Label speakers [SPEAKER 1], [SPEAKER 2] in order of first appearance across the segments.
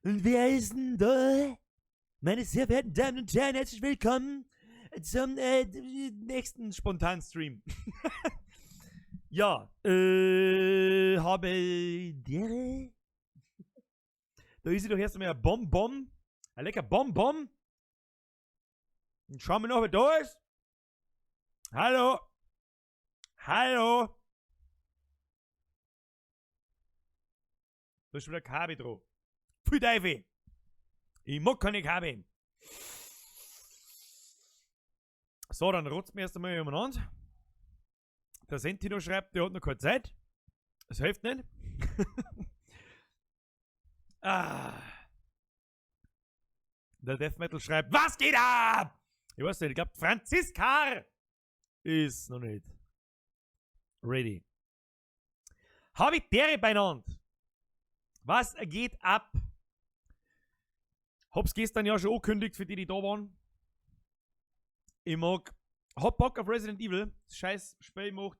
[SPEAKER 1] Und wer ist denn da? Meine sehr verehrten Damen und Herren, herzlich willkommen zum nächsten Spontan-Stream. Ja, habe dere. Da ist sie doch erst einmal ein Bonbon. Ein lecker Bonbon. Und schauen wir noch, wer da ist. Hallo. Hallo. Da ist schon wieder Kabi dran. Pfui Teufel. Ich mag keine Kabi. So, dann rotzt mir erst einmal umeinander. Der Sentino schreibt, der hat noch keine Zeit. Das hilft nicht. Ah. Der Death Metal schreibt, was geht ab? Ich weiß nicht, ich glaub, Franziska ist noch nicht ready. Hab ich dere beieinander? Was geht ab? Hab's gestern ja schon angekündigt für die, die da waren. Ich mag, hab Bock auf Resident Evil. Das scheiß Spiel macht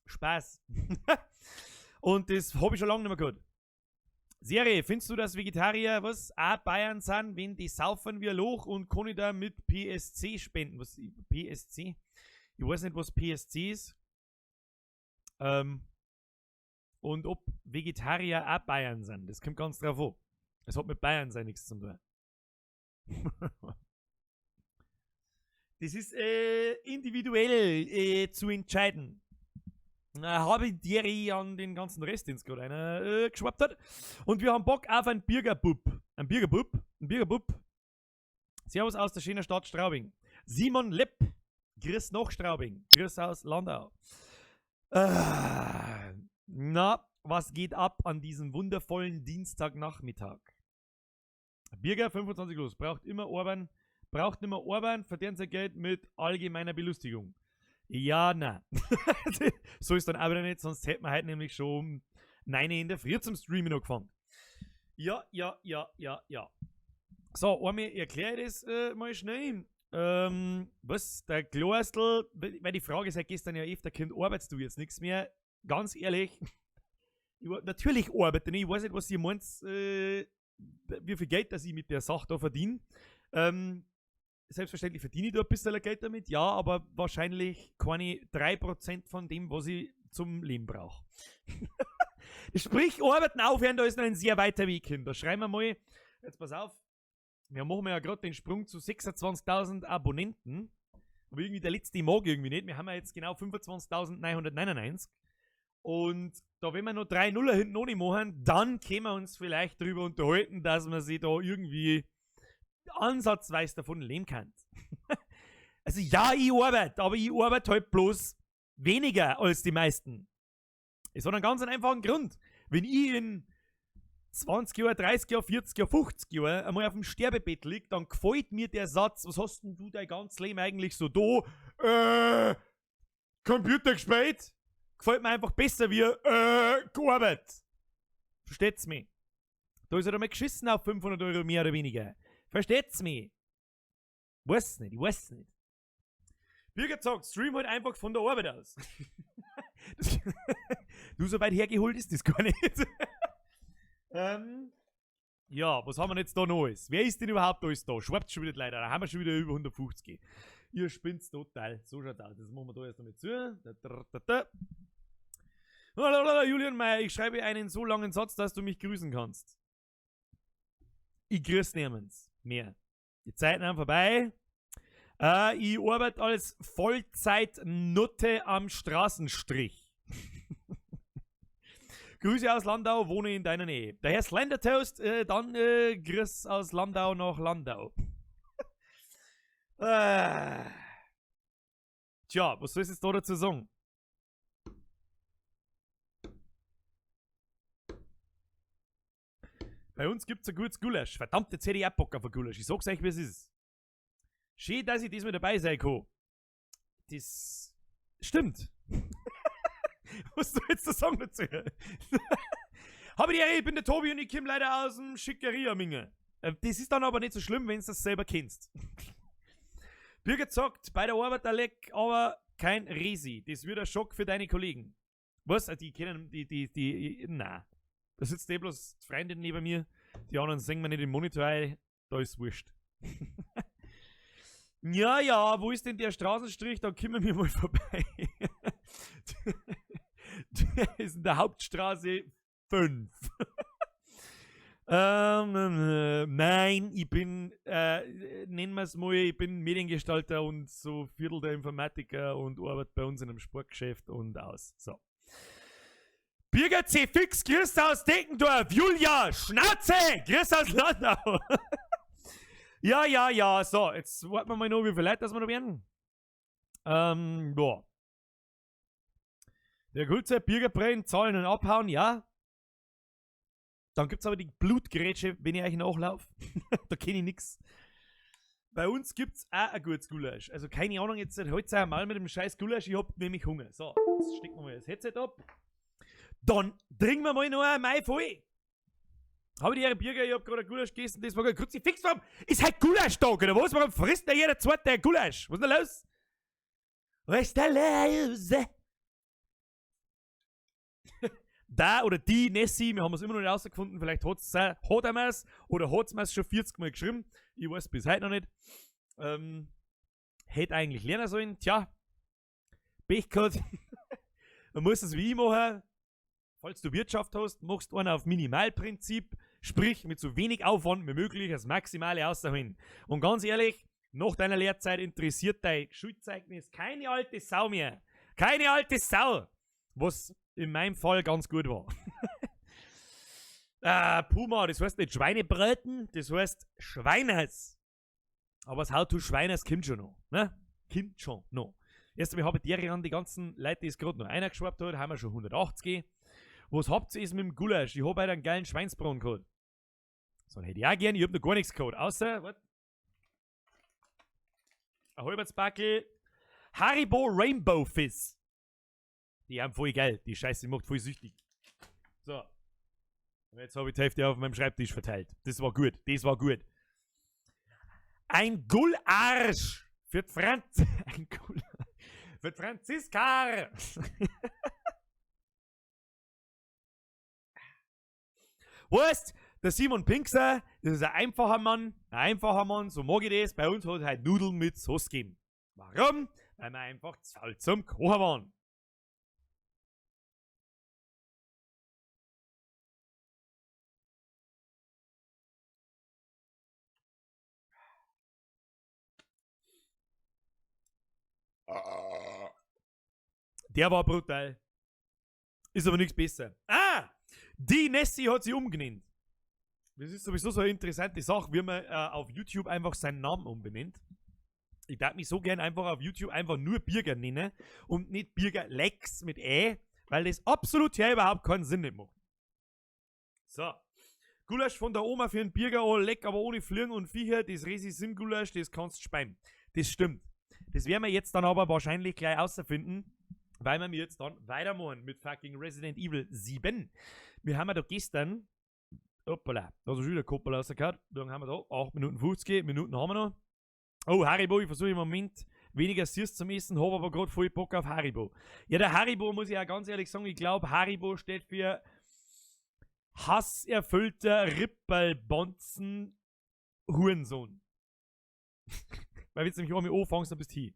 [SPEAKER 1] Spaß. Und das hab ich schon lange nicht mehr gehört. Serie, findest du, dass Vegetarier was auch Bayern sind, wenn die saufen wie ein Loch und kann ich da mit PSC spenden? Was PSC? Ich weiß nicht, was PSC ist. Und ob Vegetarier auch Bayern sind. Das kommt ganz drauf an. Es hat mit Bayern sein nichts zu tun. Das ist individuell zu entscheiden. Na, habe ich dir an den ganzen Rest, den es gerade einer geschwappt hat. Und wir haben Bock auf einen Bürgerbub. Ein Bürgerbub? Ein Bürgerbub. Servus aus der schönen Stadt Straubing. Simon Lepp. Grüß nach Straubing. Grüß aus Landau. Na, was geht ab an diesem wundervollen Dienstagnachmittag? Bürger 25 los. Braucht immer Orban. Braucht nimmer Orban, verdient sein Geld mit allgemeiner Belustigung. Ja, na. So ist dann auch wieder nicht, sonst hätten wir heute nämlich schon um 9 Uhr in der Früh zum Streamen angefangen. Ja, ja, ja, ja, ja. So, einmal erkläre ich das mal schnell. Was? Der Kloastel, weil die Frage seit gestern ja öfter kommt, arbeitest du jetzt nichts mehr? Ganz ehrlich, ich, natürlich arbeite ich, ich weiß nicht, was ihr meint, wie viel Geld das ich mit der Sache da verdiene. Selbstverständlich verdiene ich da ein bisschen Geld damit, ja, aber wahrscheinlich keine 3% von dem, was ich zum Leben brauche. Sprich, arbeiten aufhören, da ist noch ein sehr weiter Weg hin. Da schreiben wir mal, jetzt pass auf, wir machen ja gerade den Sprung zu 26.000 Abonnenten, aber irgendwie der letzte mag irgendwie nicht. Wir haben ja jetzt genau 25.999 und da, wenn wir noch 3 Nuller hinten ohne machen, dann können wir uns vielleicht darüber unterhalten, dass man sich da irgendwie ansatzweise davon leben kann. Also ja, ich arbeite, aber ich arbeite halt bloß weniger als die meisten. Es hat einen ganz einfachen Grund. Wenn ich in 20 Jahren, 30 Jahren, 40 Jahren, 50 Jahren einmal auf dem Sterbebett lieg, dann gefällt mir der Satz, was hast denn du dein ganzes Leben eigentlich so da? Computer gespielt? Gefällt mir einfach besser wie gearbeitet. Versteht's mich? Da ist er einmal geschissen auf 500 Euro mehr oder weniger. Versteht's mich? Weiß nicht, ich weiß nicht. Birgit sagt, stream halt einfach von der Arbeit aus. Das, du, so weit hergeholt ist das gar nicht. Ja, was haben wir denn jetzt da Neues? Wer ist denn überhaupt alles da? Schwappt schon wieder leider, da haben wir schon wieder über 150. Ihr spinnt's total. So schaut's aus. Das machen wir da erst einmal zu. Da, da, da, da. Lalalala, Julian Meyer, ich schreibe einen so langen Satz, dass du mich grüßen kannst. Ich grüße niemals mehr. Die Zeiten sind vorbei. Ich arbeite als Vollzeitnutte am Straßenstrich. Grüße aus Landau, wohne in deiner Nähe. Der Herr Slender Toast, dann Grüß aus Landau nach Landau. Tja, was soll ich jetzt da dazu sagen? Bei uns gibt's ein gutes Gulasch. Verdammt, jetzt hätte ich auch Bock auf ein Gulasch. Ich sag's euch, wie es ist. Schön, dass ich diesmal dabei sein kann. Das stimmt. Was soll ich jetzt da sagen dazu? Hab ich die Ehre, ich bin der Tobi und ich komm leider aus dem Schickeria-Minge. Das ist dann aber nicht so schlimm, wenn du das selber kennst. Birgit sagt, bei der Arbeit ein Leck, aber kein Resi. Das wird ein Schock für deine Kollegen. Was? Die kennen, die, die, die, na. Da sitzt eh bloß die Freundin neben mir. Die anderen sehen mir nicht im Monitor rein. Da ist wurscht. Ja, ja, wo ist denn der Straßenstrich? Da kommen wir mal vorbei. Der ist in der Hauptstraße 5. Nein, ich bin, nennen wir es mal, ich bin Mediengestalter und so Viertel der Informatiker und arbeite bei uns in einem Sportgeschäft und aus. So. Birger C. Fix, grüß aus Deckendorf. Julia, Schnauze, grüß aus Landau. Ja, ja, ja, so, jetzt warten wir mal noch, wie viele Leute das wir noch werden. Boah. Der Kulzer, Birger brennt, zahlen und abhauen, ja. Dann gibt's aber die Blutgrätsche, wenn ich euch nachlaufe. Da kenn ich nix. Bei uns gibt's auch ein gutes Gulasch. Also keine Ahnung, jetzt heute einmal mit dem scheiß Gulasch, ich hab nämlich Hunger. So, jetzt stecken wir mal das Headset ab. Dann trinken wir mal noch ein Mai voll. Hab ich die Ehre, Birger, ich hab gerade ein Gulasch gegessen, das war gut. Kruzifix, warum ist heute Gulasch-Tag, oder was? Warum frisst denn jeder zweite ein Gulasch? Was ist denn da los? Was ist da los? Da oder die Nessie, wir haben es immer noch nicht rausgefunden, vielleicht hat er mir's oder hat's mir's schon 40 Mal geschrieben. Ich weiß bis heute noch nicht. Hätte eigentlich lernen sollen. Tja, Pech gehabt. Man muss es wie ich machen. Falls du Wirtschaft hast, machst du einen auf Minimalprinzip, sprich mit so wenig Aufwand wie möglich das Maximale rausholen. Und ganz ehrlich, nach deiner Lehrzeit interessiert dein Schulzeugnis keine alte Sau mehr. Keine alte Sau! Was in meinem Fall ganz gut war. Puma, das heißt nicht Schweinebraten, das heißt Schweiners. Aber das How to Schweiners kommt schon noch. Ne? Kommt schon noch. Erst einmal habe ich die an die ganzen Leute, die es gerade noch einer geschwappt hat, haben wir schon 180. Was habt ihr mit dem Gulasch? Ich hab heute einen geilen Schweinsbraten gehabt. So, hätte ich auch gern, ich hab noch gar nichts gehabt. Außer, warte. Ein halbes Haribo Rainbow Fizz. Die haben voll geil. Die Scheiße macht voll süchtig. So. Und jetzt hab ich die Hälfte auf meinem Schreibtisch verteilt. Das war gut. Das war gut. Ein Gullarsch für Franz. Ein Gullarsch. Für Franziska. Weißt, der Simon Pinkser, das ist ein einfacher Mann. Ein einfacher Mann, so mag ich das. Bei uns hat er halt Nudeln mit Sauce gegeben. Warum? Weil wir einfach zu faul zum Kochen waren. Der war brutal. Ist aber nichts besser. Ah! Die Nessie hat sich umgenannt. Das ist sowieso so eine interessante Sache, wie man auf YouTube einfach seinen Namen umbenennt. Ich darf mich so gern einfach auf YouTube einfach nur Birger nennen und nicht Birger Lex mit Ä, weil das absolut hier überhaupt keinen Sinn nicht macht. So. Gulasch von der Oma für einen Birger, oh, leck, aber ohne Fliegen und Viecher, das Resi-Sim-Gulasch, das kannst du speien. Das stimmt. Das werden wir jetzt dann aber wahrscheinlich gleich außerfinden, weil wir jetzt dann weitermachen mit fucking Resident Evil 7. Wir haben ja da gestern, hoppala, da ist schon wieder Koppel rausgehauen. Dann haben wir da 8 Minuten 50, Minuten haben wir noch. Oh, Haribo, ich versuche im Moment weniger süß zum Essen, hab aber grad voll Bock auf Haribo. Ja, der Haribo, muss ich auch ganz ehrlich sagen, ich glaub, Haribo steht für hasserfüllter Rippelbonzen Hurensohn. Weil wenn du nämlich einmal anfängst, dann bist du hin.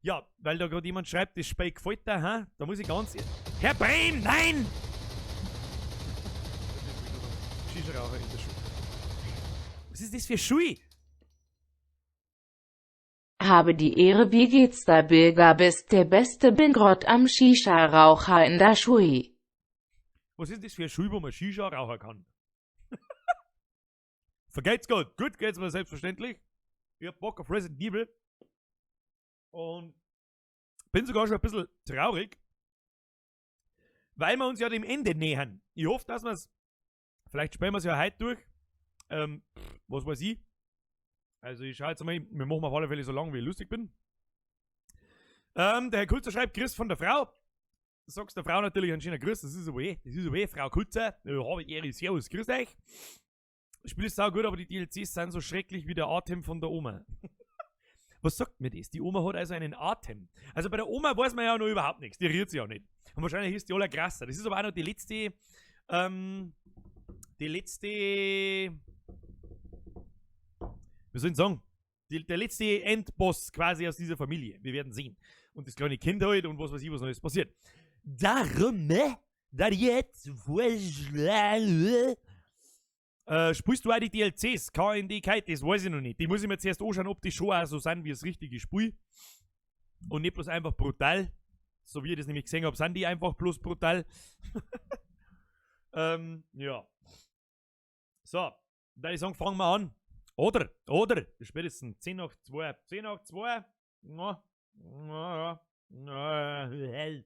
[SPEAKER 1] Ja, weil da grad jemand schreibt, das Spiel gefällt dir, hä? Da muss ich ganz Herr Brehm, nein! Shisha-Raucher in der Schule. Was ist das für Schule?
[SPEAKER 2] Habe die Ehre, wie geht's da, Birger? Bist der beste Bingrott am Shisha-Raucher in der Schule.
[SPEAKER 1] Was ist das für eine Schule, wo man Shisha rauchen kann? Vergeht's gut. Gut geht's mir selbstverständlich. Ich hab Bock auf Resident Evil. Und bin sogar schon ein bisschen traurig, weil wir uns ja dem Ende nähern. Ich hoffe, dass wir's, vielleicht spielen wir's ja heute durch. Was weiß ich. Also ich schau jetzt mal, wir machen auf alle Fälle so lange, wie ich lustig bin. Der Herr Kulzer schreibt, Grüß von der Frau. Sagst der Frau natürlich einen schönen Grüß, das ist aber eh, das ist aber eh, Frau Kulzer. Ja, hab ich Ehre, servus, grüß euch. Das Spiel ist saugut, aber die DLCs sind so schrecklich wie der Atem von der Oma. Was sagt mir das? Die Oma hat also einen Atem. Also bei der Oma weiß man ja noch überhaupt nichts. Die rührt sich ja nicht. Und wahrscheinlich ist die aller krasser. Das ist aber auch noch die letzte, wie soll ich sagen? Der letzte Endboss quasi aus dieser Familie. Wir werden sehen. Und das kleine Kind halt und was weiß ich, was noch passiert. Darum, ne? Da jetzt vorschlagen. Spielst du auch die DLCs? KND Kite, das weiß ich noch nicht. Die muss ich mir zuerst anschauen, ob die schon auch so sind wie das richtige Spiel. Und nicht bloß einfach brutal. So wie ich das nämlich gesehen habe, sind die einfach bloß brutal. Ja. So, da ich sagen, fangen wir an. Oder, spätestens 10 nach 2. 10 nach 2. Na, na, na, na.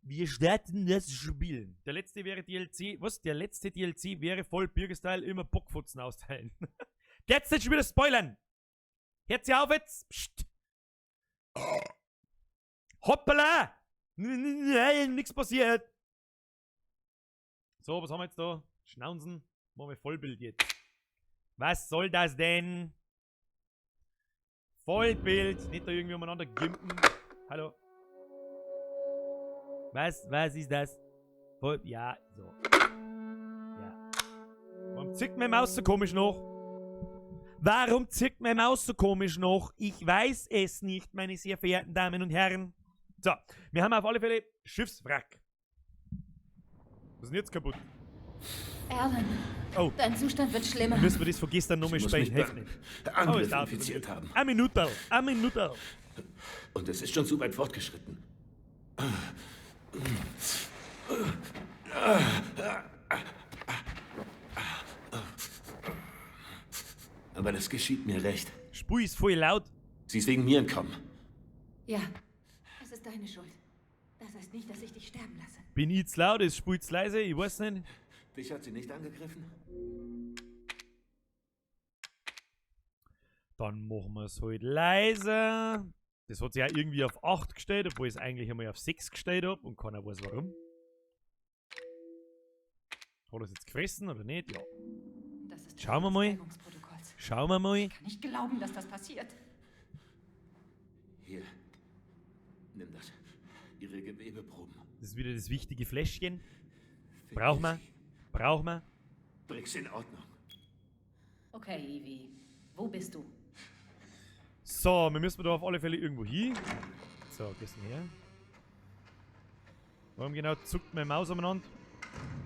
[SPEAKER 1] Wir starten das Spiel. Der letzte wäre DLC. Was? Der letzte DLC wäre voll Birger-Style immer Bockfotzen austeilen. Jetzt nicht schon wieder spoilern! Hört sie auf jetzt! Psst! Hoppala! Nein, nichts passiert! So, was haben wir jetzt da? Schnauzen. Machen wir Vollbild jetzt. Was soll das denn? Vollbild. Nicht da irgendwie umeinander gimpen. Hallo. Was ist das? Voll, ja, so. Ja. Warum zickt meine Maus so komisch noch? Warum zickt meine Maus so komisch noch? Ich weiß es nicht, meine sehr verehrten Damen und Herren. So, wir haben auf alle Fälle Schiffswrack. Was ist denn jetzt kaputt?
[SPEAKER 3] Alan,
[SPEAKER 1] Oh.
[SPEAKER 3] dein Zustand wird schlimmer.
[SPEAKER 1] Müssen wir das von gestern nochmal
[SPEAKER 4] Sie muss
[SPEAKER 1] spielen?
[SPEAKER 4] mich
[SPEAKER 1] Hilft
[SPEAKER 4] beim
[SPEAKER 1] nicht. Oh,
[SPEAKER 4] Angriff
[SPEAKER 1] es dauert
[SPEAKER 4] infiziert haben.
[SPEAKER 1] Eine Minute, eine Minute.
[SPEAKER 4] Und es ist schon zu weit fortgeschritten. Aber das geschieht mir recht.
[SPEAKER 1] Spul ist voll laut.
[SPEAKER 4] Sie ist wegen mir entkommen.
[SPEAKER 3] Ja, es ist deine Schuld. Das heißt nicht, dass ich dich sterben lasse.
[SPEAKER 1] Bin ich zu laut, ist Spul zu leise, ich weiß nicht.
[SPEAKER 4] Dich hat sie nicht angegriffen?
[SPEAKER 1] Dann machen wir es halt leiser. Das hat sich ja irgendwie auf 8 gestellt, obwohl ich es eigentlich einmal auf 6 gestellt habe und keiner weiß warum. Hat er es jetzt gefressen oder nicht? Ja.
[SPEAKER 3] Das ist
[SPEAKER 1] Schauen wir mal.
[SPEAKER 3] Protokolls.
[SPEAKER 1] Schauen wir mal.
[SPEAKER 3] Ich kann nicht glauben, dass das passiert.
[SPEAKER 4] Hier. Nimm das. Ihre Gewebeproben.
[SPEAKER 1] Das ist wieder das wichtige Fläschchen.
[SPEAKER 4] Finde
[SPEAKER 1] Brauchen wir.
[SPEAKER 4] sie.
[SPEAKER 1] Brauchen wir.
[SPEAKER 4] Bring's in Ordnung.
[SPEAKER 3] Okay, Evie. Wo bist du?
[SPEAKER 1] So, wir müssen da auf alle Fälle irgendwo hin. So, gehst du her. Warum genau zuckt meine Maus umeinander?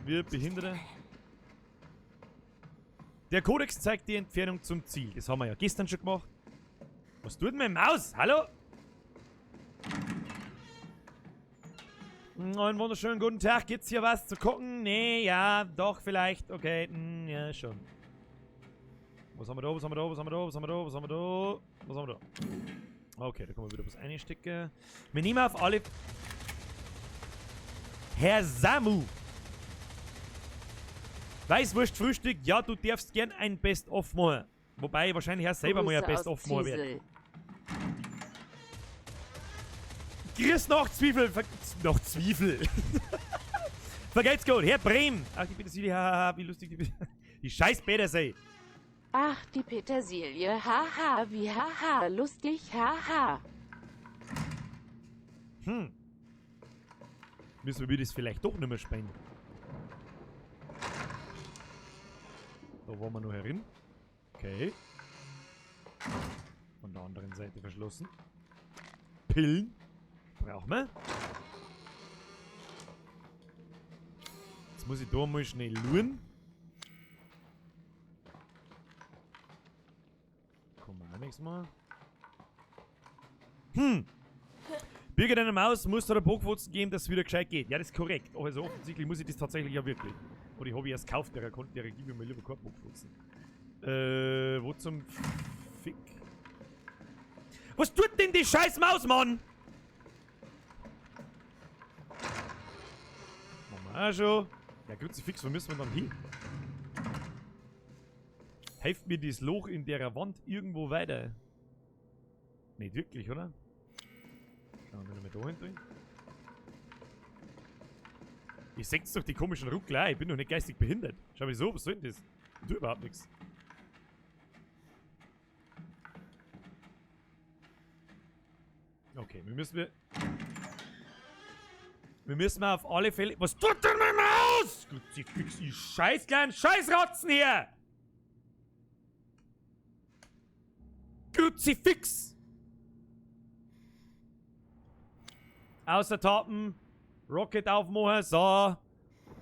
[SPEAKER 1] Wir Behinderte. Der Kodex zeigt die Entfernung zum Ziel. Das haben wir ja gestern schon gemacht. Was tut denn meine Maus? Hallo? Einen wunderschönen guten Tag. Gibt's hier was zu gucken? Nee, ja, doch, vielleicht. Okay, ja, schon. Was haben wir da? Was haben wir da? Was haben wir da? Was haben wir da? Was haben wir da? Was haben wir da? Okay, da können wir wieder was einstecken. Wir nehmen auf alle... Herr Samu! Weißwurst Frühstück, ja, du darfst gern ein Best-of machen. Wobei ich wahrscheinlich auch selber mal ein
[SPEAKER 2] Grüße aus
[SPEAKER 1] Best-of machen werde.
[SPEAKER 2] Zwiesel.
[SPEAKER 1] Grüß nach Zwiefel. Nach Zwiefel. Vergelt's gut. Herr Brehm. Ach, die Petersilie, hahaha, wie lustig die Die scheiß Petersilie.
[SPEAKER 2] Ach, die Petersilie, haha, wie haha, lustig, haha.
[SPEAKER 1] Müssen wir das vielleicht doch nicht mehr spenden. Da waren wir noch herin. Okay. Von der anderen Seite verschlossen. Pillen. Brauchen wir. Jetzt muss ich da mal schnell luren. Kommen wir auch nichts mehr. Birgit, deine Maus muss da der Bockwurzel geben, dass es wieder gescheit geht. Ja, das ist korrekt. Also offensichtlich muss ich das tatsächlich ja wirklich. Oder ich habe ich erst gekauft, der konnte, der gibt mir mal lieber keinen Bockwurzel. Wo zum Fick? Was tut denn die scheiß Maus, Mann? Machen wir auch schon. Ja, Kruzifix, wo müssen wir dann hin? Hilft mir das Loch in der Wand irgendwo weiter? Nicht wirklich, oder? Schauen wir nochmal da hin. Ihr seht doch die komischen Ruckler, ich bin doch nicht geistig behindert. Schau mal so, was soll denn das? Ich tue überhaupt nichts. Okay, wir müssen auf alle Fälle... Was tut denn meine Maus? Kruzifix, ich scheiß kleinen Scheißratzen hier! Kruzifix! Außer Tappen. Rocket aufmachen. So.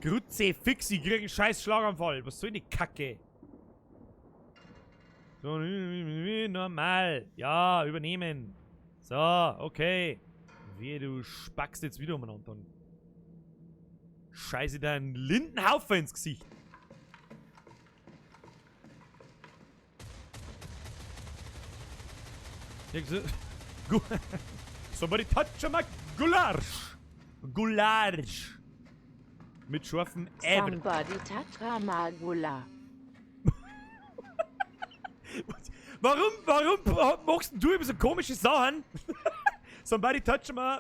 [SPEAKER 1] Kruzifix, ich krieg einen scheiß Schlaganfall. Was soll die Kacke? So, normal. Ja, übernehmen. So, okay. Wehe, du spackst jetzt wieder umeinander. Dann scheiße deinen Lindenhaufen ins Gesicht. Somebody touch my Gulasch. Gulasch. Mit scharfem Äbel.
[SPEAKER 2] Somebody touch my Gulasch.
[SPEAKER 1] Warum machst du immer so komische Sachen? Somebody touch my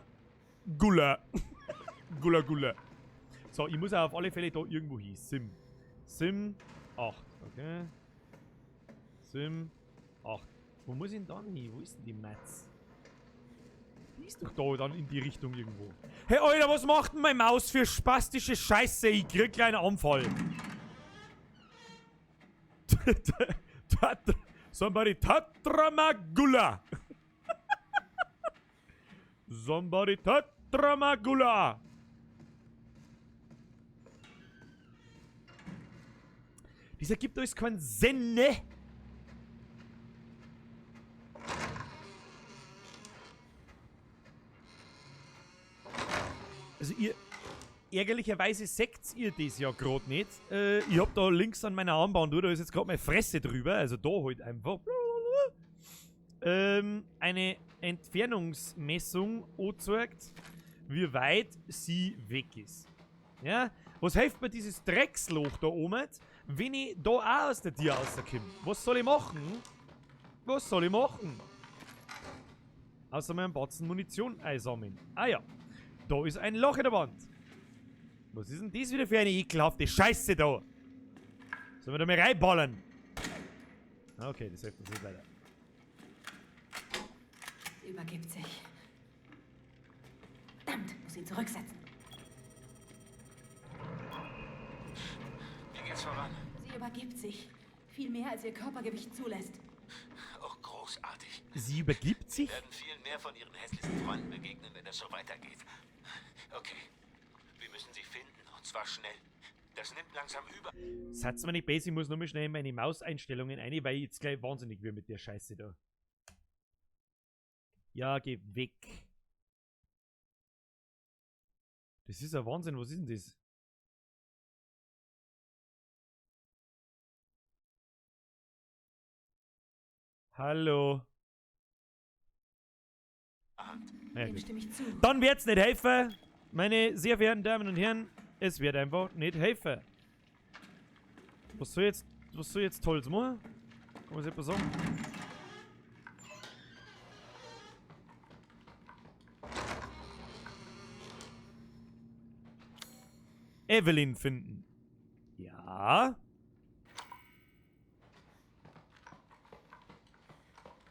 [SPEAKER 1] Gula. Gula, Gula. So, ich muss auf alle Fälle da irgendwo hin. Sim. Sim 8. Okay. Sim 8. Wo muss ich denn dann hin? Wo ist denn die Matz? Die ist doch da dann in die Richtung irgendwo. Hey, Alter, was macht denn meine Maus für spastische Scheiße? Ich krieg gleich einen Anfall. Somebody Tatramagula. Somebody Tatramagula. Das ergibt alles keinen Sinn, ne? Also ihr, ärgerlicherweise seht ihr das ja gerade nicht. Ich hab da links an meiner Armbanduhr, da ist jetzt gerade meine Fresse drüber, also da halt einfach. Eine Entfernungsmessung angezeigt, wie weit sie weg ist. Ja? Was hilft mir dieses Drecksloch da oben, wenn ich da auch aus der Tür rauskomme? Was soll ich machen? Was soll ich machen? Außer mir einen Batzen Munition einsammeln. Ah ja. Da ist ein Loch in der Wand. Was ist denn das wieder für eine ekelhafte Scheiße da? Sollen wir da mal reinballern? Okay, das hilft uns nicht weiter.
[SPEAKER 3] Sie übergibt sich. Verdammt, muss ihn zurücksetzen.
[SPEAKER 4] Wie geht's voran?
[SPEAKER 3] Sie übergibt sich. Viel mehr, als ihr Körpergewicht zulässt.
[SPEAKER 4] Oh, großartig.
[SPEAKER 1] Sie übergibt sich?
[SPEAKER 4] Wir werden viel mehr von ihren hässlichsten Freunden begegnen, wenn das so weitergeht. Okay. Wir müssen sie finden, und zwar schnell. Das nimmt langsam über.
[SPEAKER 1] Satz mir nicht besser, ich muss nur mal schnell in meine Mauseinstellungen rein, weil ich jetzt gleich wahnsinnig wird mit der Scheiße da. Ja, geh weg. Das ist ein Wahnsinn, was ist denn das? Hallo. Naja,
[SPEAKER 3] Dem
[SPEAKER 1] gut.
[SPEAKER 3] stimme ich zu.
[SPEAKER 1] Dann wird's nicht helfen, meine sehr verehrten Damen und Herren. Es wird einfach nicht helfen. Was soll jetzt Tolles machen? Kann man sich etwas sagen? Evelyn finden. Ja.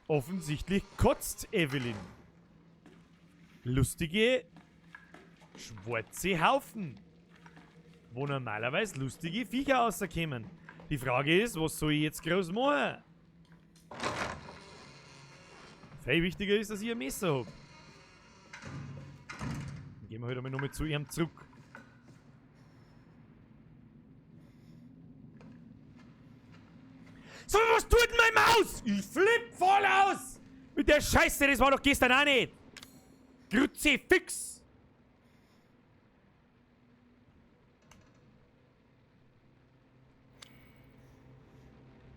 [SPEAKER 1] Offensichtlich kotzt Evelyn. Lustige schwarze Haufen, wo normalerweise lustige Viecher rauskommen. Die Frage ist, was soll ich jetzt groß machen? Viel wichtiger ist, dass ich ein Messer hab. Dann gehen wir halt einmal nochmal zu ihm zurück. So, was tut denn meine Maus? Ich flipp voll aus! Mit der Scheiße, das war doch gestern auch nicht! Kruzifix!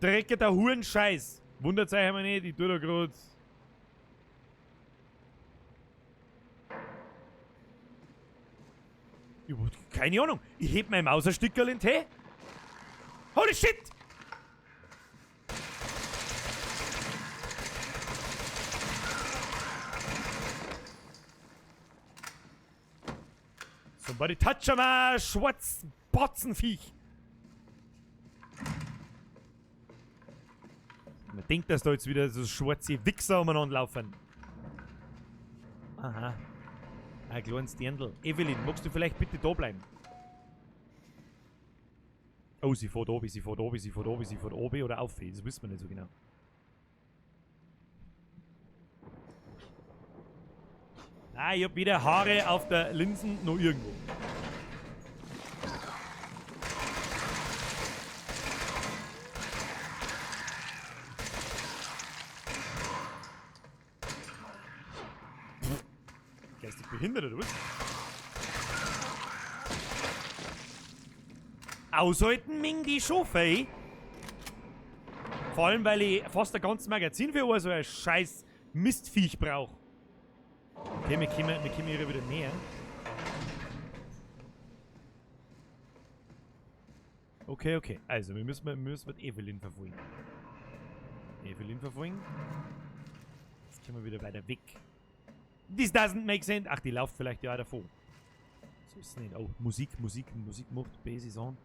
[SPEAKER 1] Dreckiger Hurenscheiß! Wundert euch einmal nicht, ich tu da grad. Ich hab keine Ahnung. Ich heb meine Maus ein Stückerl in den Tee. Holy shit! Somebody touch my Schwarzbatzenviech. Man denkt, dass da jetzt wieder so schwarze Wichser umeinander laufen. Aha. Ein kleines Dirndl. Evelyn, magst du vielleicht bitte da bleiben? Oh, sie fährt oben, sie fährt oben, sie fährt oben, sie fährt oben oder auf. Das wissen wir nicht so genau. Ah, ich hab weder Haare auf der Linsen noch irgendwo. Geistig behindert, oder was? Aushalten ming die schon fei. Vor allem, weil ich fast ein ganzes Magazin für so ein scheiß Mistviech brauche. Okay, wir kommen ihr wieder näher. Okay, okay. Also, wir müssen mit Evelyn verfolgen. Evelyn verfolgen. Jetzt kommen wir wieder weiter weg. This doesn't make sense. Ach, die läuft vielleicht ja auch davor. So ist es nicht. Oh, Musik, Musik, Musik macht Basis an.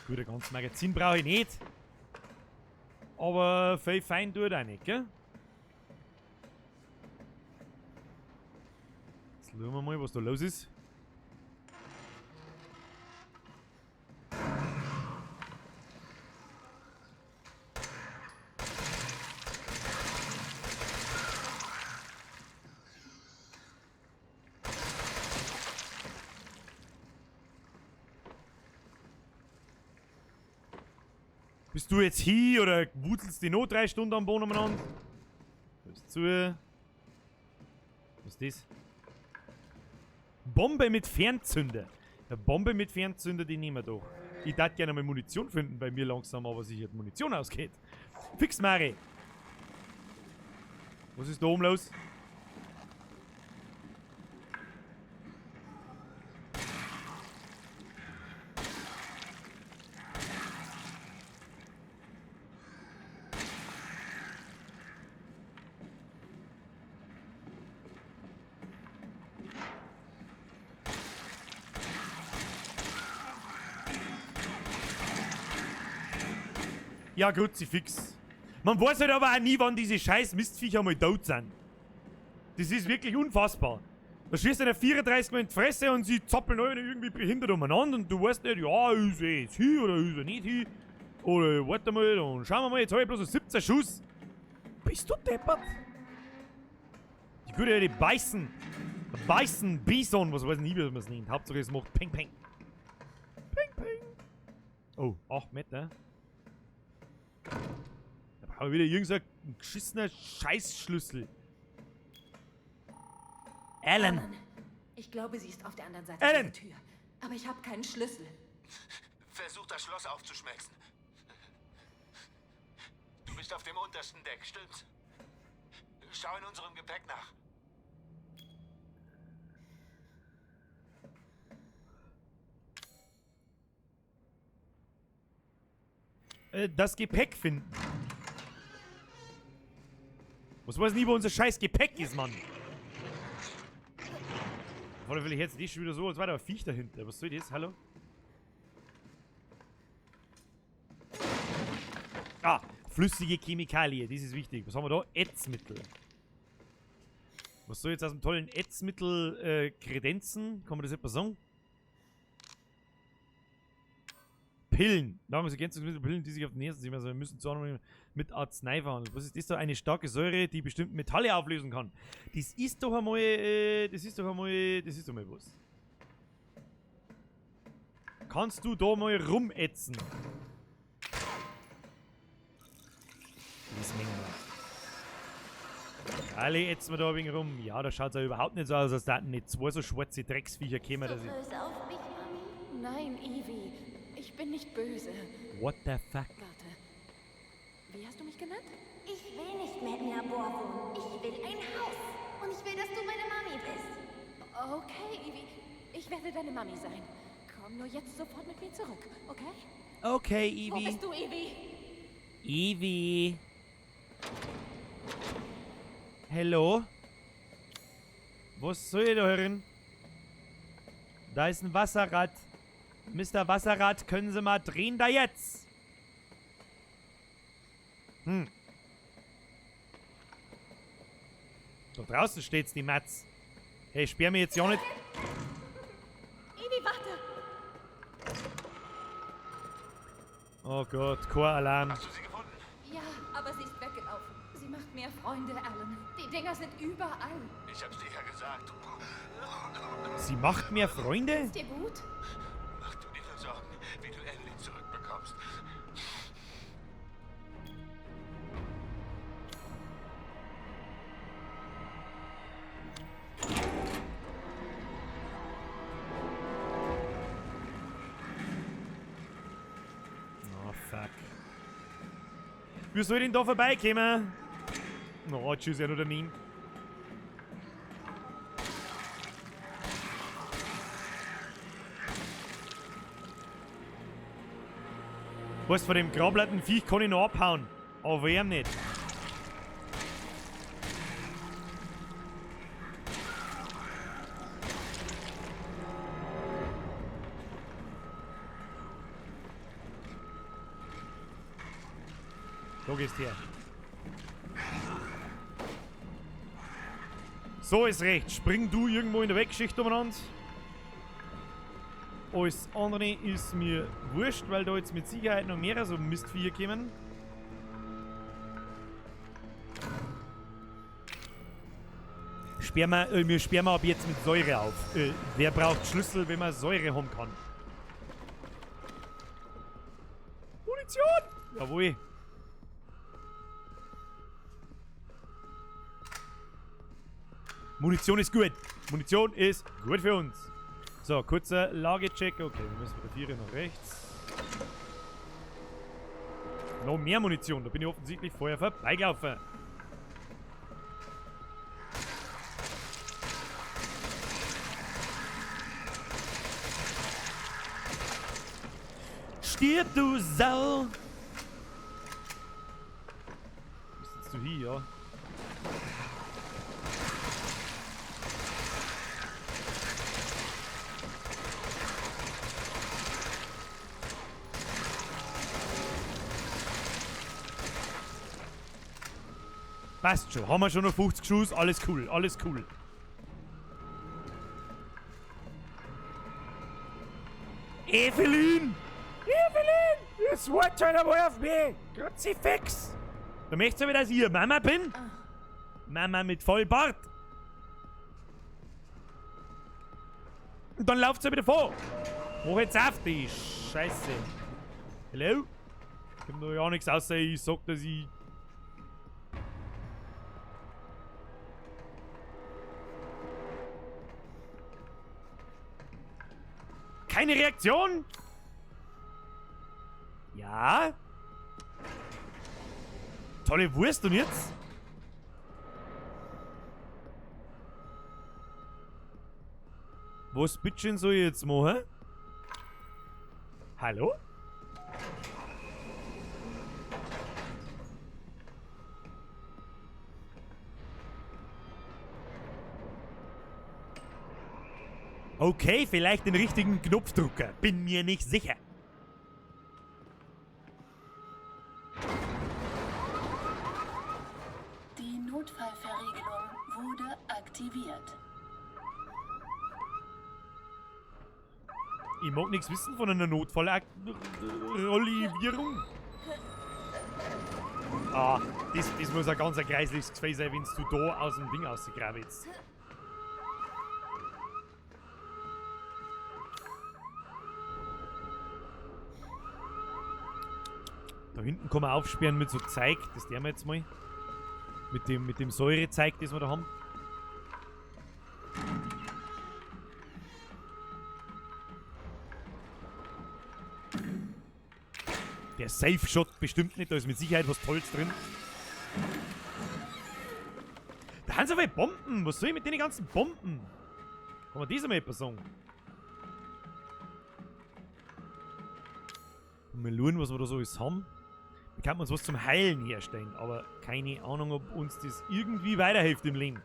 [SPEAKER 1] Gut, ein ganzes Magazin brauche ich nicht. Aber viel fein tut auch nicht, gell? Jetzt schauen wir mal, was da los ist. Bist du jetzt hier oder wuzelst du noch 3 Stunden am Boden umeinander? Was ist zu? Was ist das? Bombe mit Fernzünder. Eine Bombe mit Fernzünder, die nehmen wir doch. Ich darf gerne mal Munition finden, bei mir langsam aber sich die Munition ausgeht. Fix, Mari! Was ist da oben los? Ja, gut, sie fix. Man weiß halt aber auch nie, wann diese scheiß Mistviecher mal tot sind. Das ist wirklich unfassbar. Da schießt einer 34 Mal in die Fresse und sie zappeln alle irgendwie behindert umeinander und du weißt nicht, ja, ist er jetzt hin oder ist er nicht hin. Oder warte mal, dann schauen wir mal, jetzt habe ich bloß 17 Schuss. Bist du deppert? Die gute alte Bison. Bison, Bison, was weiß ich nie, wie man es nennt. Hauptsache es macht Peng Peng. Peng Peng. Oh, 8 Meter. Da brauchen wir wieder irgend so einen geschissener Scheißschlüssel. Alan!
[SPEAKER 3] Alan! Ich glaube, sie ist auf der anderen Seite
[SPEAKER 1] Alan!
[SPEAKER 3] der Tür. Aber ich habe keinen Schlüssel.
[SPEAKER 4] Versuch, das Schloss aufzuschmelzen. Du bist auf dem untersten Deck, stimmt's? Schau in unserem Gepäck nach.
[SPEAKER 1] Das Gepäck finden. Was weiß nie, wo unser scheiß Gepäck ist, Mann. Oder will ich jetzt nicht schon wieder so, als war da ein Viech dahinter. Was soll das? Hallo? Ah, flüssige Chemikalie, das ist wichtig. Was haben wir da? Ätzmittel. Was soll jetzt aus dem tollen Ätzmittel kredenzen? Kann man das etwa sagen? Pillen. Nahrungsergänzungsmittel, Pillen, die sich auf den ersten sehen. Also wir müssen zusammen mit Arznei verhandeln. Was ist das da? Eine starke Säure, die bestimmte Metalle auflösen kann. Das ist doch einmal, das ist doch einmal, das ist doch mal was. Kannst du da mal rumätzen? Das mengen wir. Alle ätzen wir da ein wenig rum. Ja, da schaut's ja überhaupt nicht so aus, als da nicht zwei so schwarze Drecksviecher kämen.
[SPEAKER 3] Bist du böse auf mich, Mami? Nein, Evie. Ich bin nicht böse.
[SPEAKER 1] What the fuck?
[SPEAKER 3] Warte. Wie hast du mich genannt?
[SPEAKER 5] Ich will nicht mehr im Labor wohnen. Ich will ein Haus. Und ich will, dass du meine Mami bist.
[SPEAKER 3] Okay, Evie. Ich werde deine Mami sein. Komm nur jetzt sofort mit mir zurück, okay?
[SPEAKER 1] Okay, Evie.
[SPEAKER 3] Wo bist du, Evie?
[SPEAKER 1] Evie. Hallo? Was soll ich da hören? Da ist ein Wasserrad. Mr. Wasserrad, können Sie mal drehen da jetzt? Hm. Da draußen steht's, die Matz. Hey, sperr mir jetzt ja nicht.
[SPEAKER 3] Evie, warte!
[SPEAKER 1] Oh Gott, Choralarm.
[SPEAKER 4] Hast du sie gefunden?
[SPEAKER 3] Ja, aber sie ist weggelaufen. Sie macht mehr Freunde, Alan. Die Dinger sind überall.
[SPEAKER 4] Ich hab's dir ja gesagt.
[SPEAKER 1] Sie macht mehr Freunde?
[SPEAKER 3] Ist dir gut?
[SPEAKER 4] Mach du dir nur Sorgen, wie du Evelyn zurückbekommst.
[SPEAKER 1] Oh, fuck. Wie soll ich denn da vorbeikommen? Oh, tschüss, ja nur daneben. Was von dem grablerten Viech kann ich noch abhauen. Aber ihm nicht. Da gehst her. So ist recht. Spring du irgendwo in der Wegschicht umeinander. Alles andere ist mir wurscht, weil da jetzt mit Sicherheit noch mehrere so Mistviecher kommen. Wir sperren ab jetzt mit Säure auf. Wer braucht Schlüssel, wenn man Säure haben kann? Munition! Jawohl. Munition ist gut. Munition ist gut für uns. So, kurzer Lagecheck. Okay, wir müssen mit der 4 nach rechts. Noch mehr Munition. Da bin ich offensichtlich vorher vorbeigelaufen. Stirb, du Sau! Bist jetzt du hier, ja? Passt schon, haben wir schon noch 50 Schuss, alles cool, alles cool. Evelyn! Evelyn! Jetzt wart schon einmal auf mich! Kruzifix! Du möchtest aber, dass ich ihre Mama bin? Mama mit Vollbart! Und dann lauft sie wieder vor! Mach jetzt auf, die Scheiße! Hallo? Ich hab noch ja nichts außer ich sag, dass ich. Keine Reaktion? Ja? Tolle Wurst und jetzt? Was bitteschön soll ich jetzt machen? Hallo? Okay, vielleicht den richtigen Knopfdrucker. Bin mir nicht sicher.
[SPEAKER 6] Die Notfallverriegelung wurde aktiviert.
[SPEAKER 1] Ich mag nichts wissen von einer Notfallaktivierung. Ah, das muss ein ganz ein kreisliches Gefäß sein, wenn du da aus dem Ding rausgrabst. Da hinten kann man aufsperren mit so Zeug, das tun wir jetzt mal. Mit dem Säurezeug, das wir da haben. Der Safe-Shot bestimmt nicht, da ist mit Sicherheit was Tolles drin. Da haben sie aber Bomben. Was soll ich mit den ganzen Bomben? Kann man das einmal etwas sagen? Mal schauen, was wir da so alles haben. Wir könnten uns was zum Heilen herstellen, aber keine Ahnung, ob uns das irgendwie weiterhilft im Leben.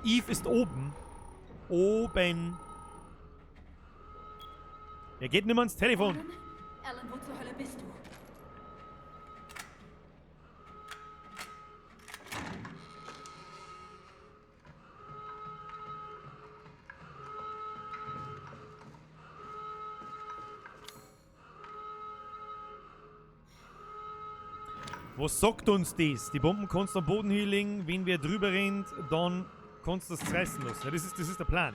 [SPEAKER 1] Eve ist oben. Oben. Er geht nicht mehr ans Telefon.
[SPEAKER 3] Alan? Alan, wo zur Hölle bist du?
[SPEAKER 1] Was sagt uns das? Die Bomben kannst du am Boden hinlegen, wenn wer drüber rennt, dann kannst du das zerreißen lassen. Ja, das ist der Plan.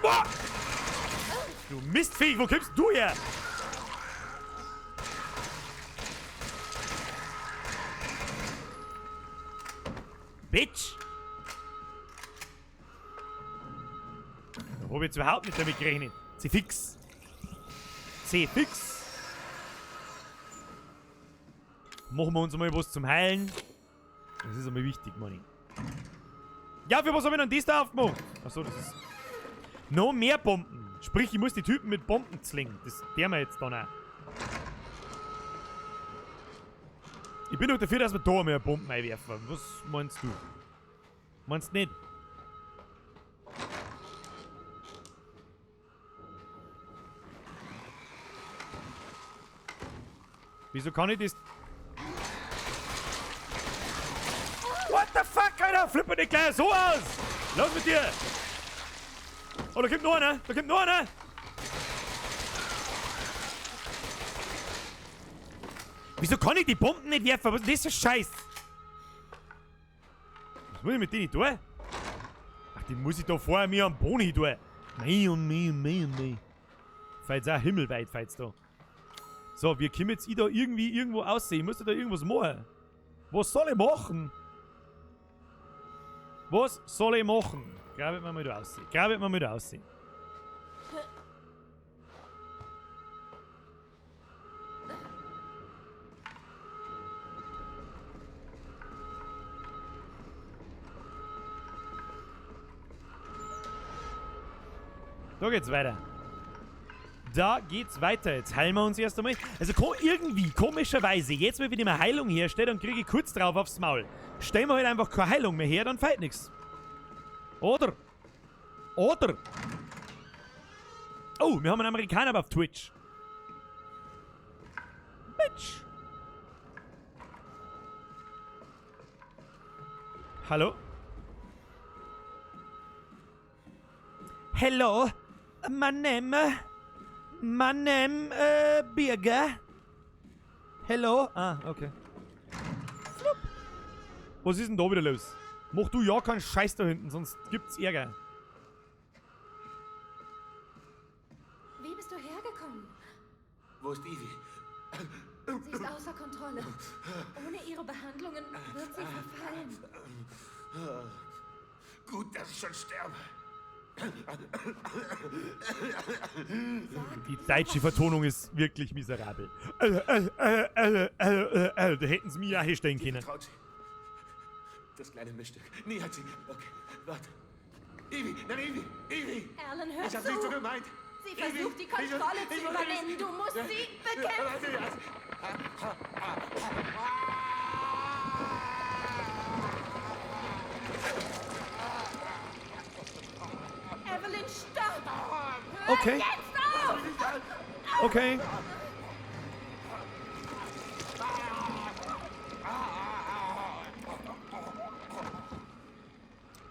[SPEAKER 1] Boah! Du Mistvieh, wo kommst du her? Bitch! Da hab ich jetzt überhaupt nicht damit gerechnet. C-Fix. C-Fix. Machen wir uns mal was zum Heilen. Das ist einmal wichtig, Manni. Ja, für was hab ich denn das da aufgemacht? Achso, das ist... Noch mehr Bomben. Sprich, ich muss die Typen mit Bomben zwingen. Das der wir jetzt dann auch. Ich bin doch dafür, dass wir da mehr Bomben einwerfen. Was meinst du? Meinst du nicht? Wieso kann ich das... What the fuck, Alter? Flippt mir nicht gleich so aus! Los mit dir! Oh, da kommt noch einer! Da kommt noch einer! Wieso kann ich die Bomben nicht werfen? Was ist das für Scheiß? Was muss ich mit denen tun? Ach, die muss ich da vorher mir am Boden tun. Mei und mei und mei und mei. Fällt's auch himmelweit, fällt's da. So, wir können jetzt da irgendwie irgendwo aussehen. Ich muss da irgendwas machen. Was soll ich machen? Was soll ich machen? Grabe mir mal da aussehen. Grabe mir mal da aussehen. Da geht's weiter. Da geht's weiter. Jetzt heilen wir uns erst einmal. Also irgendwie, komischerweise, jetzt, wenn ich mir Heilung herstelle, dann kriege ich kurz drauf aufs Maul. Stellen wir halt einfach keine Heilung mehr her, dann fällt nix. Oder? Oder? Oh, wir haben einen Amerikaner auf Twitch. Bitch. Hallo? Hello? My name, Birger. Hello? Ah, okay. Flup. Was ist denn da wieder los? Mach du ja keinen Scheiß da hinten, sonst gibt's Ärger.
[SPEAKER 3] Wie bist du hergekommen?
[SPEAKER 4] Wo ist Evie?
[SPEAKER 3] Sie ist außer Kontrolle. Ohne ihre Behandlungen wird sie verfallen.
[SPEAKER 4] Gut, dass ich schon sterbe.
[SPEAKER 1] Die deutsche Vertonung ist wirklich miserabel. Da hätten sie mich ja herstellen können.
[SPEAKER 4] Traut sie. Das kleine Miststück. Nie hat sie. Okay, warte. Evie, nein, Evie, Evie.
[SPEAKER 3] Alan, hör
[SPEAKER 4] Ich hab's
[SPEAKER 3] zu.
[SPEAKER 4] nicht so gemeint.
[SPEAKER 3] Sie versucht, die Kontrolle zu übernehmen. Du musst sie bekämpfen. Evelyn, stopp! Hör
[SPEAKER 1] Okay.
[SPEAKER 3] jetzt auf!
[SPEAKER 1] Okay.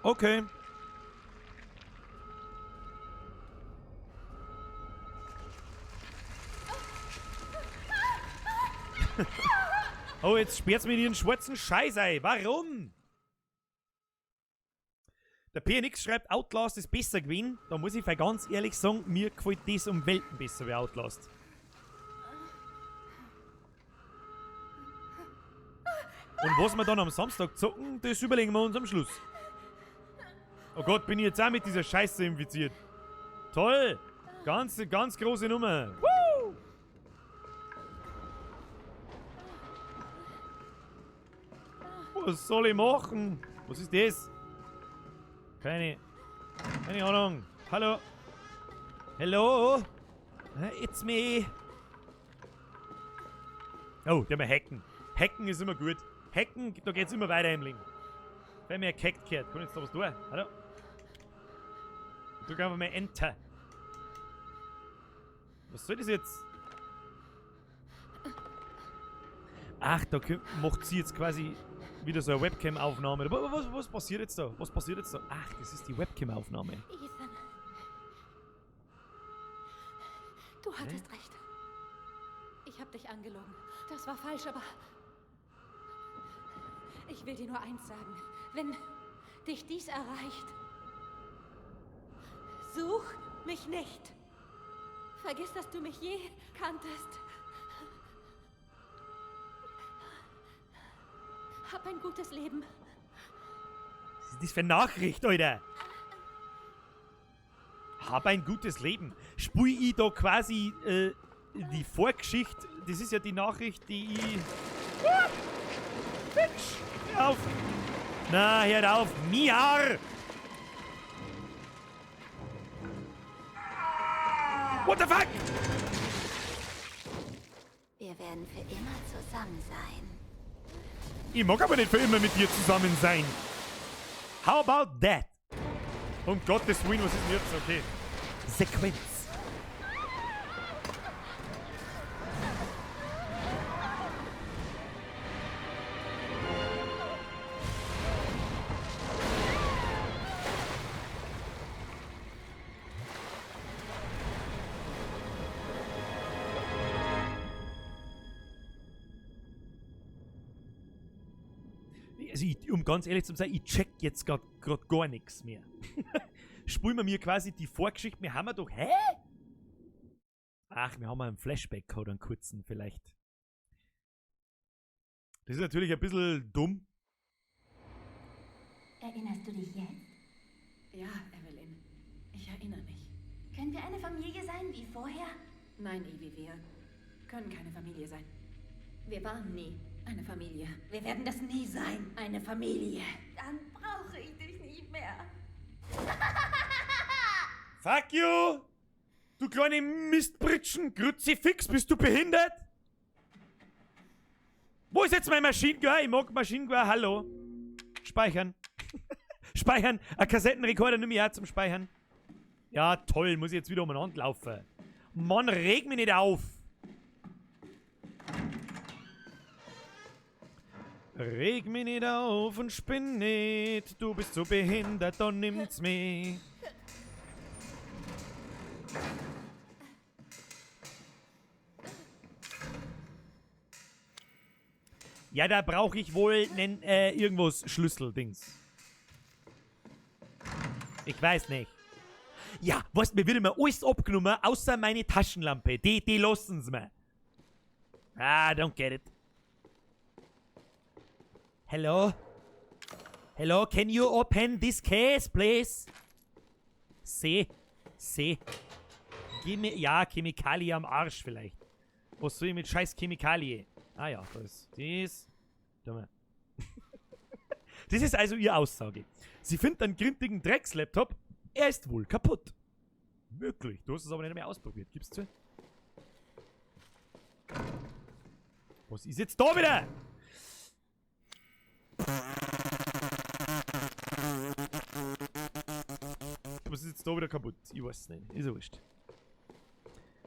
[SPEAKER 1] Okay. Oh, jetzt sperrt's mir ihren schwarzen Scheiß ein. Warum? Der PNX schreibt, Outlast ist besser gewesen. Da muss ich ganz ehrlich sagen, mir gefällt das um Welten besser wie Outlast. Und was wir dann am Samstag zocken, das überlegen wir uns am Schluss. Oh Gott, bin ich jetzt auch mit dieser Scheiße infiziert. Toll! Ganz, ganz große Nummer. Woo! Was soll ich machen? Was ist das? Keine Ahnung. Hallo. Hello. It's me. Oh, der mal hacken. Hacken ist immer gut. Hacken, da geht's immer weiter im Leben. Wenn mir gehackt gehört, kann ich jetzt da was tun? Hallo? Drück einfach mal Enter. Was soll das jetzt? Ach, da macht sie jetzt quasi wieder so eine Webcam-Aufnahme. Was passiert jetzt da? Was passiert jetzt da? Ach, das ist die Webcam-Aufnahme.
[SPEAKER 3] Ethan. Du hattest recht. Ich habe dich angelogen. Das war falsch, aber ich will dir nur eins sagen. Wenn dich dies erreicht, such mich nicht. Vergiss, dass du mich je kanntest. Hab ein gutes Leben.
[SPEAKER 1] Was ist das für eine Nachricht, Alter? Hab ein gutes Leben. Spul ich da quasi die Vorgeschichte? Das ist ja die Nachricht, die ich... Ah! Mensch, hör auf! Na, hör auf! Miar! What the fuck?
[SPEAKER 5] Wir werden für immer zusammen sein.
[SPEAKER 1] Ich mag aber nicht für immer mit dir zusammen sein. How about that? Um Gottes Willen, was ist denn jetzt? Okay. Sequenz. Also ich, um ganz ehrlich zu sein, ich check jetzt grad gar nichts mehr. Spulen wir mir quasi die Vorgeschichte, wir haben ja doch... Hä? Ach, wir haben einen Flashback gehabt, einen kurzen vielleicht. Das ist natürlich ein bisschen dumm.
[SPEAKER 5] Erinnerst du dich jetzt?
[SPEAKER 3] Ja, Evelyn. Ich erinnere mich.
[SPEAKER 5] Können wir eine Familie sein wie vorher?
[SPEAKER 3] Nein, Evie, wir können keine Familie sein. Wir waren nie eine Familie.
[SPEAKER 5] Wir werden das nie sein. Eine Familie. Dann brauche ich dich nicht mehr.
[SPEAKER 1] Fuck you! Du kleine Mistbritschen! Kruzifix, bist du behindert? Wo ist jetzt mein Maschinengewehr? Ich mag Maschinengewehr, hallo. Speichern. Speichern. Ein Kassettenrekorder nimm ich auch zum Speichern. Ja, toll, muss ich jetzt wieder umeinander laufen. Mann, reg mich nicht auf! Reg mich nicht auf und spinn nicht. Du bist so behindert, dann nimmt's mich. Ja, da brauche ich wohl nen, irgendwas Schlüsseldings. Ich weiß nicht. Ja, weißt du, mir wird immer alles abgenommen, außer meine Taschenlampe. Die lassen's mir. Ah, don't get it. Hello? Hello, can you open this case, please? C. C. Gib mir, ja, Chemikalie am Arsch vielleicht. Was soll ich mit scheiß Chemikalie? Ah ja, da ist das. Da mal. Das ist also ihre Aussage. Sie findet einen grintigen Dreckslaptop. Er ist wohl kaputt. Wirklich. Du hast es aber nicht mehr ausprobiert. Gib's zu. Was ist jetzt da wieder? Was ist jetzt da wieder kaputt? Ich weiß es nicht. Ist ja wurscht.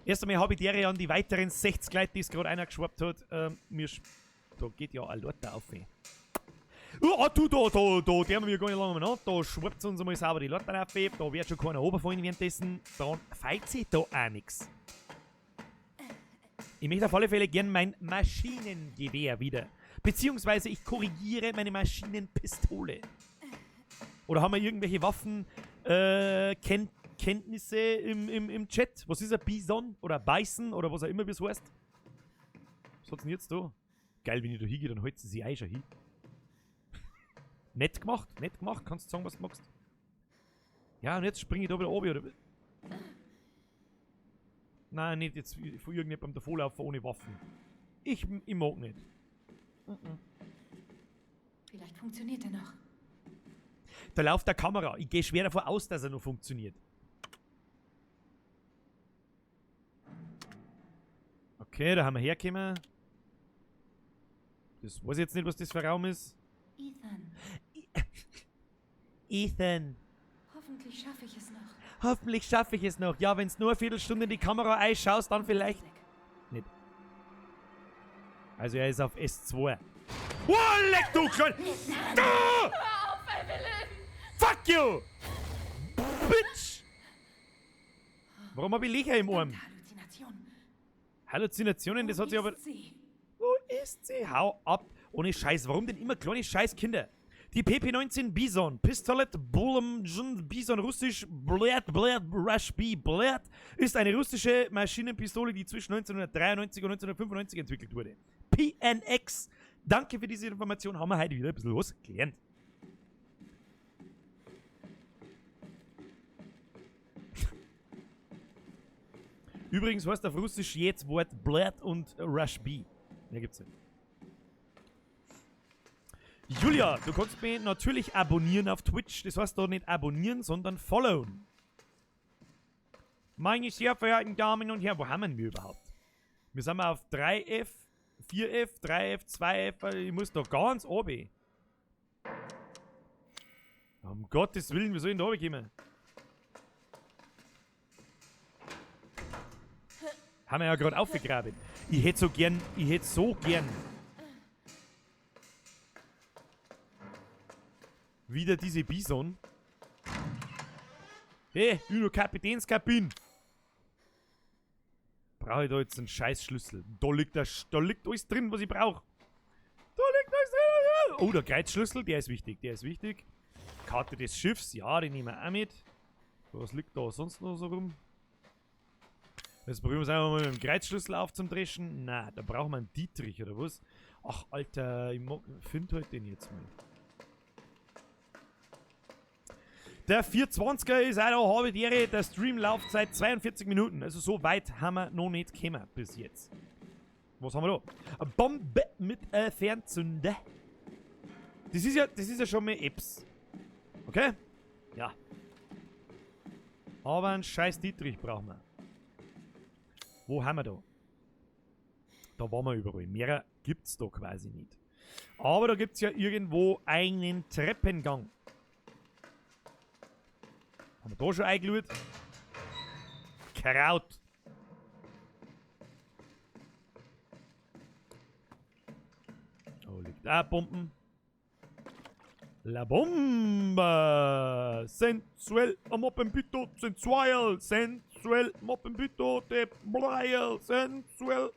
[SPEAKER 1] Erst einmal habe ich die an die weiteren 60 Leute, die es gerade einer geschwappt hat. Da geht ja ein Leute auf. Oh, du, da, der haben wir gar nicht lange mehr an. Da schwappt uns einmal sauber die Leute auf. Da wird schon keiner runterfallen währenddessen. Dann feit sich da auch nix. Ich möchte auf alle Fälle gern mein Maschinengewehr wieder. Beziehungsweise ich korrigiere meine Maschinenpistole. Oder haben wir irgendwelche Waffen, Kenntnisse im Chat? Was ist ein Bison oder Bison oder was auch immer wie es heißt? Was hat's denn jetzt da? Geil, wenn ich da hingehe, dann hält sie sich auch schon hin. Nett gemacht, nett gemacht. Kannst du sagen, was du magst. Ja, und jetzt springe ich da wieder runter, oder? Nein, nicht jetzt von irgendjemandem davonlaufen ohne Waffen. Ich mag nicht. Mhm.
[SPEAKER 3] Vielleicht funktioniert er noch.
[SPEAKER 1] Da läuft der Kamera. Ich gehe schwer davon aus, dass er noch funktioniert. Okay, da haben wir hergekommen. Das weiß ich jetzt nicht, was das für ein Raum ist.
[SPEAKER 3] Ethan,
[SPEAKER 1] Ethan.
[SPEAKER 3] hoffentlich schaffe ich es noch.
[SPEAKER 1] Hoffentlich schaffe ich es noch. Ja, wenn es nur eine Viertelstunde in die Kamera einschaust, dann vielleicht.
[SPEAKER 3] Weg.
[SPEAKER 1] Nicht. Also er ist auf S2. Oh, leck du Klein! Du!
[SPEAKER 3] Hör auf, Evelyn!
[SPEAKER 1] Fuck you! Bitch! Warum habe ich Löcher im Arm?
[SPEAKER 3] Verdammte Halluzination.
[SPEAKER 1] Halluzinationen, das
[SPEAKER 3] Wo
[SPEAKER 1] hat sich aber.
[SPEAKER 3] ist sie?
[SPEAKER 1] Wo ist sie? Hau ab! Ohne Scheiß, warum denn immer kleine Scheißkinder? Die PP-19 Bison, Pistolet Bulem Bison Russisch Blät Blät Rush B Blät ist eine russische Maschinenpistole, die zwischen 1993 und 1995 entwickelt wurde. PNX. Danke für diese Information, haben wir heute wieder ein bisschen was gelernt. Übrigens heißt auf Russisch jetzt Wort Blät und Rush B. Mehr gibt's nicht. Julia, du kannst mich natürlich abonnieren auf Twitch. Das heißt doch nicht abonnieren, sondern followen. Meine sehr verehrten Damen und Herren, wo haben wir denn überhaupt? Wir sind auf 3F, 4F, 3F, 2F. Ich muss da ganz oben. Um Gottes Willen, wie soll ich denn da runterkommen? Haben wir ja gerade aufgegraben. Ich hätte so gern, ich hätte so gern wieder diese Bison. Hey, über Kapitänskabine. Brauche ich da jetzt einen Scheißschlüssel? Da liegt, der, da liegt alles drin, was ich brauche. Da liegt alles drin. Oh, der Kreuzschlüssel, der ist wichtig, der ist wichtig. Karte des Schiffs, ja, die nehmen wir auch mit. Was liegt da sonst noch so rum? Jetzt probieren wir es einfach mal mit dem Kreuzschlüssel aufzudreschen. Na, da brauchen wir einen Dietrich oder was? Ach, Alter, ich finde halt den jetzt mal. Der 420er ist auch da, habe die Ehre. Der Stream läuft seit 42 Minuten. Also so weit haben wir noch nicht gekommen bis jetzt. Was haben wir da? Eine Bombe mit Fernzünder. Das ist ja schon mal Apps. Okay? Ja. Aber einen scheiß Dietrich brauchen wir. Wo haben wir da? Da waren wir überall. Mehr gibt's da quasi nicht. Aber da gibt's ja irgendwo einen Treppengang. Haben wir da schon eingeschaut? Kraut. Oh, liegt auch Bomben. La Bomba! Sensuell am Oppenbüto, sensuell, sensuell, Moppenbüto, de Bleil, sensuell.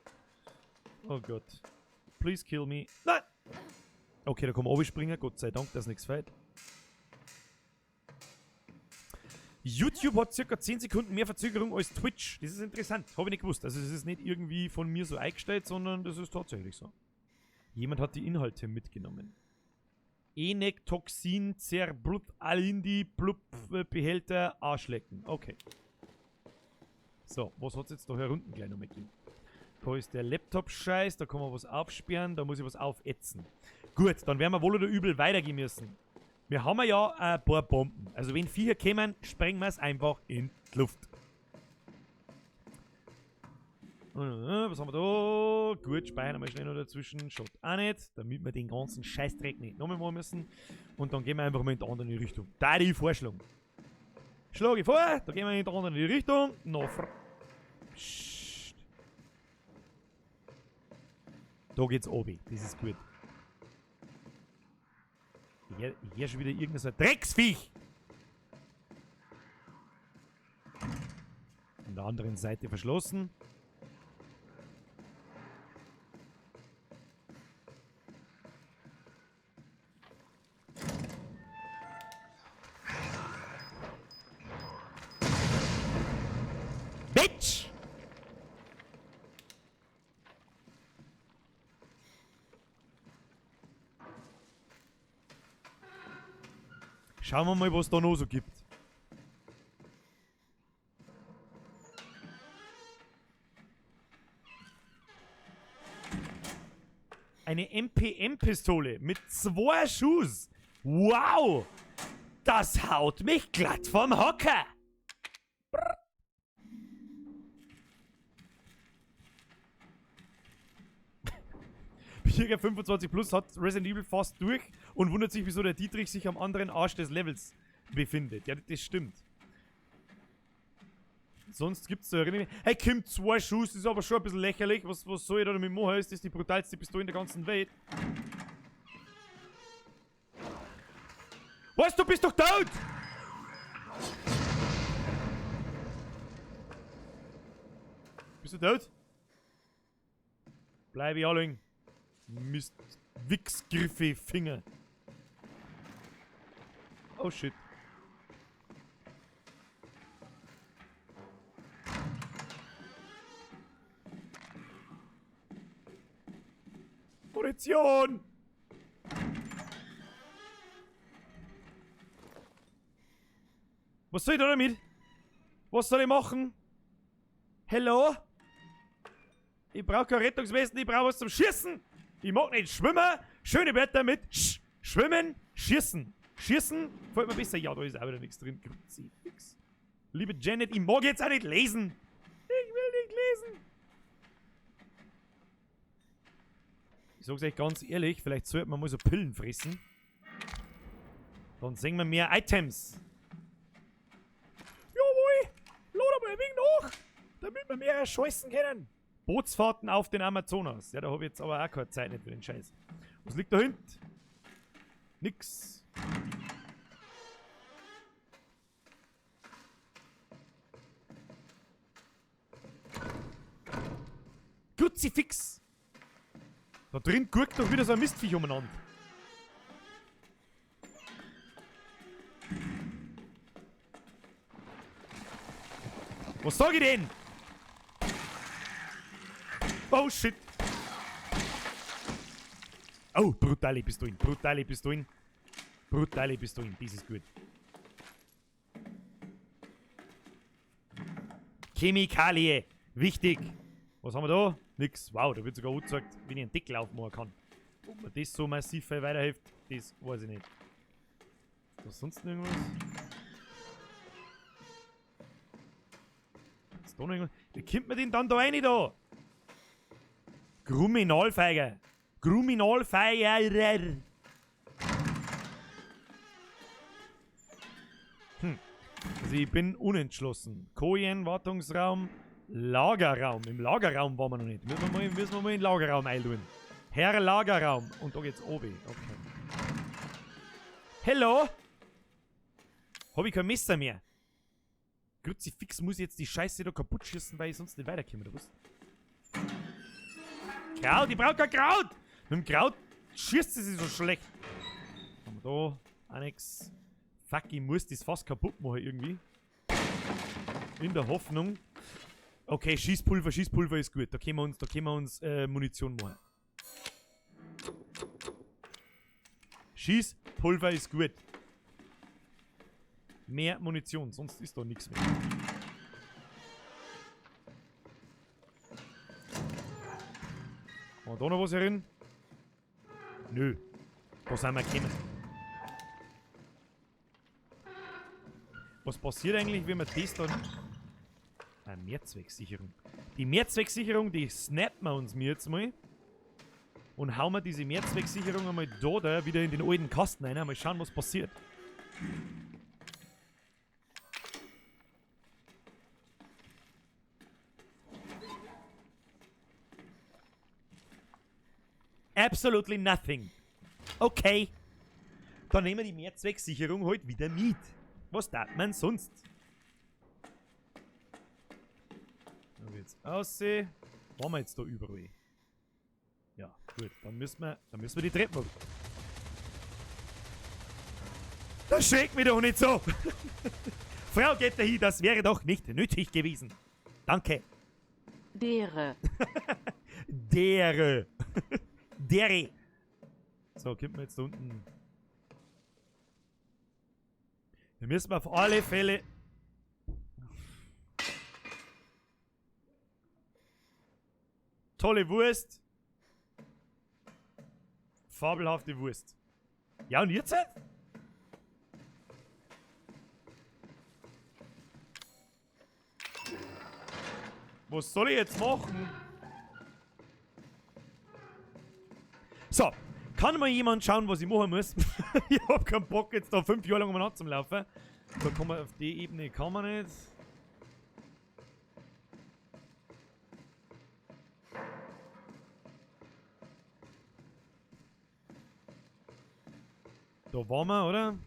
[SPEAKER 1] Oh Gott. Please kill me. Nein! Okay, da kann man springen, Gott sei Dank, dass nichts fällt. YouTube hat circa 10 Sekunden mehr Verzögerung als Twitch. Das ist interessant, habe ich nicht gewusst. Also es ist nicht irgendwie von mir so eingestellt, sondern das ist tatsächlich so. Jemand hat die Inhalte mitgenommen. Enektoxin, Zerblut, Alindi, Blub, Behälter, Arschlecken. Okay. So, was hat's jetzt da herunten gleich noch mitgegeben? Da ist der Laptop-Scheiß, da kann man was aufsperren, da muss ich was aufätzen. Gut, dann werden wir wohl oder übel weitergehen müssen. Wir haben ja ein paar Bomben. Also wenn Viecher kommen, sprengen wir es einfach in die Luft. Was haben wir da? Gut, speichern wir schnell noch dazwischen. Schaut auch nicht, damit wir den ganzen Scheißdreck nicht nochmal machen müssen. Und dann gehen wir einfach mal in die andere Richtung. Da die Vorschlag. Schlage ich vor, da gehen wir in die andere Richtung. Noch. Psst. Da geht's oben. Das ist gut. Ich hör schon wieder irgendein so ein Drecksviech! An der anderen Seite verschlossen. Bitch! Schauen wir mal, was da noch so gibt. Eine MPM-Pistole mit 2 Schuss. Wow! Das haut mich glatt vom Hocker! Brr. Birger 25 Plus hat Resident Evil fast durch und wundert sich, wieso der Dietrich sich am anderen Arsch des Levels befindet. Ja, das stimmt. Sonst gibt's da erinnere. Hey, Kim, 2 Schuss ist aber schon ein bisschen lächerlich. Was soll ich da damit machen? Ist das die brutalste Pistole in der ganzen Welt? Was? Du bist doch tot! Bist du tot? Bleib ich allen. Mist. Wichsgriffe Finger. Oh shit. Munition! Was soll ich da damit? Was soll ich machen? Hello? Ich brauch kein Rettungswesten, ich brauch was zum Schießen! Ich mag nicht schwimmen! Schöne Wörter mit Schwimmen, Schießen! Schießen fällt mir besser. Ja, da ist auch wieder nichts drin. Kruzifix. Liebe Janet, ich mag jetzt auch nicht lesen! Ich will nicht lesen! Ich sag's euch ganz ehrlich, vielleicht sollte man mal so Pillen fressen. Dann sehen wir mehr Items. Jawohl! Lad mal ein wenig nach, damit wir mehr scheißen können. Bootsfahrten auf den Amazonas. Ja, da hab ich jetzt aber auch keine Zeit nicht für den Scheiß. Was liegt da hinten? Nix. Kruzifix! Da drin gurkt doch wieder so ein Mistviech umeinander. Was sag ich denn? Oh shit. Oh, brutale Pistolen, brutale Pistolen. Brutale Pistolen, das ist gut. Chemikalie, wichtig. Was haben wir da? Nix. Wow, da wird sogar angezeigt, wenn ich einen Deckel aufmachen kann. Ob mir das so massiv weiterhilft, das weiß ich nicht. Ist da sonst noch irgendwas? Ist da noch irgendwas? Wie kommt man denn dann da rein da? Kriminalfeiger. Kriminalfeiger. Also ich bin unentschlossen. Kojen, Wartungsraum, Lagerraum. Im Lagerraum waren wir noch nicht. Müssen wir mal in den Lagerraum eintun. Herr Lagerraum. Und da geht's oben. Okay. Hello? Hab ich kein Messer mehr? Kruzifix, muss ich jetzt die Scheiße da kaputt schießen, weil ich sonst nicht weiterkomme, oder was? Kraut, ich brauch kein Kraut! Mit dem Kraut schießt sie sich so schlecht. Haben wir da? Auch nix. Fuck, ich muss das fast kaputt machen irgendwie. In der Hoffnung. Okay, Schießpulver, Schießpulver ist gut. Da können wir uns, Munition machen. Schießpulver ist gut. Mehr Munition, sonst ist da nichts mehr. Haben wir da noch was herin? Nö. Da sind wir gekommen. Was passiert eigentlich, wenn wir das dann... Ah, Mehrzwecksicherung. Die Mehrzwecksicherung, die snappen wir uns mir jetzt mal. Und hauen wir diese Mehrzwecksicherung einmal da wieder in den alten Kasten rein. Mal schauen, was passiert. Absolutely nothing. Okay. Dann nehmen wir die Mehrzwecksicherung halt wieder mit. Was darf man sonst? Da wird's aussehen. Waren wir jetzt da überall? Ja, gut. Dann müssen wir die Treppe machen. Das schreckt mich doch nicht so! Frau geht dahin, das wäre doch nicht nötig gewesen. Danke.
[SPEAKER 2] Dere.
[SPEAKER 1] Dere. Dere. So, kommt man jetzt da unten. Wir müssen auf alle Fälle... Tolle Wurst. Fabelhafte Wurst. Ja, und jetzt? Was soll ich jetzt machen? So, kann mal jemand schauen, was ich machen muss? Ich hab keinen Bock, jetzt da 5 Jahre lang umeinander zum Laufen. Da kommen wir auf die Ebene, kann man nicht. Da waren wir, oder?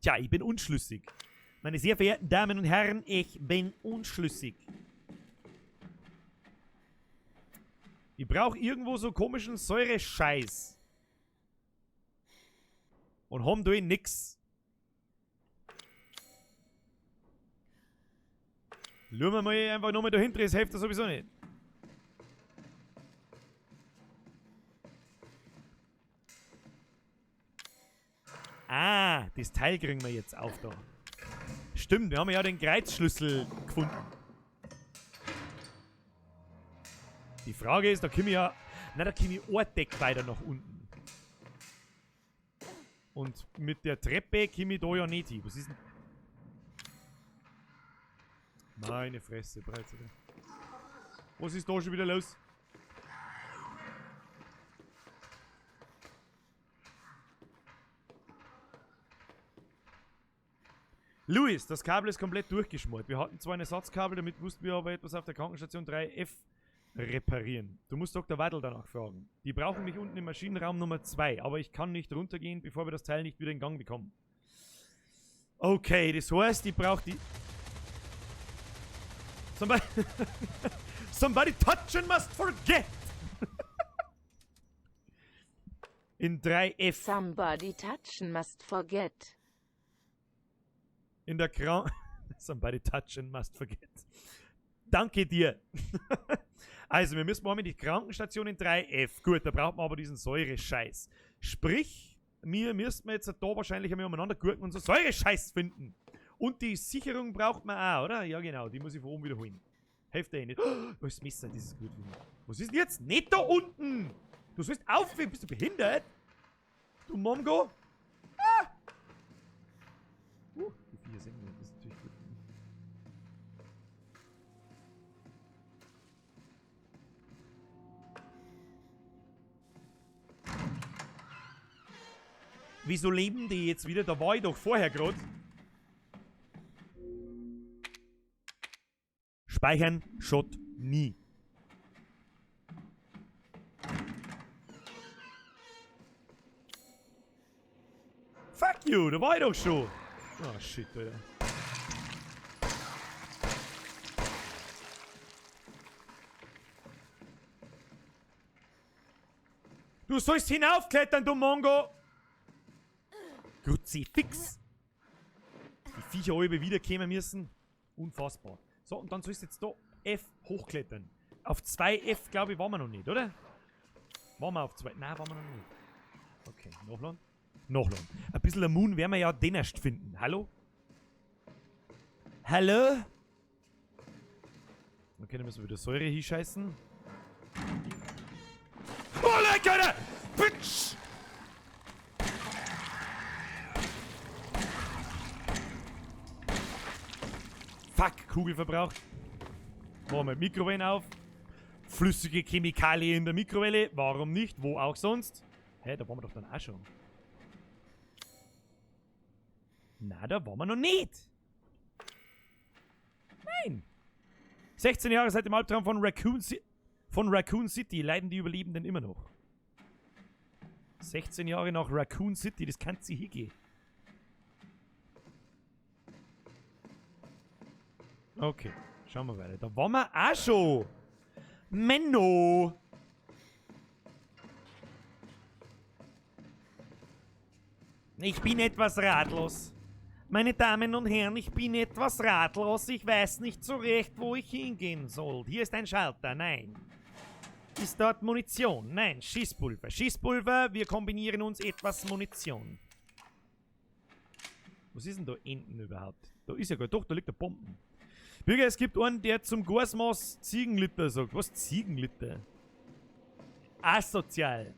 [SPEAKER 1] Tja, ich bin unschlüssig. Meine sehr verehrten Damen und Herren, ich bin unschlüssig. Ich brauch irgendwo so komischen Säurescheiß. Und haben da nix. Schauen wir mal einfach nochmal dahinter, das hilft ja sowieso nicht. Ah, das Teil kriegen wir jetzt auf da. Stimmt, wir haben ja den Kreuzschlüssel gefunden. Die Frage ist, da komme ich ja... Na, da komme ich ein Deck weiter nach unten. Und mit der Treppe komme ich da ja nicht hin. Was ist denn... Meine Fresse, Breite. Was ist da schon wieder los? Luis, das Kabel ist komplett durchgeschmort. Wir hatten zwar ein Ersatzkabel, damit mussten wir aber etwas auf der Krankenstation 3F reparieren. Du musst Dr. Waddle danach fragen. Die brauchen mich unten im Maschinenraum Nummer 2, aber ich kann nicht runtergehen, bevor wir das Teil nicht wieder in Gang bekommen. Okay, das heißt, ich brauche die... Somebody, Somebody touch and must forget! In 3F.
[SPEAKER 2] Somebody touch and must forget.
[SPEAKER 1] In der Kran... Somebody touch and must forget. Danke dir. Also, wir müssen mal mit die Krankenstation in 3F. Gut, da braucht man aber diesen Säurescheiß. Sprich, wir müssten jetzt da wahrscheinlich einmal umeinander gurken und so Säurescheiß finden. Und die Sicherung braucht man auch, oder? Ja, genau, die muss ich von oben wieder holen. Hilft dir eh nicht. Oh, das Messer, das ist gut. Was ist denn jetzt? Nicht da unten! Du sollst aufhören, bist du behindert? Du Mongo? Ah! Die 4 sind das ist natürlich gut. Wieso leben die jetzt wieder? Da war ich doch vorher grad. Speichern schaut nie. Fuck you, da war ich doch schon. Oh shit, Alter. Du sollst hinaufklettern, du Mongo! Kruzifix! Die Viecher alle wiederkommen müssen. Unfassbar. So, und dann sollst du jetzt da F hochklettern. Auf 2F, glaube ich, waren wir noch nicht, oder? Waren wir auf 2? Nein, waren wir noch nicht. Okay, nachladen. Nachladen. Ein bisschen der Moon werden wir ja den erst finden. Hallo? Hallo? Okay, dann müssen wir wieder Säure hinscheißen. Oh, leck, Alter! Bitch! Fuck, Kugel verbraucht. Machen wir Mikrowellen auf. Flüssige Chemikalien in der Mikrowelle. Warum nicht? Wo auch sonst? Hä, da waren wir doch dann auch schon. Na, da waren wir noch nicht. Nein. 16 Jahre seit dem Albtraum von Raccoon City leiden die Überlebenden immer noch. 16 Jahre nach Raccoon City, das kann sie hingehen. Okay, schauen wir weiter. Da waren wir auch schon. Menno! Ich bin etwas ratlos. Meine Damen und Herren, ich bin etwas ratlos. Ich weiß nicht so recht, wo ich hingehen soll. Hier ist ein Schalter. Nein. Ist dort Munition? Nein. Schießpulver. Schießpulver. Wir kombinieren uns etwas Munition. Was ist denn da hinten überhaupt? Da ist ja gar... Doch, da liegt der Bomben. Bürger, es gibt einen, der zum Gasmaß Ziegenliter sagt. Was? Ziegenliter? Asozial.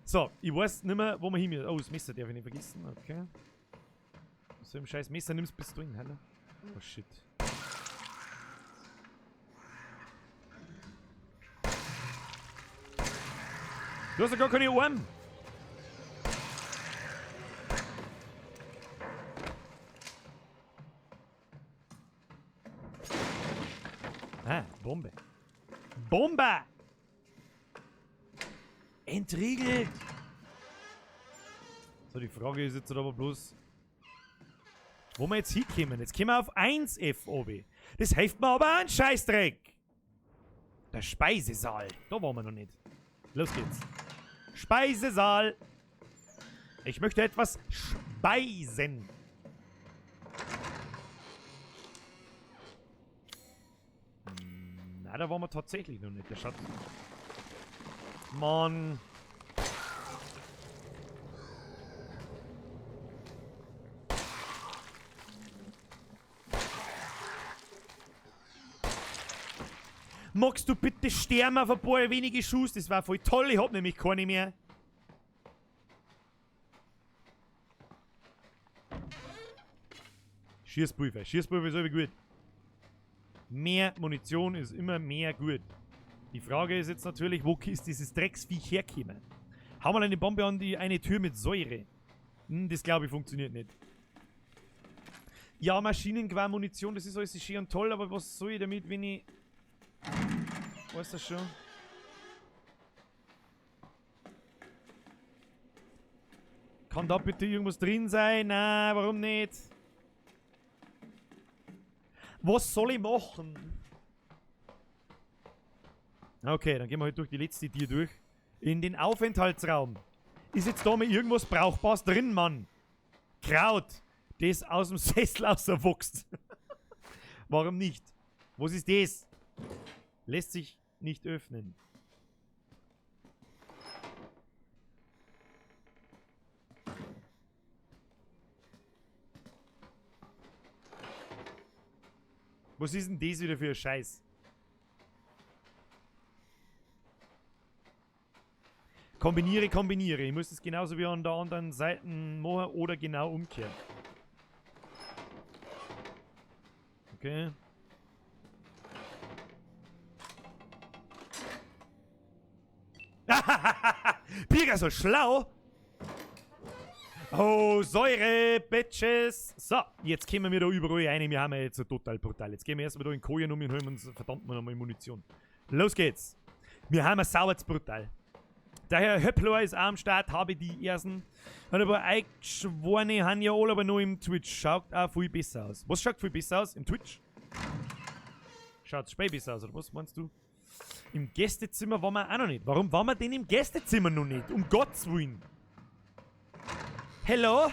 [SPEAKER 1] So, ich weiß nicht mehr, wo wir hin müssen. Oh, das Messer darf ich nicht vergessen. Okay. So im scheiß Messer nimmst Pistolen, hallo? Oh shit. Du hast ja gar keine Ohren! Ah, Bombe. Bombe! Entriegelt! So, die Frage ist jetzt aber bloß, wo wir jetzt hinkommen. Jetzt kommen wir auf 1F obi. Das hilft mir aber einen Scheißdreck. Der Speisesaal. Da waren wir noch nicht. Los geht's. Speisesaal. Ich möchte etwas speisen. Na, da waren wir tatsächlich noch nicht. Der Schatz. Mann. Magst du bitte sterben auf ein paar wenige Schuss? Das war voll toll, ich hab nämlich keine mehr. Schießpulver. Schießpulver ist immer gut. Mehr Munition ist immer mehr gut. Die Frage ist jetzt natürlich, wo ist dieses Drecksviech hergekommen? Hau mal eine Bombe an die eine Tür mit Säure. Das glaube ich funktioniert nicht. Ja, Maschinengewehr, Munition, das ist alles schön und toll, aber was soll ich damit, wenn ich... Weißt du schon? Kann da bitte irgendwas drin sein? Nein, warum nicht? Was soll ich machen? Okay, dann gehen wir halt durch die letzte Tür durch. In den Aufenthaltsraum. Ist jetzt da mal irgendwas Brauchbares drin, Mann? Kraut, das aus dem Sessel rauswächst. Warum nicht? Was ist das? Lässt sich nicht öffnen. Was ist denn das wieder für ein Scheiß? Kombiniere, kombiniere. Ich muss das genauso wie an der anderen Seite machen oder genau umkehren. Okay. Birger so schlau! Oh, Säure, Bitches! So, jetzt kommen wir da überall rein. Wir haben ja jetzt so total brutal. Jetzt gehen wir erstmal da in Kojen um und holen uns verdammt nochmal Munition. Los geht's! Wir haben ein sauertes brutal. Der Herr Höppler ist auch am Start, habe die ersten. Hat aber eingeschworene haben ja alle aber nur im Twitch. Schaut auch viel besser aus. Was schaut viel besser aus? Im Twitch? Schaut spät besser aus, oder was meinst du? Im Gästezimmer waren wir auch noch nicht. Warum waren wir denn im Gästezimmer noch nicht? Um Gottes Willen. Hello?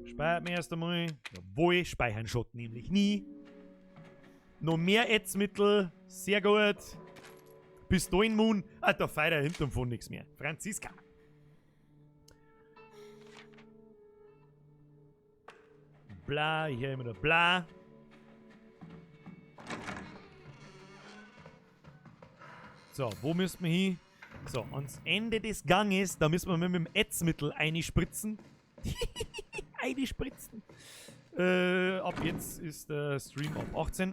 [SPEAKER 1] Speichert mir erst einmal. Jawohl, speichern Schott nämlich nie. Noch mehr Ätzmittel. Sehr gut. Pistolenmoon. Ah, da feiert er hinterm von nichts mehr. Franziska. Bla, hier immer noch bla. So, wo müssen wir hin? So, ans Ende des Ganges, da müssen wir mit dem Ätzmittel einspritzen. Einspritzen. Ab jetzt ist der Stream ab 18.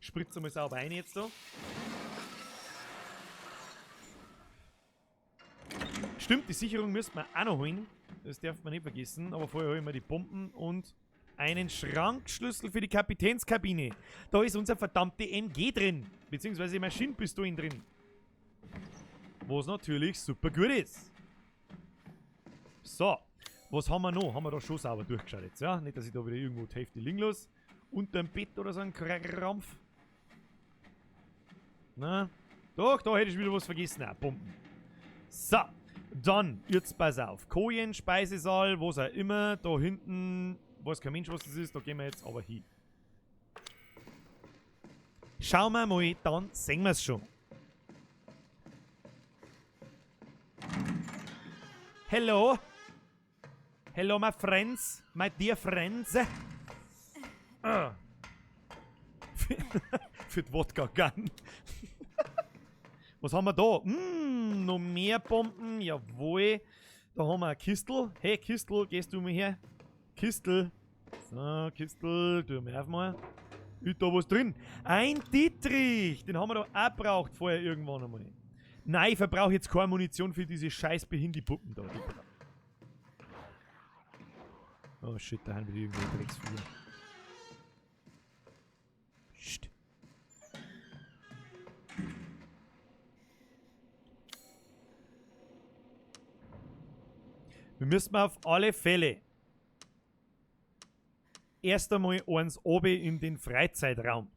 [SPEAKER 1] Spritzen wir sauber ein jetzt da. Stimmt, die Sicherung müssen wir auch noch holen. Das darf man nicht vergessen. Aber vorher holen wir die Bomben und einen Schrankschlüssel für die Kapitänskabine. Da ist unser verdammte MG drin. Beziehungsweise Maschinenpistolen drin. Was natürlich super gut ist. So. Was haben wir noch? Haben wir da schon sauber durchgeschaut jetzt, ja? Nicht, dass ich da wieder irgendwo die Hälfte liegen lasse. Unterm Bett oder so ein Krampf. Na? Doch, da hätte ich wieder was vergessen. Ah, Bomben. So. Dann, jetzt pass auf. Kojen, Speisesaal, was auch immer. Da hinten, weiß kein Mensch, was das ist. Da gehen wir jetzt aber hin. Schauen wir mal, dann sehen wir's schon. Hello. Hello, my friends. My dear friends. Ah. Für die Wodka-Gun. Was haben wir da? Noch mehr Bomben. Jawohl. Da haben wir ein Kistel. Hey, Kistel, gehst du mal her? Kistel. So, Kistel, tu mir aufmachen. Ist da was drin? Ein Dietrich! Den haben wir doch auch gebraucht vorher irgendwann einmal. Nein, ich verbrauche jetzt keine Munition für diese scheiß Behindi-Puppen da. Oh shit, da haben wir irgendwo Drecksvieh. Psst. Wir müssen auf alle Fälle erst einmal eins oben in den Freizeitraum.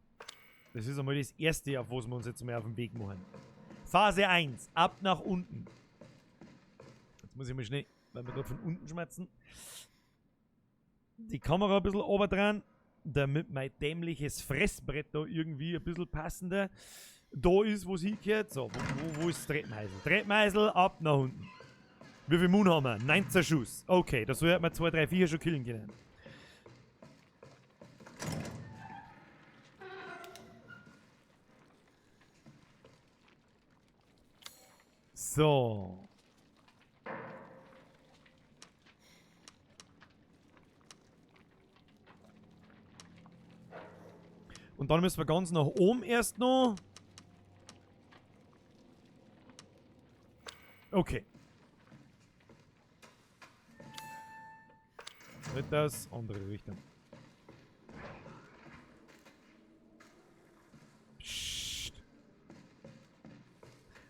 [SPEAKER 1] Das ist einmal das Erste, auf was wir uns jetzt mal auf den Weg machen. Phase 1, ab nach unten. Jetzt muss ich mal schnell, weil wir gerade von unten schmerzen, die Kamera ein bisschen oben dran, damit mein dämliches Fressbrett da irgendwie ein bisschen passender da ist, wo es hingehört. So, wo ist das Treppenhäusl? Treppenhäusl, ab nach unten. Wie viel Moon haben wir? 19 Schuss. Okay, das sollte man 2, 3, 4 schon killen können. So. Und dann müssen wir ganz nach oben erst noch. Okay. Nicht das, andere Richtung. Psst.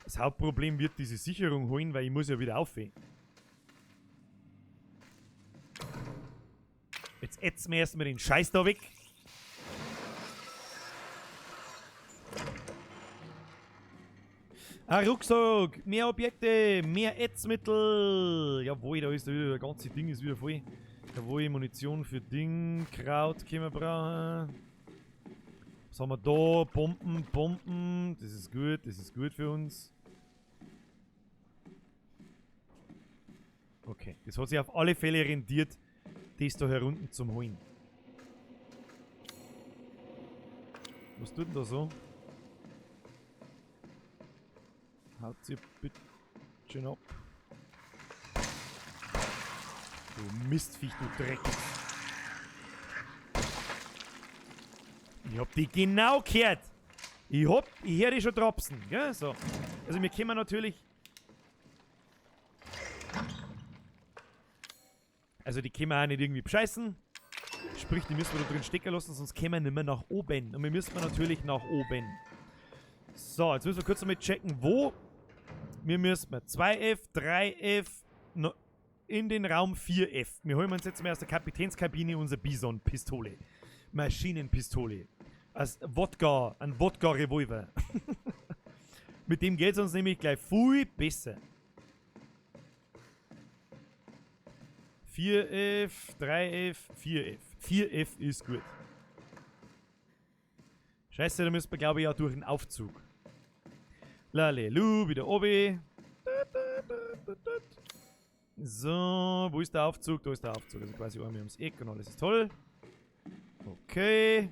[SPEAKER 1] Das Hauptproblem wird diese Sicherung holen, weil ich muss ja wieder aufhören. Jetzt ätzen wir erstmal den Scheiß da weg. Ein Rucksack, mehr Objekte, mehr Ätzmittel. Jawohl, da ist wieder, das ganze Ding ist wieder voll. Jawohl, Munition für Ding, Kraut können wir brauchen. Was haben wir da? Bomben, Bomben. Das ist gut für uns. Okay, das hat sich auf alle Fälle rendiert, das da herunten zum Holen. Was tut denn da so? Haut sie bitte schön ab. Du Mistviech, du Dreck. Ich hab die genau gehört. Ich hör die schon dropsen, gell? So. Also wir können natürlich... Also die können wir auch nicht irgendwie bescheißen. Sprich, die müssen wir da drin stecken lassen, sonst kämen wir nicht mehr nach oben. Und wir müssen natürlich nach oben. So, jetzt müssen wir kurz einmal checken, wo. Wir müssen 2F, 3F, in den Raum 4F. Wir holen uns jetzt mal aus der Kapitänskabine unsere Bison-Pistole. Maschinenpistole. Als Wodka, ein Wodka-Revolver. Mit dem geht's uns nämlich gleich viel besser. 4F, 3F, 4F. 4F ist gut. Scheiße, da müssen wir, glaube ich, auch durch den Aufzug. Lalelu, wieder oben. So, wo ist der Aufzug? Da ist der Aufzug. Also quasi einmal ums Eck und alles ist toll. Okay.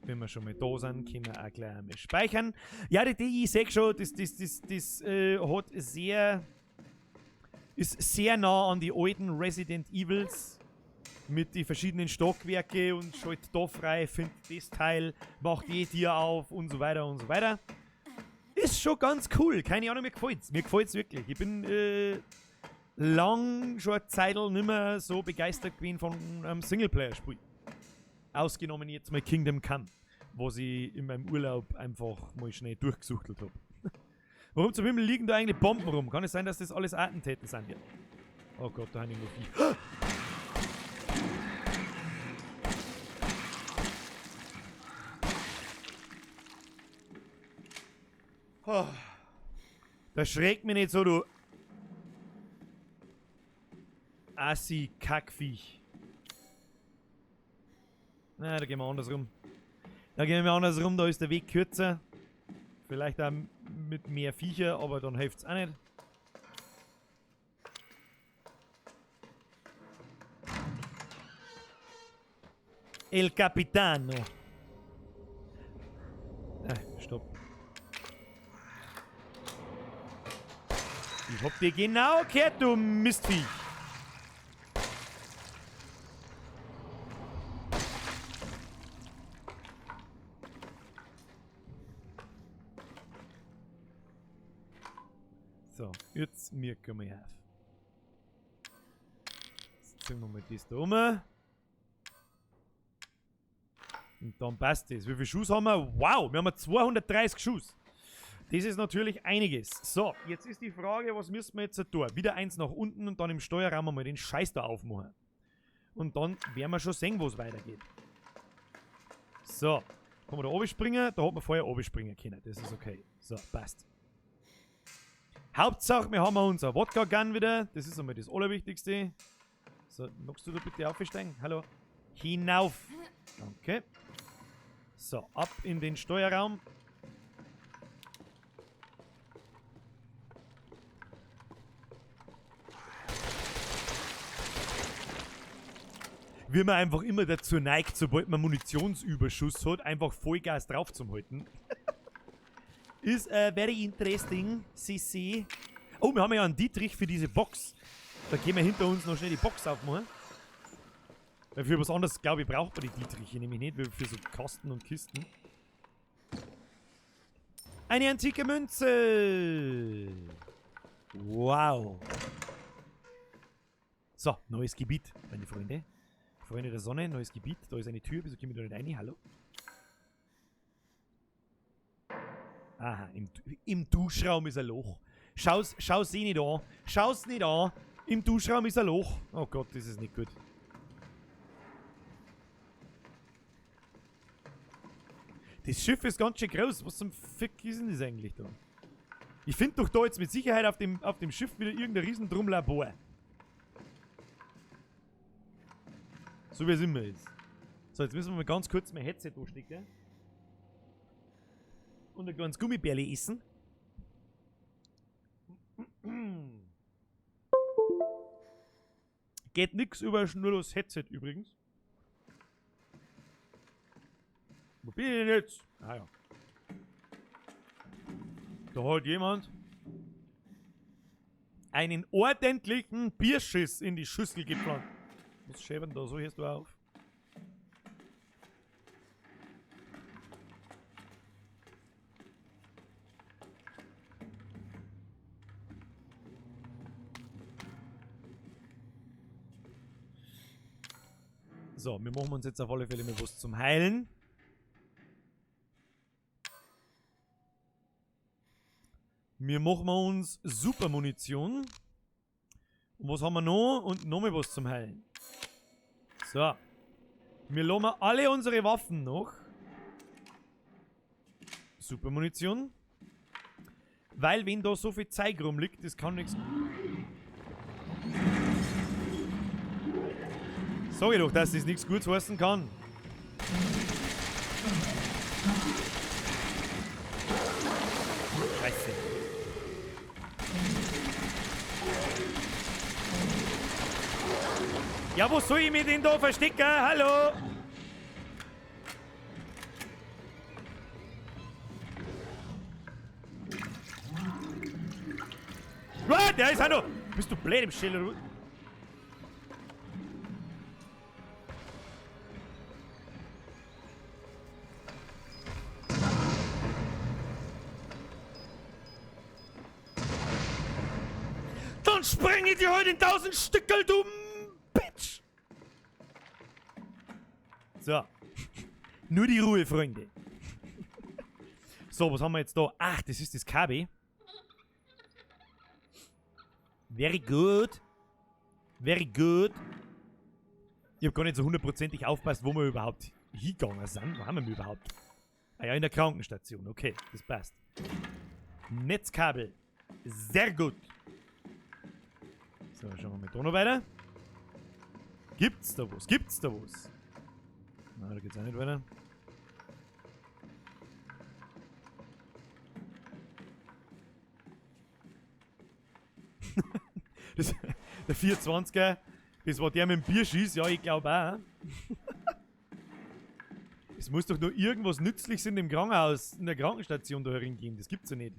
[SPEAKER 1] Wenn wir schon mal da sind, können wir auch gleich einmal speichern. Ja, die DI, ich sehe schon, das hat sehr... Ist sehr nah an die alten Resident Evils. Mit den verschiedenen Stockwerke und schaltet da frei, findet das Teil, macht je Tier auf und so weiter und so weiter. Ist schon ganz cool. Keine Ahnung, mir gefällt's. Mir gefällt's wirklich. Ich bin lang schon eine Zeit nicht mehr so begeistert gewesen von einem Singleplayer-Spiel. Ausgenommen jetzt mal Kingdom Come, was ich in meinem Urlaub einfach mal schnell durchgesuchtelt hab. Warum zum Himmel liegen da eigentlich Bomben rum? Kann es sein, dass das alles Attentäter sind hier? Oh Gott, da haben irgendwo Vieh. Oh. Das schreckt mich nicht so, du Assi-Kackviech. Na, da gehen wir andersrum. Da gehen wir andersrum, da ist der Weg kürzer. Vielleicht auch mit mehr Viecher, aber dann hilft's auch nicht. El Capitano. Stopp. Ich hab dir genau gehört, du Mistviech. So, jetzt mir kommen wir auf. Jetzt ziehen wir mal das da um. Und dann passt das. Wie viele Schuss haben wir? Wow, wir haben 230 Schuss. Das ist natürlich einiges. So, jetzt ist die Frage, was müssen wir jetzt tun? Wieder eins nach unten und dann im Steuerraum einmal den Scheiß da aufmachen. Und dann werden wir schon sehen, wo es weitergeht. So, kann man da oben springen? Da hat man vorher oben springen können. Das ist okay. So, passt. Hauptsache, wir haben unser Wodka-Gun wieder. Das ist einmal das Allerwichtigste. So, magst du da bitte aufsteigen? Hallo? Hinauf. Danke. So, ab in den Steuerraum. Wie man einfach immer dazu neigt, sobald man Munitionsüberschuss hat, einfach Vollgas drauf zu halten. Ist very interesting, CC. Oh, wir haben ja einen Dietrich für diese Box. Da gehen wir hinter uns noch schnell die Box aufmachen. Weil für was anderes, glaube ich, braucht man die Dietriche nämlich nicht, weil für so Kasten und Kisten. Eine antike Münze! Wow! So, neues Gebiet, meine Freunde. Freunde der Sonne, neues Gebiet. Da ist eine Tür, wieso kommen wir da nicht rein? Hallo? Aha, im Duschraum ist ein Loch. Schau's eh nicht an. Schau's nicht an. Im Duschraum ist ein Loch. Oh Gott, das ist nicht gut. Das Schiff ist ganz schön groß. Was zum Fick ist denn das eigentlich da? Ich find doch da jetzt mit Sicherheit auf dem Schiff wieder irgendein Riesendrum-Labor. So wie es immer ist. So, jetzt müssen wir mal ganz kurz mein Headset anstecken. Und ein kleines Gummibärli essen. Geht nix über nur das Headset übrigens. Wo bin ich denn jetzt? Ah ja. Da hat jemand einen ordentlichen Bierschiss in die Schüssel gepflanzt. Was schäbern da so? Hörst du auf? So, wir machen uns jetzt auf alle Fälle mal was zum Heilen. Wir machen uns Supermunition. Und was haben wir noch? Und noch mal was zum Heilen. So. Wir lassen alle unsere Waffen noch. Supermunition. Weil, wenn da so viel Zeug rumliegt, das kann nichts. Sag ich doch, dass das nichts Gutes heißen kann. Scheiße. Ja, wo soll ich mich denn da verstecken? Hallo? Ah, der ist auch noch. Bist du blöd im Schädel, oder? Dann spreng ich dir heute in 1000 Stückel, du Bitch! So. Nur die Ruhe, Freunde. So, was haben wir jetzt da? Ach, das ist das KB. Very good. Very good. Ich hab gar nicht so hundertprozentig aufgepasst, wo wir überhaupt hingegangen sind. Wo haben wir überhaupt? Ah ja, in der Krankenstation. Okay, das passt. Netzkabel. Sehr gut. So, schauen wir mal da noch weiter. Gibt's da was? Gibt's da was? Na, da geht's auch nicht weiter. Das, der 420er, das war der mit dem Bierschiss, ja, ich glaub auch. Es muss doch nur irgendwas Nützliches in dem Krankenhaus, in der Krankenstation da herin geben. Das gibt's ja nicht.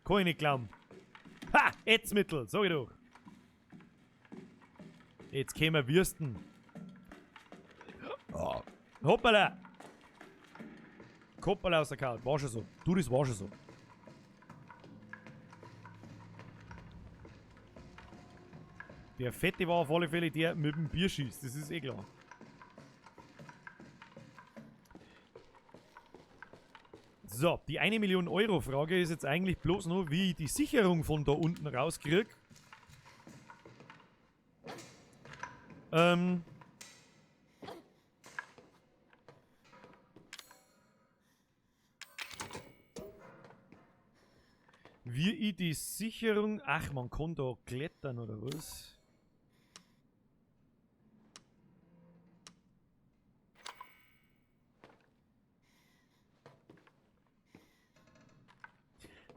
[SPEAKER 1] Kann ich nicht glauben. Ha! Ätzmittel, sag ich doch. Jetzt kämen wir Würsten. Oh. Hoppala! Koppala aus der Karte. War schon so. Du, das war schon so. Der Fette war auf alle Fälle der mit dem Bier schießt. Das ist eh klar. So, die 1 Million Euro Frage ist jetzt eigentlich bloß nur, wie ich die Sicherung von da unten rauskrieg. Wie ich die Sicherung... Ach, man kann da klettern oder was?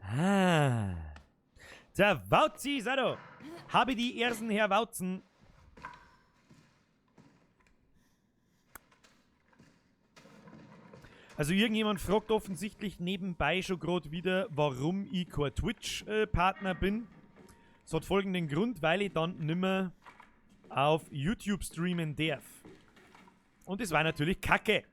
[SPEAKER 1] Ah. Der Wauzi ist auch da. Habe die Ersen, Herr Wautzen. Also irgendjemand fragt offensichtlich nebenbei schon grad wieder, warum ich kein Twitch-Partner bin. Das hat folgenden Grund, weil ich dann nimmer auf YouTube streamen darf. Und das war natürlich Kacke.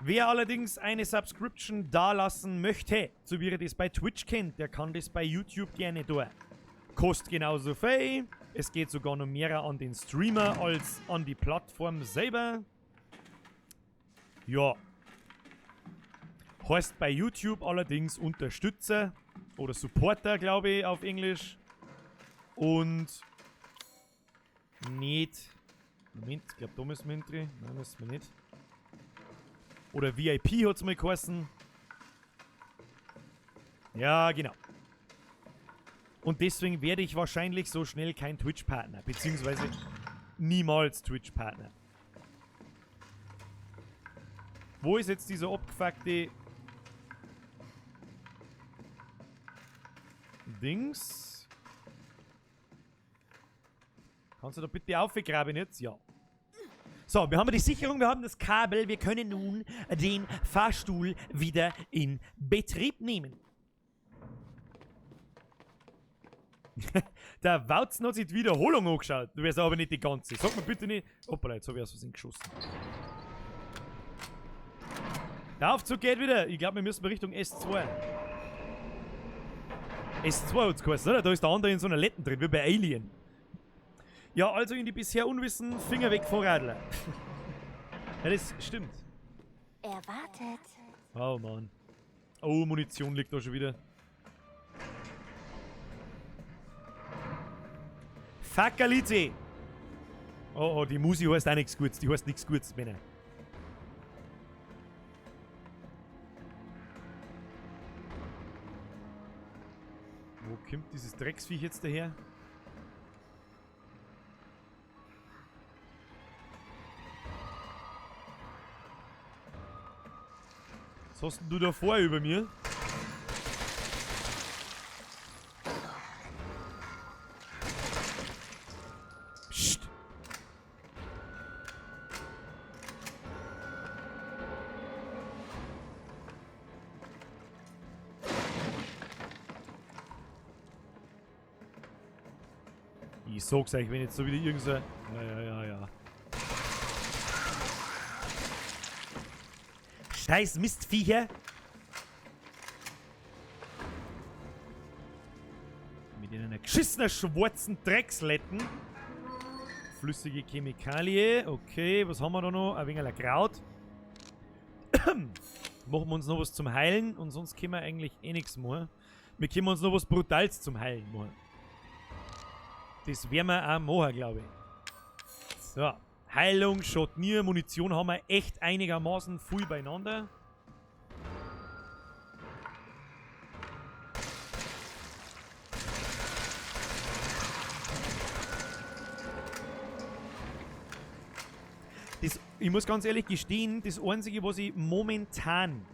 [SPEAKER 1] Wer allerdings eine Subscription dalassen möchte, so wie ihr das bei Twitch kennt, der kann das bei YouTube gerne tun. Kostet genauso viel, es geht sogar noch mehr an den Streamer als an die Plattform selber. Ja. Heißt bei YouTube allerdings Unterstützer oder Supporter, glaube ich, auf Englisch. Und nicht. Moment, ich glaube, da müssen wir hinten. Nein, müssen wir nicht. Oder VIP hat's mal geheißen. Ja, genau. Und deswegen werde ich wahrscheinlich so schnell kein Twitch-Partner. Beziehungsweise niemals Twitch-Partner. Wo ist jetzt dieser abgefuckte Dings? Kannst du da bitte aufgraben jetzt? Ja. So, wir haben die Sicherung, wir haben das Kabel. Wir können nun den Fahrstuhl wieder in Betrieb nehmen. Der Wautzen hat sich die Wiederholung angeschaut. Du wärst aber nicht die ganze. Sag mir bitte nicht. Hoppala, jetzt hab ich aus Versehen geschossen. Der Aufzug geht wieder. Ich glaub, wir müssen Richtung S2. S2 hat's geheißen, oder? Da ist der andere in so einer Letten drin, wie bei Alien. Ja, also in die bisher Unwissen, Finger weg von Radler. Ja, das stimmt.
[SPEAKER 5] Er wartet.
[SPEAKER 1] Oh Mann. Oh, Munition liegt da schon wieder. Fackerlize! Oh, oh, die Musi heißt auch nichts Gutes. Die heißt nichts Gutes, Männer. Wo kommt dieses Drecksviech jetzt daher? Was hast denn du da vor über mir? Psst. Ich sag's euch, wenn jetzt so wieder irgend so ein- Ja, ja, ja, ja. Scheiß Mistviecher! Mit einer geschissenen schwarzen Drecksletten. Flüssige Chemikalie. Okay, was haben wir da noch? Ein wenig Kraut. Machen wir uns noch was zum Heilen und sonst können wir eigentlich eh nichts machen. Wir können uns noch was Brutales zum Heilen machen. Das werden wir auch machen, glaube ich. So. Heilung, Schotnier, Munition haben wir echt einigermaßen viel beieinander. Das, ich muss ganz ehrlich gestehen, das Einzige, was ich momentan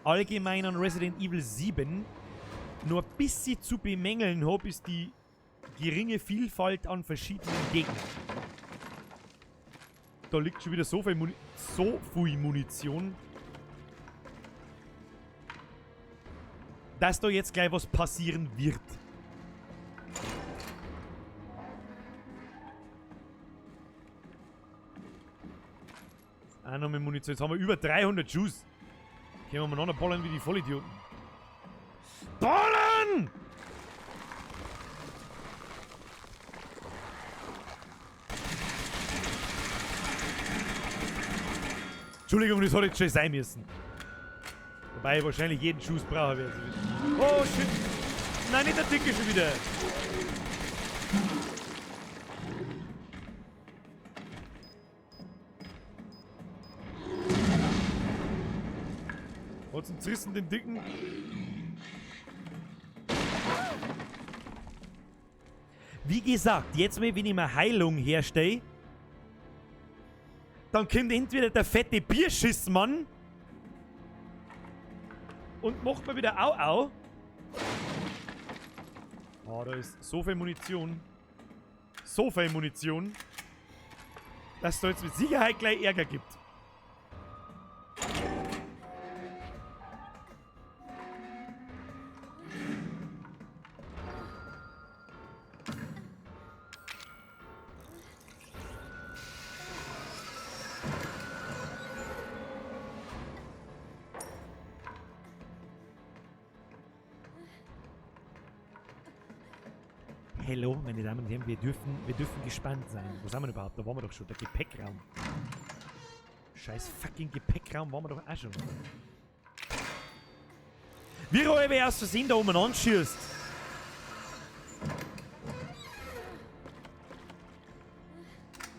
[SPEAKER 1] allgemein an Resident Evil 7 nur ein bisschen zu bemängeln hab, ist die geringe Vielfalt an verschiedenen Gegnern. Da liegt schon wieder so viel Munition. dass da jetzt gleich was passieren wird. Auch noch mit Munition. Jetzt haben wir über 300 Schuss. Können wir mal noch ballern wie die Vollidioten. Ballern! Entschuldigung, das hat jetzt schon sein müssen. Wobei ich wahrscheinlich jeden Schuss brauche. Werde. Oh shit! Nein, nicht der Dicke schon wieder! Hat's ihn zerrissen, den Dicken? Wie gesagt, jetzt mal, wenn ich mir Heilung herstelle, dann kommt entweder der fette Bierschissmann und macht mir wieder Au Au. Oh, da ist so viel Munition. So viel Munition, dass es da jetzt mit Sicherheit gleich Ärger gibt. Hallo, meine Damen und Herren, wir dürfen gespannt sein. Wo sind wir überhaupt? Da waren wir doch schon. Der Gepäckraum. Scheiß fucking Gepäckraum waren wir doch auch schon. Wie wer aus Versehen da oben anschießt.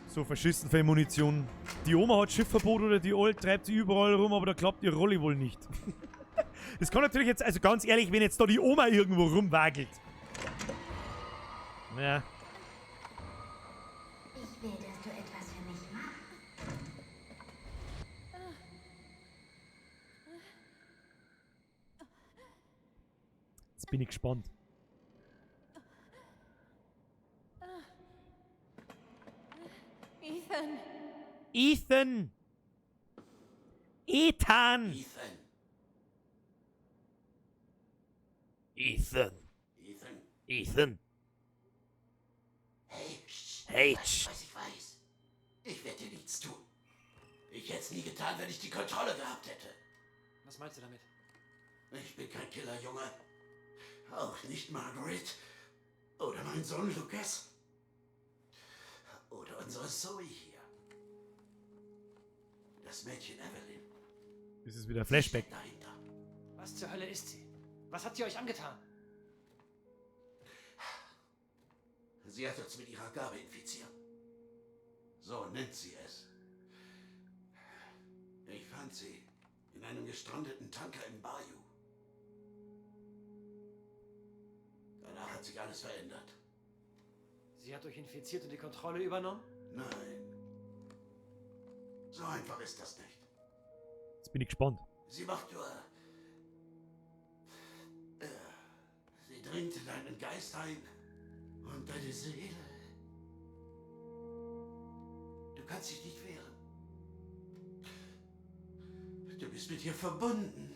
[SPEAKER 1] So verschissen viel Munition. Die Oma hat Schiffverbot oder die Old treibt sie überall rum, aber da klappt ihr Rolli wohl nicht. Das kann natürlich jetzt, also ganz ehrlich, wenn jetzt da die Oma irgendwo rumwagelt. Ja.
[SPEAKER 5] Ich will, dass du etwas für mich machst.
[SPEAKER 1] Jetzt bin ich gespannt.
[SPEAKER 3] Ethan.
[SPEAKER 1] Ethan. Ethan.
[SPEAKER 4] Ethan.
[SPEAKER 1] Ethan.
[SPEAKER 4] Ethan.
[SPEAKER 1] Ethan.
[SPEAKER 4] Hey, sch,
[SPEAKER 1] Hey,
[SPEAKER 4] weißt du, was ich weiß? Ich werde dir nichts tun. Ich hätte es nie getan, wenn ich die Kontrolle gehabt hätte.
[SPEAKER 7] Was meinst du damit?
[SPEAKER 4] Ich bin kein Killer, Junge. Auch nicht Margaret. Oder mein Sohn Lucas. Oder unsere Zoe hier. Das Mädchen Evelyn.
[SPEAKER 1] Das ist wieder Flashback.
[SPEAKER 4] Steckt dahinter.
[SPEAKER 7] Was zur Hölle ist sie? Was hat sie euch angetan?
[SPEAKER 4] Sie hat uns mit ihrer Gabe infiziert. So nennt sie es. Ich fand sie in einem gestrandeten Tanker im Bayou. Danach hat sich alles verändert.
[SPEAKER 7] Sie hat euch infiziert und die Kontrolle übernommen?
[SPEAKER 4] Nein. So einfach ist das nicht.
[SPEAKER 1] Jetzt bin ich gespannt.
[SPEAKER 4] Sie macht nur... Sie dringt in deinen Geist ein und deine Seele. Du kannst dich nicht wehren. Du bist mit ihr verbunden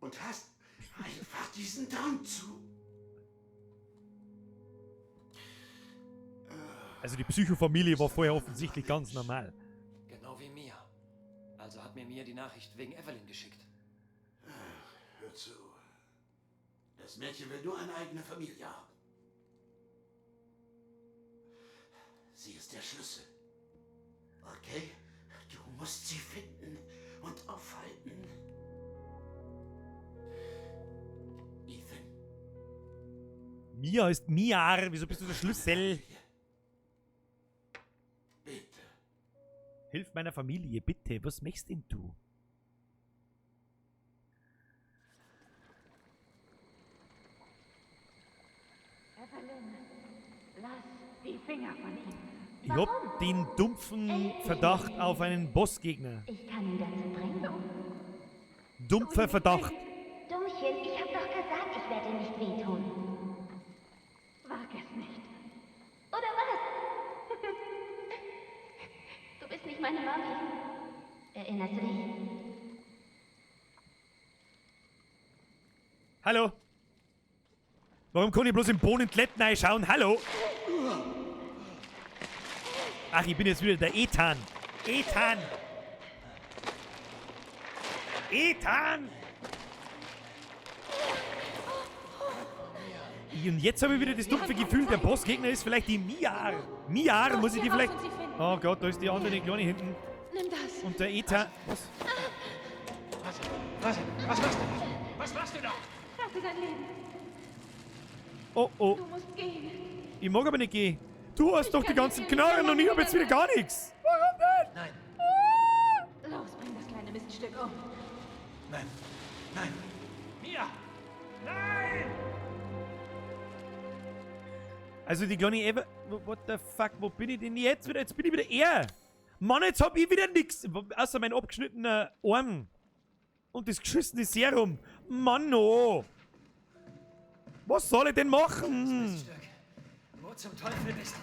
[SPEAKER 4] und hast einfach diesen Drang zu.
[SPEAKER 1] Also die Psychofamilie war vorher offensichtlich ganz normal.
[SPEAKER 7] Genau wie Mia. Also hat mir Mia die Nachricht wegen Evelyn geschickt.
[SPEAKER 4] Hör zu. Das Mädchen will nur eine eigene Familie haben. Sie ist der Schlüssel. Okay? Du musst sie finden und aufhalten. Ethan.
[SPEAKER 1] Mia ist Mia. Wieso bist du der Schlüssel?
[SPEAKER 4] Bitte.
[SPEAKER 1] Hilf meiner Familie, bitte. Was möchtest denn du?
[SPEAKER 3] Evelyn, lass die Finger von ihm.
[SPEAKER 1] Ich hab den dumpfen Verdacht auf einen Bossgegner.
[SPEAKER 5] Ich kann ihn dazu bringen.
[SPEAKER 1] Dumpfer Verdacht.
[SPEAKER 5] Dummchen, ich hab doch gesagt, ich werde dir nicht wehtun.
[SPEAKER 3] Wag es nicht.
[SPEAKER 5] Oder was? Du bist nicht meine Mami. Erinnerst du dich?
[SPEAKER 1] Hallo? Warum kann ich bloß im Bohnen in reinschauen? Hallo? Ach, ich bin jetzt wieder der Ethan. Ethan! Ethan! Und jetzt habe ich wieder das dumpfe Gefühl, der Bossgegner ist vielleicht die Mia. Mia, muss ich die vielleicht... Oh Gott, da ist die andere, die Kleine hinten.
[SPEAKER 3] Nimm das.
[SPEAKER 1] Und der Ethan... Was?
[SPEAKER 7] Warte, was machst du? Was machst du da?
[SPEAKER 3] Rette dein Leben.
[SPEAKER 1] Oh, oh.
[SPEAKER 3] Du musst gehen.
[SPEAKER 1] Ich mag aber nicht gehen. Du hast doch die ganzen Knarren und ich hab jetzt wieder gar nichts. Warum denn?
[SPEAKER 7] Nein.
[SPEAKER 3] Los, bring das kleine Miststück um.
[SPEAKER 7] Nein. Nein. Mia!
[SPEAKER 1] Nein! Also die kleine Eva... What the fuck, wo bin ich denn jetzt wieder? Jetzt bin ich wieder er. Mann, jetzt hab ich wieder nix. Außer mein abgeschnittener Arm. Und das geschissene Serum. Mann, oh. Was soll ich denn machen?
[SPEAKER 7] Miststück. Wo zum Teufel bist du?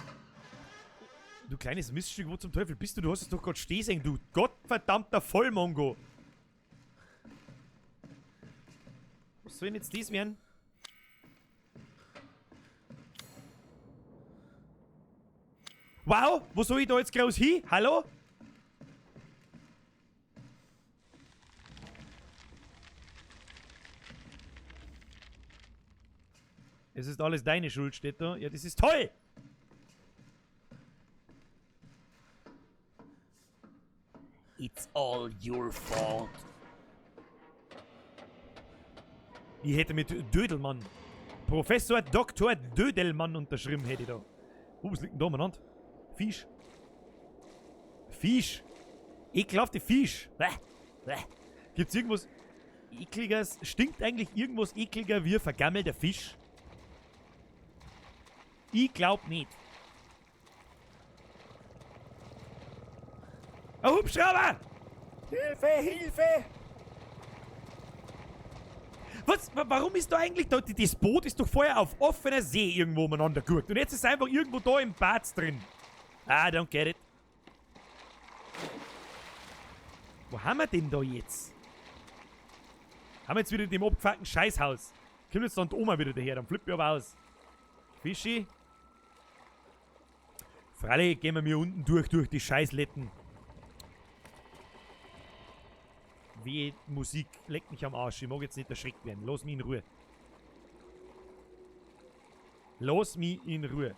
[SPEAKER 1] Du kleines Miststück, wo zum Teufel bist du? Du hast es doch gerade stehen sehen, du gottverdammter Vollmongo. Was soll denn jetzt das werden? Wow, wo soll ich da jetzt groß hin? Hallo? Es ist alles deine Schuld, steht da. Ja, das ist toll! It's all your fault. Ich hätte mit Dödelmann, Professor Dr. Dödelmann unterschrieben, hätte ich da. Oh, was liegt denn da umeinander? Fisch. Fisch. Ekelhafte Fisch. Bäh. Bäh. Gibt's irgendwas Ekliges? Stinkt eigentlich irgendwas ekliger wie vergammelter Fisch? Ich glaub nicht. Ein Hubschrauber! Hilfe, Hilfe! Was? Warum ist da eigentlich da? Das Boot ist doch vorher auf offener See irgendwo umeinander geguckt. Und jetzt ist es einfach irgendwo da im Bad drin. I don't get it. Wo haben wir denn da jetzt? Haben wir jetzt wieder in dem abgefuckten Scheißhaus? Kommt jetzt dann die Oma wieder daher, dann flippe ich aber aus. Fischi. Freilich gehen wir mir unten durch die Scheißletten. Weh, Musik leckt mich am Arsch. Ich mag jetzt nicht erschreckt werden. Lass mich in Ruhe. Lass mich in Ruhe.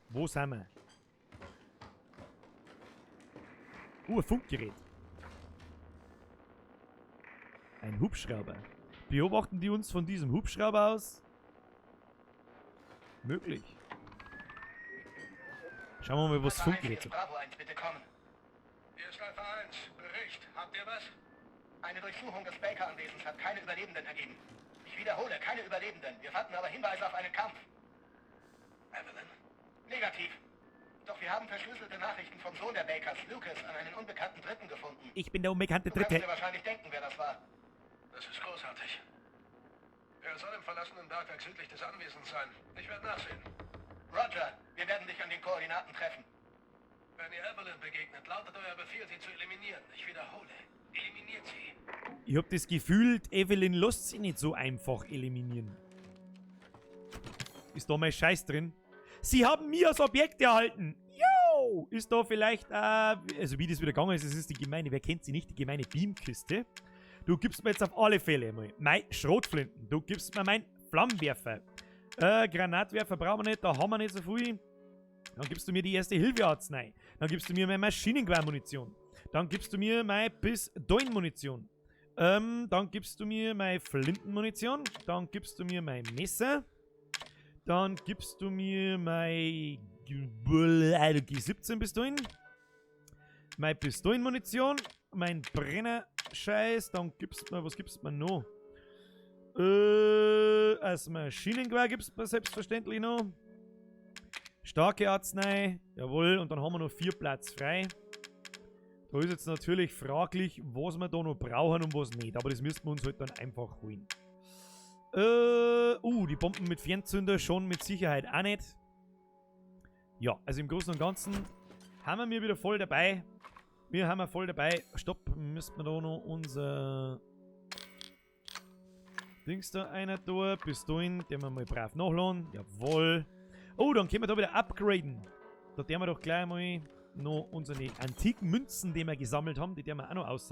[SPEAKER 1] Wo sind wir? Ein Funkgerät. Ein Hubschrauber. Beobachten die uns von diesem Hubschrauber aus? Möglich. Schauen wir mal, was das Funkgerät sagt.
[SPEAKER 8] Bravo 1, bitte kommen.
[SPEAKER 9] Hier ist Alpha 1. Bericht. Habt ihr was?
[SPEAKER 8] Eine Durchsuchung des Baker-Anwesens hat keine Überlebenden ergeben. Ich wiederhole, keine Überlebenden. Wir fanden aber Hinweise auf einen Kampf.
[SPEAKER 9] Evelyn?
[SPEAKER 8] Negativ. Doch wir haben verschlüsselte Nachrichten vom Sohn der Bakers, Lucas, an einen unbekannten Dritten gefunden.
[SPEAKER 1] Ich bin der unbekannte
[SPEAKER 8] Du kannst
[SPEAKER 1] Dritte.
[SPEAKER 8] dir wahrscheinlich denken, wer das war.
[SPEAKER 9] Das ist großartig. Er soll im verlassenen Bergwerk südlich des Anwesens sein. Ich werde nachsehen.
[SPEAKER 8] Roger, wir werden dich an den Koordinaten treffen.
[SPEAKER 9] Wenn ihr Evelyn begegnet, lautet euer Befehl, sie zu eliminieren. Ich wiederhole. Eliminiert sie.
[SPEAKER 1] Ich hab das Gefühl, Evelyn lässt sich nicht so einfach eliminieren. Ist da mein Scheiß drin? Sie haben mir das Objekt erhalten. Yo! Ist da vielleicht, also wie das wieder gegangen ist, es ist die gemeine, wer kennt sie nicht, die gemeine Beamkiste. Du gibst mir jetzt auf alle Fälle mal mein Schrotflinten. Du gibst mir mein Flammenwerfer. Granatwerfer brauchen wir nicht, da haben wir nicht so viel. Dann gibst du mir die erste Hilfearznei. Dann gibst du mir meine Maschinengewehrmunition. Dann gibst du mir meine Pistolenmunition. Dann gibst du mir meine Flintenmunition. Dann gibst du mir mein Messer. Dann gibst du mir mein G17-Pistolen. Meine Pistolenmunition. Mein Brennerscheiß. Dann gibst du mir, was gibst du mir noch? Als Maschinengewehr gibst du mir selbstverständlich noch. Starke Arznei. Jawohl, und dann haben wir noch 4 Platz frei. Da ist jetzt natürlich fraglich, was wir da noch brauchen und was nicht. Aber das müssten wir uns halt dann einfach holen. Die Bomben mit Fernzünder schon mit Sicherheit auch nicht. Ja, also im Großen und Ganzen haben wir wieder voll dabei. Wir haben ja voll dabei. Stopp, müssten wir da noch unser Dings da einer da. Bis dahin, den wir mal brav nachladen. Jawohl. Oh, dann können wir da wieder upgraden. Da werden wir doch gleich mal noch unsere antiken Münzen, die wir gesammelt haben, die werden wir auch noch aus.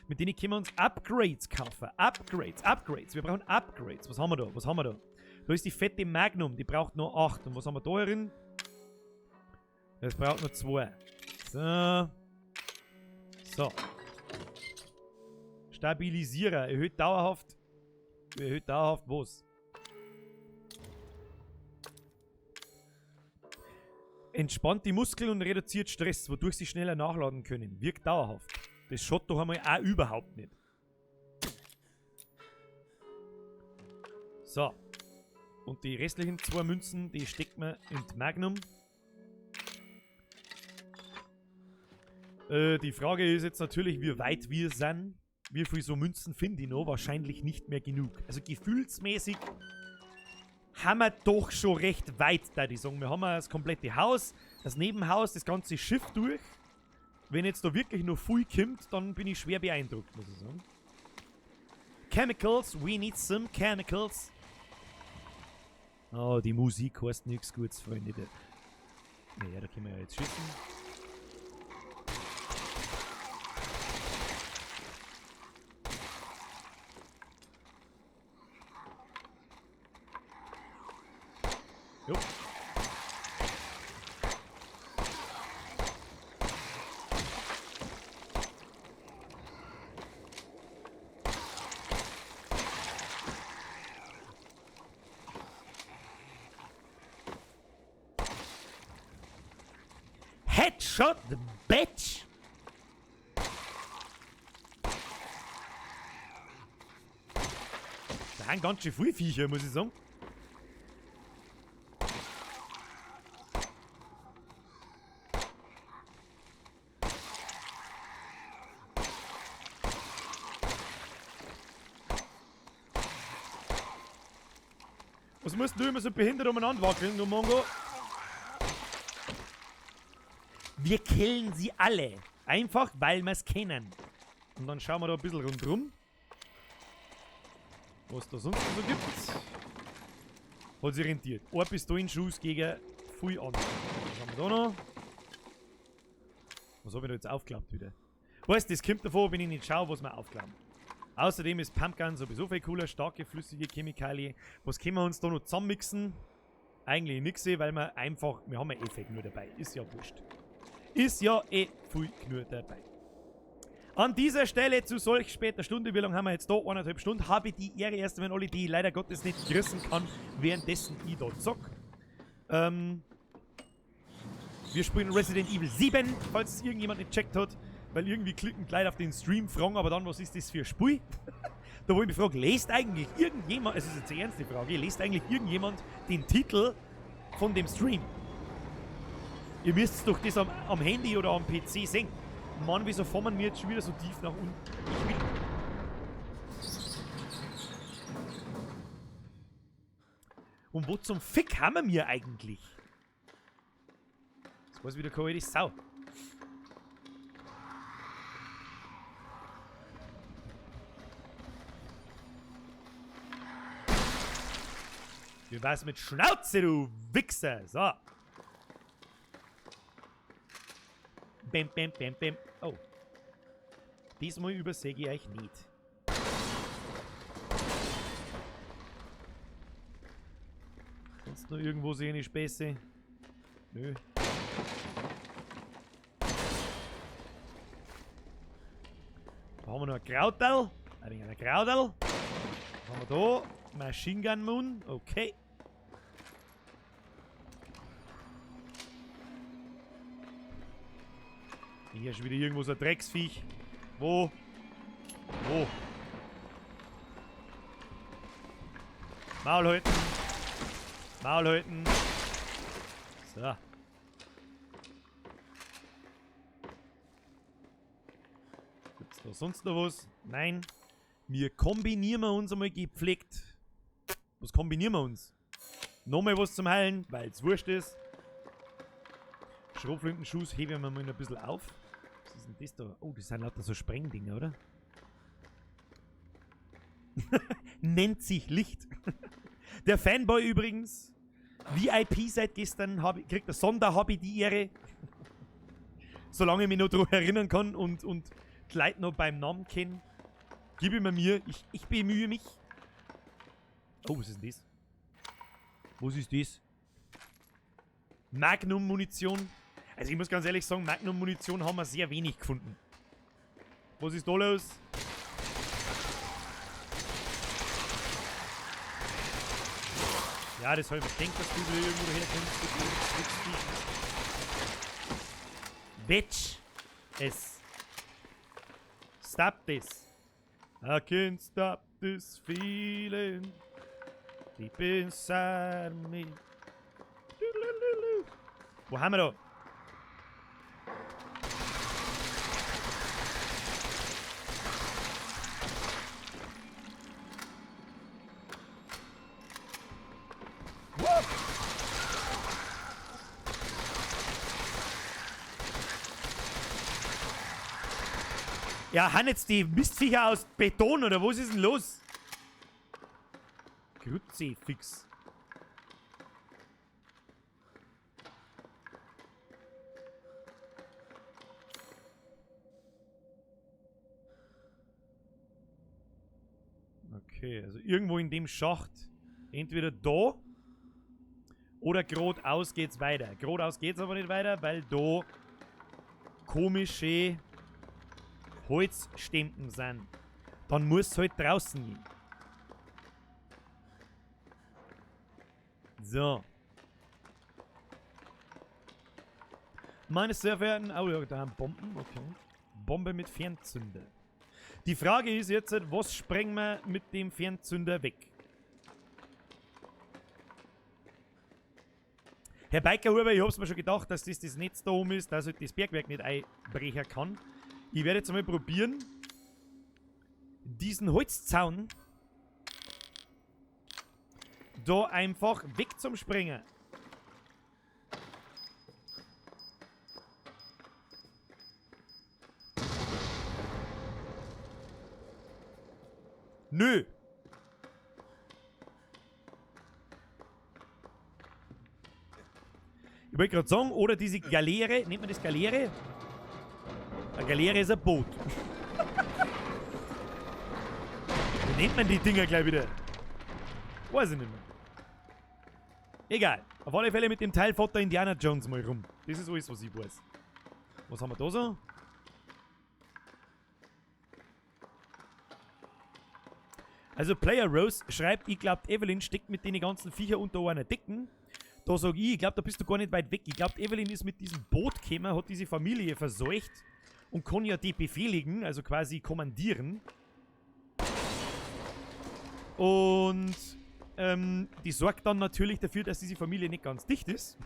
[SPEAKER 1] Mit denen können wir uns Upgrades kaufen. Upgrades, Upgrades. Wir brauchen Upgrades. Was haben wir da? Was haben wir da? Da ist die fette Magnum, die braucht nur 8. Und was haben wir da drin? Das braucht nur 2. So. So. Stabilisierer. Erhöht dauerhaft. Erhöht dauerhaft was? Entspannt die Muskeln und reduziert Stress, wodurch sie schneller nachladen können. Wirkt dauerhaft. Das schaut doch einmal auch überhaupt nicht. So. Und die restlichen 2 Münzen, die steckt man in die Magnum. Die Frage ist jetzt natürlich, wie weit wir sind. Wie viel so Münzen finde ich noch? Wahrscheinlich nicht mehr genug. Also gefühlsmäßig haben wir doch schon recht weit, da die sagen. Wir haben ja das komplette Haus, das Nebenhaus, das ganze Schiff durch. Wenn jetzt da wirklich noch viel kommt, dann bin ich schwer beeindruckt, muss ich sagen. Chemicals, we need some chemicals. Oh, die Musik heißt nichts Gutes, Freunde. Naja, da können wir ja jetzt schießen. Jo. Headshot, bitch! Da haben ganz schön viele Viecher, muss ich sagen. Was musst du immer so behindert umeinander wackeln, du Mongo? Wir killen sie alle. Einfach, weil wir's kennen. Und dann schauen wir da ein bisschen rundrum. Was da sonst noch so gibt. Hat sich rentiert. Ein Pistolenschuss gegen viel andere. Was haben wir da noch? Was hab ich da jetzt aufgeklappt wieder? Weißt du, das kommt davon, wenn ich nicht schaue, was wir aufklappen. Außerdem ist Pumpgun sowieso viel cooler, starke flüssige Chemikalie. Was können wir uns da noch zusammenmixen? Eigentlich nix, weil wir einfach, wir haben ja eh viel genug dabei. Ist ja wurscht. Ist ja eh viel genug dabei. An dieser Stelle zu solch später Stunde, wie lange haben wir jetzt da? 1,5 Stunden, habe ich die Ehre erst, wenn alle, die ich leider Gottes nicht grüßen kann, währenddessen ich da zock. Wir spielen Resident Evil 7, falls es irgendjemand nicht gecheckt hat, weil irgendwie klicken die Leute auf den Stream, fragen aber dann, was ist das für ein Spiel? Da wo ich mich frage, lest eigentlich irgendjemand, es ist jetzt eine ernste Frage, lest eigentlich irgendjemand den Titel von dem Stream? Ihr müsst doch das am Handy oder am PC sehen. Mann, wieso fahren wir jetzt schon wieder so tief nach unten? Ich will... Und wo zum Fick haben wir eigentlich? Das weiß wieder keine alte Sau. Wie war's mit Schnauze, du Wichser? So. Bäm, bäm, bäm, bäm. Oh. Diesmal übersehe ich euch nicht. Sonst noch irgendwo sehe ich Späße? Nö. Da haben wir noch ein Krauterl. Ein wenig ein Krauterl. Was haben wir da? Machine Gun Moon. Okay. Hier ist schon wieder irgendwo so ein Drecksviech. Wo? Wo? Maul halten. Maul halten. So. Gibt's da sonst noch was? Nein. Wir kombinieren wir uns einmal gepflegt. Was kombinieren wir uns? Nochmal was zum Heilen, weil's wurscht ist. Schrotflintenschuss heben wir mal noch ein bisschen auf. Was ist ist denn das da? Oh, das sind lauter so Sprengdinger, oder? Nennt sich Licht. Der Fanboy übrigens. VIP seit gestern kriegt der Sonder-Hobby die Ehre. Solange ich mich noch daran erinnern kann und die Leute noch beim Namen kennen. Gib ich mir Mühe. Ich bemühe mich. Oh, was ist denn das? Was ist das? Magnum-Munition. Also ich muss ganz ehrlich sagen, Magnum-Munition haben wir sehr wenig gefunden. Was ist da los? Ja, das habe ich mir gedacht, dass du wieder irgendwo herkommst. Bitch! Es. Stop this. I can't stop this feeling deep inside me. Wo haben wir da? Ja, haben jetzt die Mistviecher aus Beton oder was ist denn los? Kruzifix. Okay, also irgendwo in dem Schacht. Entweder da oder geradeaus geht's weiter. Geradeaus geht's aber nicht weiter, weil da komische Holzstämmen sind. Dann muss es halt draußen gehen. So. Meine sehr verehrten... Oh ja, da haben Bomben. Okay. Bombe mit Fernzünder. Die Frage ist jetzt, was sprengen wir mit dem Fernzünder weg? Herr Bikerhuber, ich hab's mir schon gedacht, dass das Netz da oben ist, dass halt das Bergwerk nicht einbrechen kann. Ich werde jetzt einmal probieren, diesen Holzzaun da einfach weg zum Sprengen. Nö. Ich wollte gerade sagen, oder diese Galeere, nennt man das Galeere? Eine Galeere ist ein Boot. Wie nennt man die Dinger gleich wieder? Weiß ich nicht mehr. Egal. Auf alle Fälle mit dem Teil fährt der Indiana Jones mal rum. Das ist alles, was ich weiß. Was haben wir da so? Also Player Rose schreibt, ich glaub, Evelyn steckt mit den ganzen Viecher unter einer Decken. Da sag ich, ich glaub, da bist du gar nicht weit weg. Ich glaub, Evelyn ist mit diesem Boot gekommen, hat diese Familie verseucht und kann ja die befehligen, also quasi kommandieren. Und die sorgt dann natürlich dafür, dass diese Familie nicht ganz dicht ist.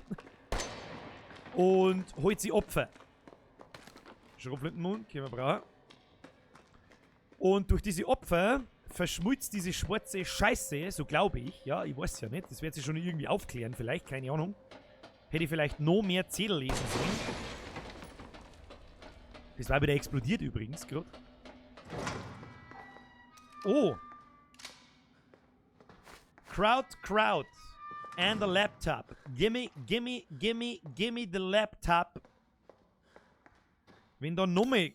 [SPEAKER 1] Und holt sie Opfer. Schrotflintenmund, können wir brauchen. Und durch diese Opfer verschmilzt diese schwarze Scheiße, so glaube ich. Ja, ich weiß ja nicht. Das wird sich schon irgendwie aufklären, vielleicht, keine Ahnung. Hätte ich vielleicht noch mehr Zettel lesen sollen. Das war wieder explodiert übrigens gerade. Oh! Crowd, crowd. And the laptop. Gimme, gimme, gimme, gimme the laptop. Wenn da nochmal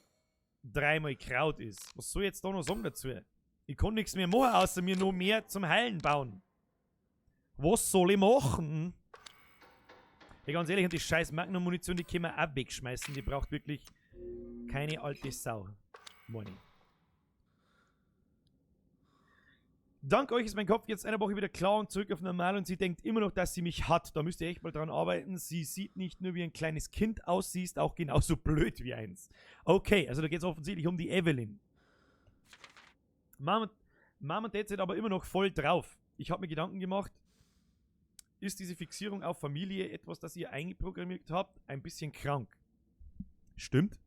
[SPEAKER 1] dreimal Kraut ist, was soll ich jetzt da noch sagen dazu? Ich kann nichts mehr machen, außer mir noch mehr zum Heilen bauen. Was soll ich machen? Ja, ganz ehrlich, und die scheiß Magnum-Munition, die können wir auch wegschmeißen. Die braucht wirklich keine alte Sau. Money. Dank euch ist mein Kopf jetzt eine Woche wieder klar und zurück auf normal und sie denkt immer noch, dass sie mich hat. Da müsst ihr echt mal dran arbeiten. Sie sieht nicht nur wie ein kleines Kind aus, sie ist auch genauso blöd wie eins. Okay, also da geht's offensichtlich um die Evelyn. Mom und Dad sind aber immer noch voll drauf. Ich habe mir Gedanken gemacht, ist diese Fixierung auf Familie etwas, das ihr eingeprogrammiert habt, ein bisschen krank? Stimmt.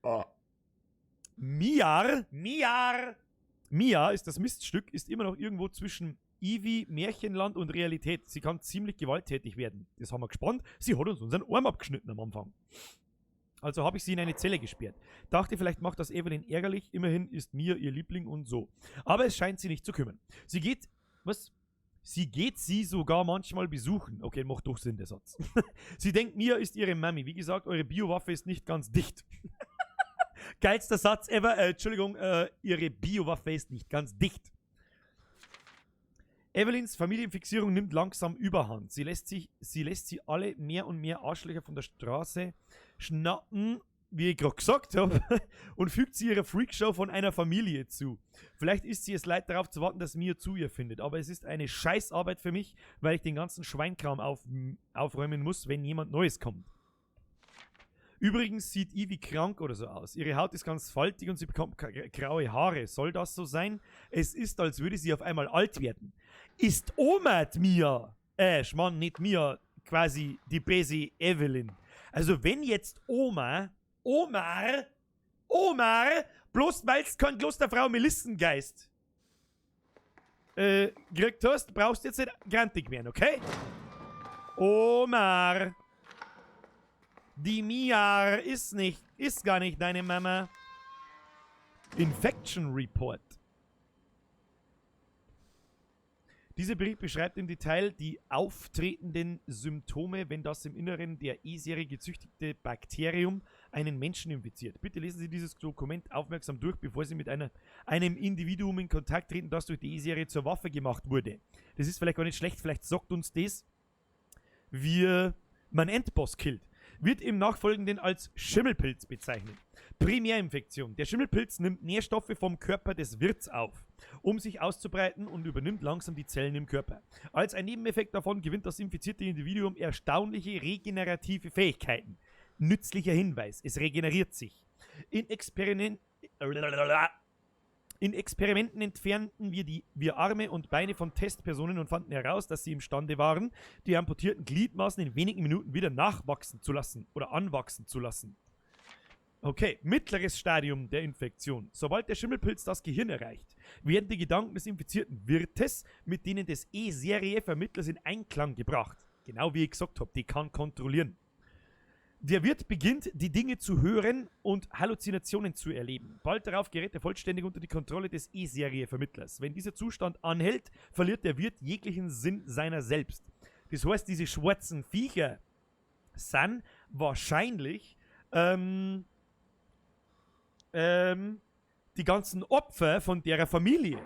[SPEAKER 1] Oh. Mia ist das Miststück, ist immer noch irgendwo zwischen Ivy, Märchenland und Realität. Sie kann ziemlich gewalttätig werden. Das haben wir gespannt. Sie hat uns unseren Arm abgeschnitten am Anfang. Also habe ich sie in eine Zelle gesperrt. Dachte, vielleicht macht das Evelyn ärgerlich. Immerhin ist Mia ihr Liebling und so. Aber es scheint sie nicht zu kümmern. Sie geht. Was? Sie geht sie sogar manchmal besuchen. Okay, macht doch Sinn, der Satz. Sie denkt, Mia ist ihre Mami. Wie gesagt, eure Biowaffe ist nicht ganz dicht. Geilster Satz ever. Entschuldigung, ihre Biowaffe ist nicht ganz dicht. Evelyns Familienfixierung nimmt langsam überhand. Sie lässt sie alle mehr und mehr Arschlöcher von der Straße schnappen, wie ich gerade gesagt habe, und fügt sie ihrer Freakshow von einer Familie zu. Vielleicht ist sie es leid, darauf zu warten, dass Mia zu ihr findet, aber es ist eine Scheißarbeit für mich, weil ich den ganzen Schweinkram aufräumen muss, wenn jemand Neues kommt. Übrigens sieht Ivy krank oder so aus. Ihre Haut ist ganz faltig und sie bekommt graue Haare. Soll das so sein? Es ist, als würde sie auf einmal alt werden. Ist Oma Mia? Schmarrn, nicht Mia, quasi die böse Evelyn. Also wenn jetzt Oma, Omar, Omar, bloß weil's kein Klosterfrau Melissengeist gekriegt hast, brauchst du jetzt nicht grantig werden, okay? Omar. Die Mia ist gar nicht deine Mama. Infection Report. Dieser Bericht beschreibt im Detail die auftretenden Symptome, wenn das im Inneren der E-Serie gezüchtete Bakterium einen Menschen infiziert. Bitte lesen Sie dieses Dokument aufmerksam durch, bevor Sie mit einem Individuum in Kontakt treten, das durch die E-Serie zur Waffe gemacht wurde. Das ist vielleicht gar nicht schlecht, vielleicht sagt uns das, wie man Endboss killt. Wird im Nachfolgenden als Schimmelpilz bezeichnet. Primärinfektion. Der Schimmelpilz nimmt Nährstoffe vom Körper des Wirts auf, um sich auszubreiten, und übernimmt langsam die Zellen im Körper. Als ein Nebeneffekt davon gewinnt das infizierte Individuum erstaunliche regenerative Fähigkeiten. Nützlicher Hinweis, es regeneriert sich. In Experimenten entfernten wir Arme und Beine von Testpersonen und fanden heraus, dass sie imstande waren, die amputierten Gliedmaßen in wenigen Minuten wieder nachwachsen zu lassen oder anwachsen zu lassen. Okay, mittleres Stadium der Infektion. Sobald der Schimmelpilz das Gehirn erreicht, werden die Gedanken des infizierten Wirtes mit denen des E-Serie-Vermittlers in Einklang gebracht. Genau wie ich gesagt habe, die kann kontrollieren. Der Wirt beginnt, die Dinge zu hören und Halluzinationen zu erleben. Bald darauf gerät er vollständig unter die Kontrolle des E-Serie-Vermittlers. Wenn dieser Zustand anhält, verliert der Wirt jeglichen Sinn seiner selbst. Das heißt, diese schwarzen Viecher sind wahrscheinlich die ganzen Opfer von derer Familie.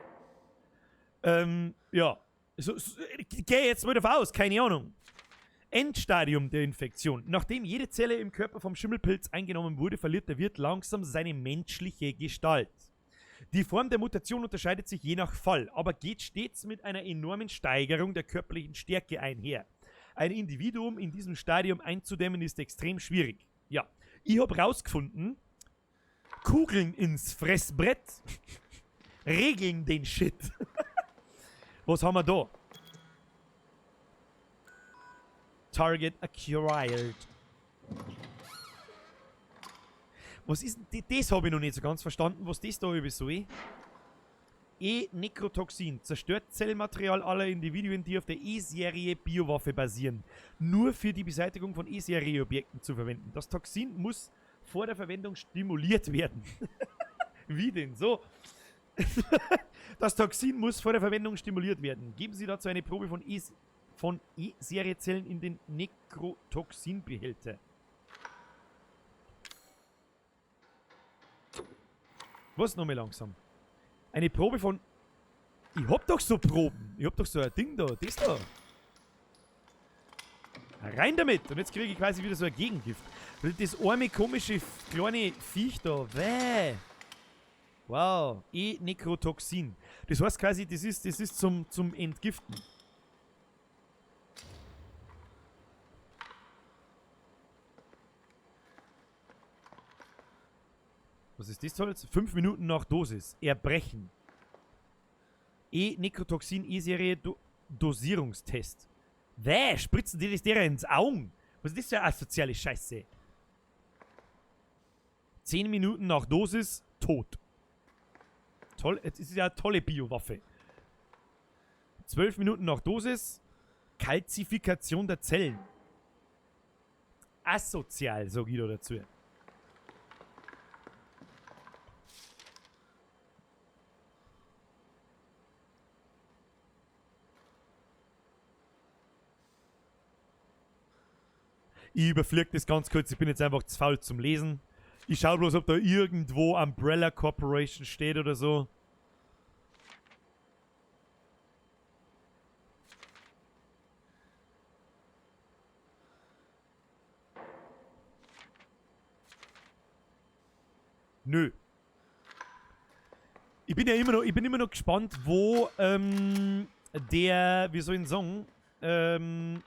[SPEAKER 1] Ja, so, ich gehe jetzt mal davon aus, keine Ahnung. Endstadium der Infektion. Nachdem jede Zelle im Körper vom Schimmelpilz eingenommen wurde, verliert der Wirt langsam seine menschliche Gestalt. Die Form der Mutation unterscheidet sich je nach Fall, aber geht stets mit einer enormen Steigerung der körperlichen Stärke einher. Ein Individuum in diesem Stadium einzudämmen, ist extrem schwierig. Ja, ich hab rausgefunden, Kugeln ins Fressbrett regeln den Shit. Was haben wir da? Target acquired. Was ist denn das? Habe ich noch nicht so ganz verstanden, was das da über soll. E-Nekrotoxin zerstört Zellmaterial aller Individuen, die auf der E-Serie Biowaffe basieren. Nur für die Beseitigung von E-Serie-Objekten zu verwenden. Das Toxin muss vor der Verwendung stimuliert werden. Wie denn so? Das Toxin muss vor der Verwendung stimuliert werden. Geben Sie dazu eine Probe von E-Serie-Zellen in den Nekrotoxinbehälter. Was, nochmal langsam? Eine Probe von. Ich hab doch so Proben. Ich hab doch so ein Ding da. Das da. Rein damit! Und jetzt kriege ich quasi wieder so ein Gegengift. Das arme, komische, kleine Viech da. Wäh. Wow. E-Nekrotoxin. Das heißt quasi, das ist zum Entgiften. Was ist das jetzt? 5 Minuten nach Dosis. Erbrechen. E-Nekrotoxin E-Serie Do Dosierungstest. Wäh, spritzen die das derer ins Augen? Was ist das für eine asoziale Scheiße? 10 Minuten nach Dosis, tot. Toll, es ist ja eine tolle Biowaffe. 12 Minuten nach Dosis, Kalzifikation der Zellen. Asozial, sag ich da dazu. Ich überfliege das ganz kurz. Ich bin jetzt einfach zu faul zum Lesen. Ich schaue bloß, ob da irgendwo Umbrella Corporation steht oder so. Nö. Ich bin ja immer noch, ich bin immer noch gespannt, wo der, wie soll ich sagen, okay,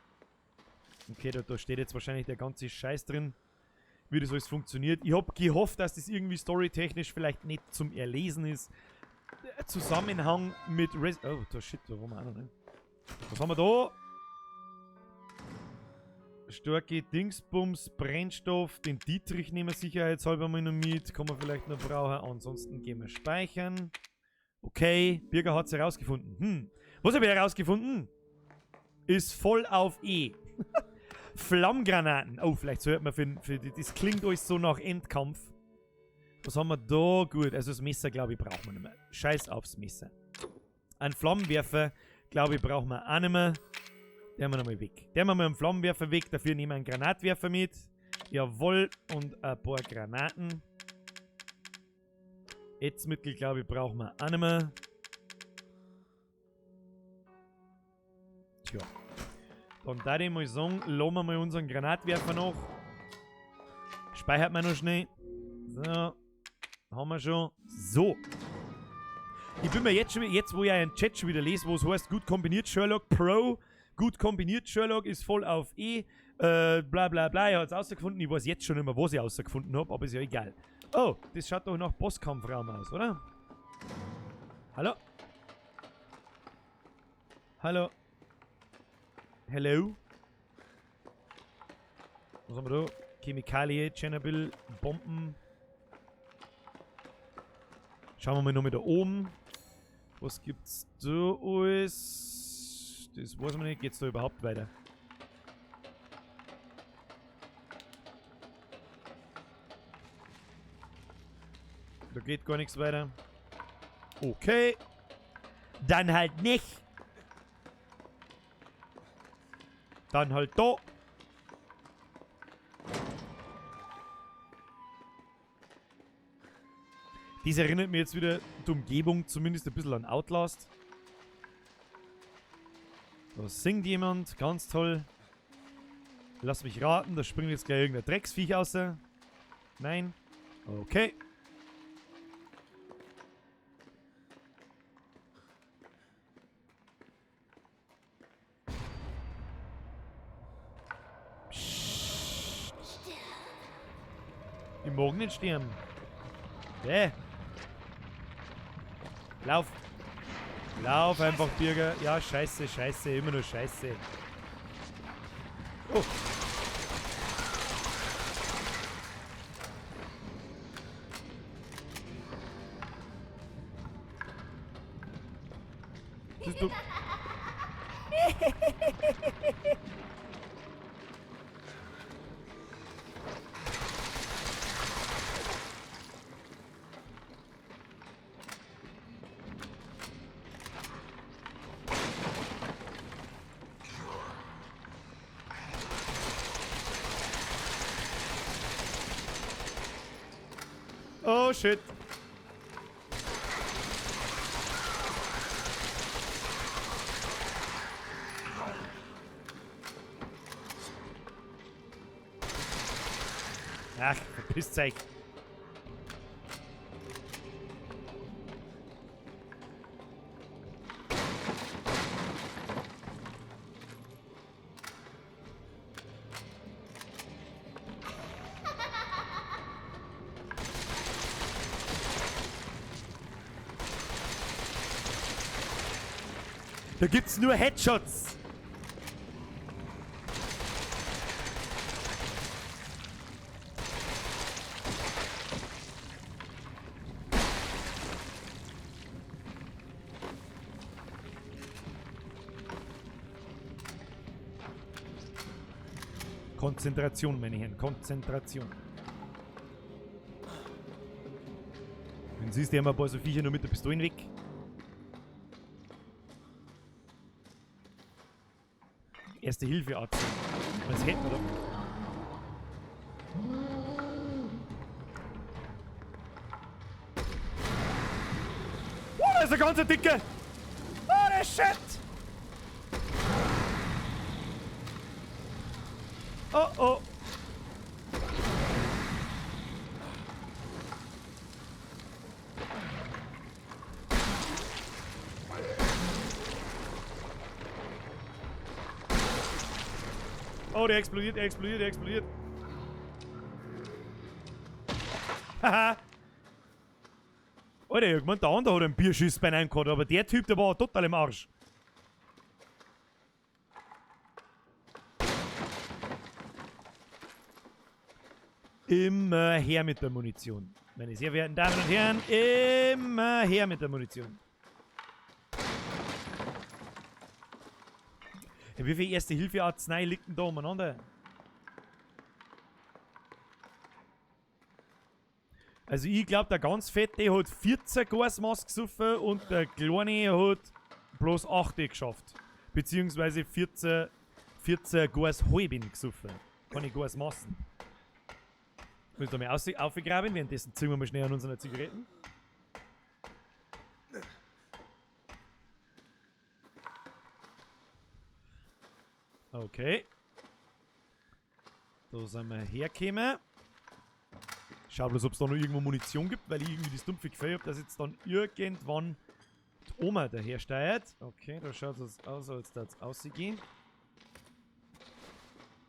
[SPEAKER 1] da steht jetzt wahrscheinlich der ganze Scheiß drin, wie das alles funktioniert. Ich hab gehofft, dass das irgendwie storytechnisch vielleicht nicht zum Erlesen ist. Der Zusammenhang mit oh, da shit, da waren wir auch noch, ne? Was haben wir da? Starke Dingsbums, Brennstoff, den Dietrich nehmen wir sicherheitshalber mal noch mit, kann man vielleicht noch brauchen, ansonsten gehen wir speichern. Okay, Birger hat's herausgefunden. Was hab ich herausgefunden? Ist voll auf E. Flammgranaten. Oh, vielleicht sollte man für die, das klingt alles so nach Endkampf. Was haben wir da? Gut, also das Messer, glaube ich, brauchen wir nicht mehr. Scheiß aufs Messer. Ein Flammenwerfer, glaube ich, brauchen wir auch nicht mehr. Den haben wir nochmal weg. Den haben wir mal einen Flammenwerfer weg. Dafür nehmen wir einen Granatwerfer mit. Jawohl. Und ein paar Granaten. Ätzmittel, glaube ich, brauchen wir auch nicht mehr. Tja. Dann da ich mal sagen, lassen wir mal unseren Granatwerfer noch. Speichert man noch schnell. So. Haben wir schon. So. Ich bin mir jetzt schon, jetzt wo ich einen Chat schon wieder lese, wo es heißt, gut kombiniert Sherlock Pro. Gut kombiniert, Sherlock ist voll auf E, bla bla bla, er hat's rausgefunden. Ich weiß jetzt schon nicht mehr, was ich rausgefunden hab, aber ist ja egal. Oh, das schaut doch nach Bosskampfraum aus, oder? Hallo? Hallo? Hello? Was haben wir da? Chemikalie, Tschernobyl, Bomben. Schauen wir mal noch mit da oben. Was gibt's da alles? Das weiß man nicht. Geht's da überhaupt weiter? Da geht gar nichts weiter. Okay. Dann halt nicht. Dann halt da. Dies erinnert mir jetzt wieder die Umgebung zumindest ein bisschen an Outlast. Da singt jemand, ganz toll. Lass mich raten, da springt jetzt gleich irgendein Drecksviech raus. Nein. Okay. Psst. Ich mag nicht sterben. Hä? Lauf. Lauf einfach, Birger. Ja, scheiße, scheiße, immer nur scheiße. Oh. Bist du? Oh shit. Ach, verpisst euch. Da gibt's nur Headshots. Konzentration, meine Herren, Konzentration. Wenn siehst du immer ein paar so Viecher nur mit der Pistole weg. Erste Hilfe, Arzt. Was hätten wir da? ist ein ganzer Dicke! Oh, shit! Oh, oh. Oh, der explodiert, der explodiert, der explodiert. Haha. Alter, ich mein, der andere hat einen Bierschuss bei einem gehabt, aber der Typ, der war total im Arsch. Immer her mit der Munition. Meine sehr verehrten Damen und Herren, immer her mit der Munition. Ja, wie viel Erste-Hilfe-Arznei liegt denn da umeinander? Also ich glaub, der ganz Fette hat 14 Gasmaske gesoffen und der Kleine hat bloß 8 geschafft. Beziehungsweise 14 Gas halben gesoffen. Keine Gasmassen. Muss da mal aufgraben, währenddessen ziehen wir mal schnell an unseren Zigaretten. Okay. Da sind wir hergekommen. Schau bloß, ob's da noch irgendwo Munition gibt, weil ich irgendwie das dumpfe Gefühl hab, dass jetzt dann irgendwann die Oma daher steuert. Okay, da schaut es aus, als würde es aussehen.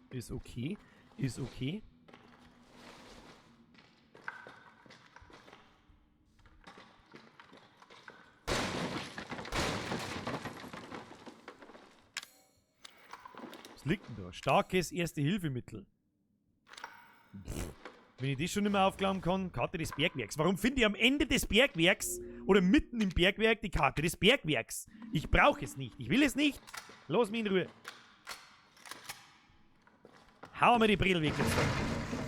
[SPEAKER 1] Ist okay. Ist okay. Was liegt denn da? Starkes Erste-Hilfemittel. Pff. Wenn ich das schon nicht mehr aufklauen kann, Karte des Bergwerks. Warum finde ich am Ende des Bergwerks oder mitten im Bergwerk die Karte des Bergwerks? Ich brauche es nicht. Ich will es nicht. Lass mich in Ruhe. Hau mir die Brille weg jetzt.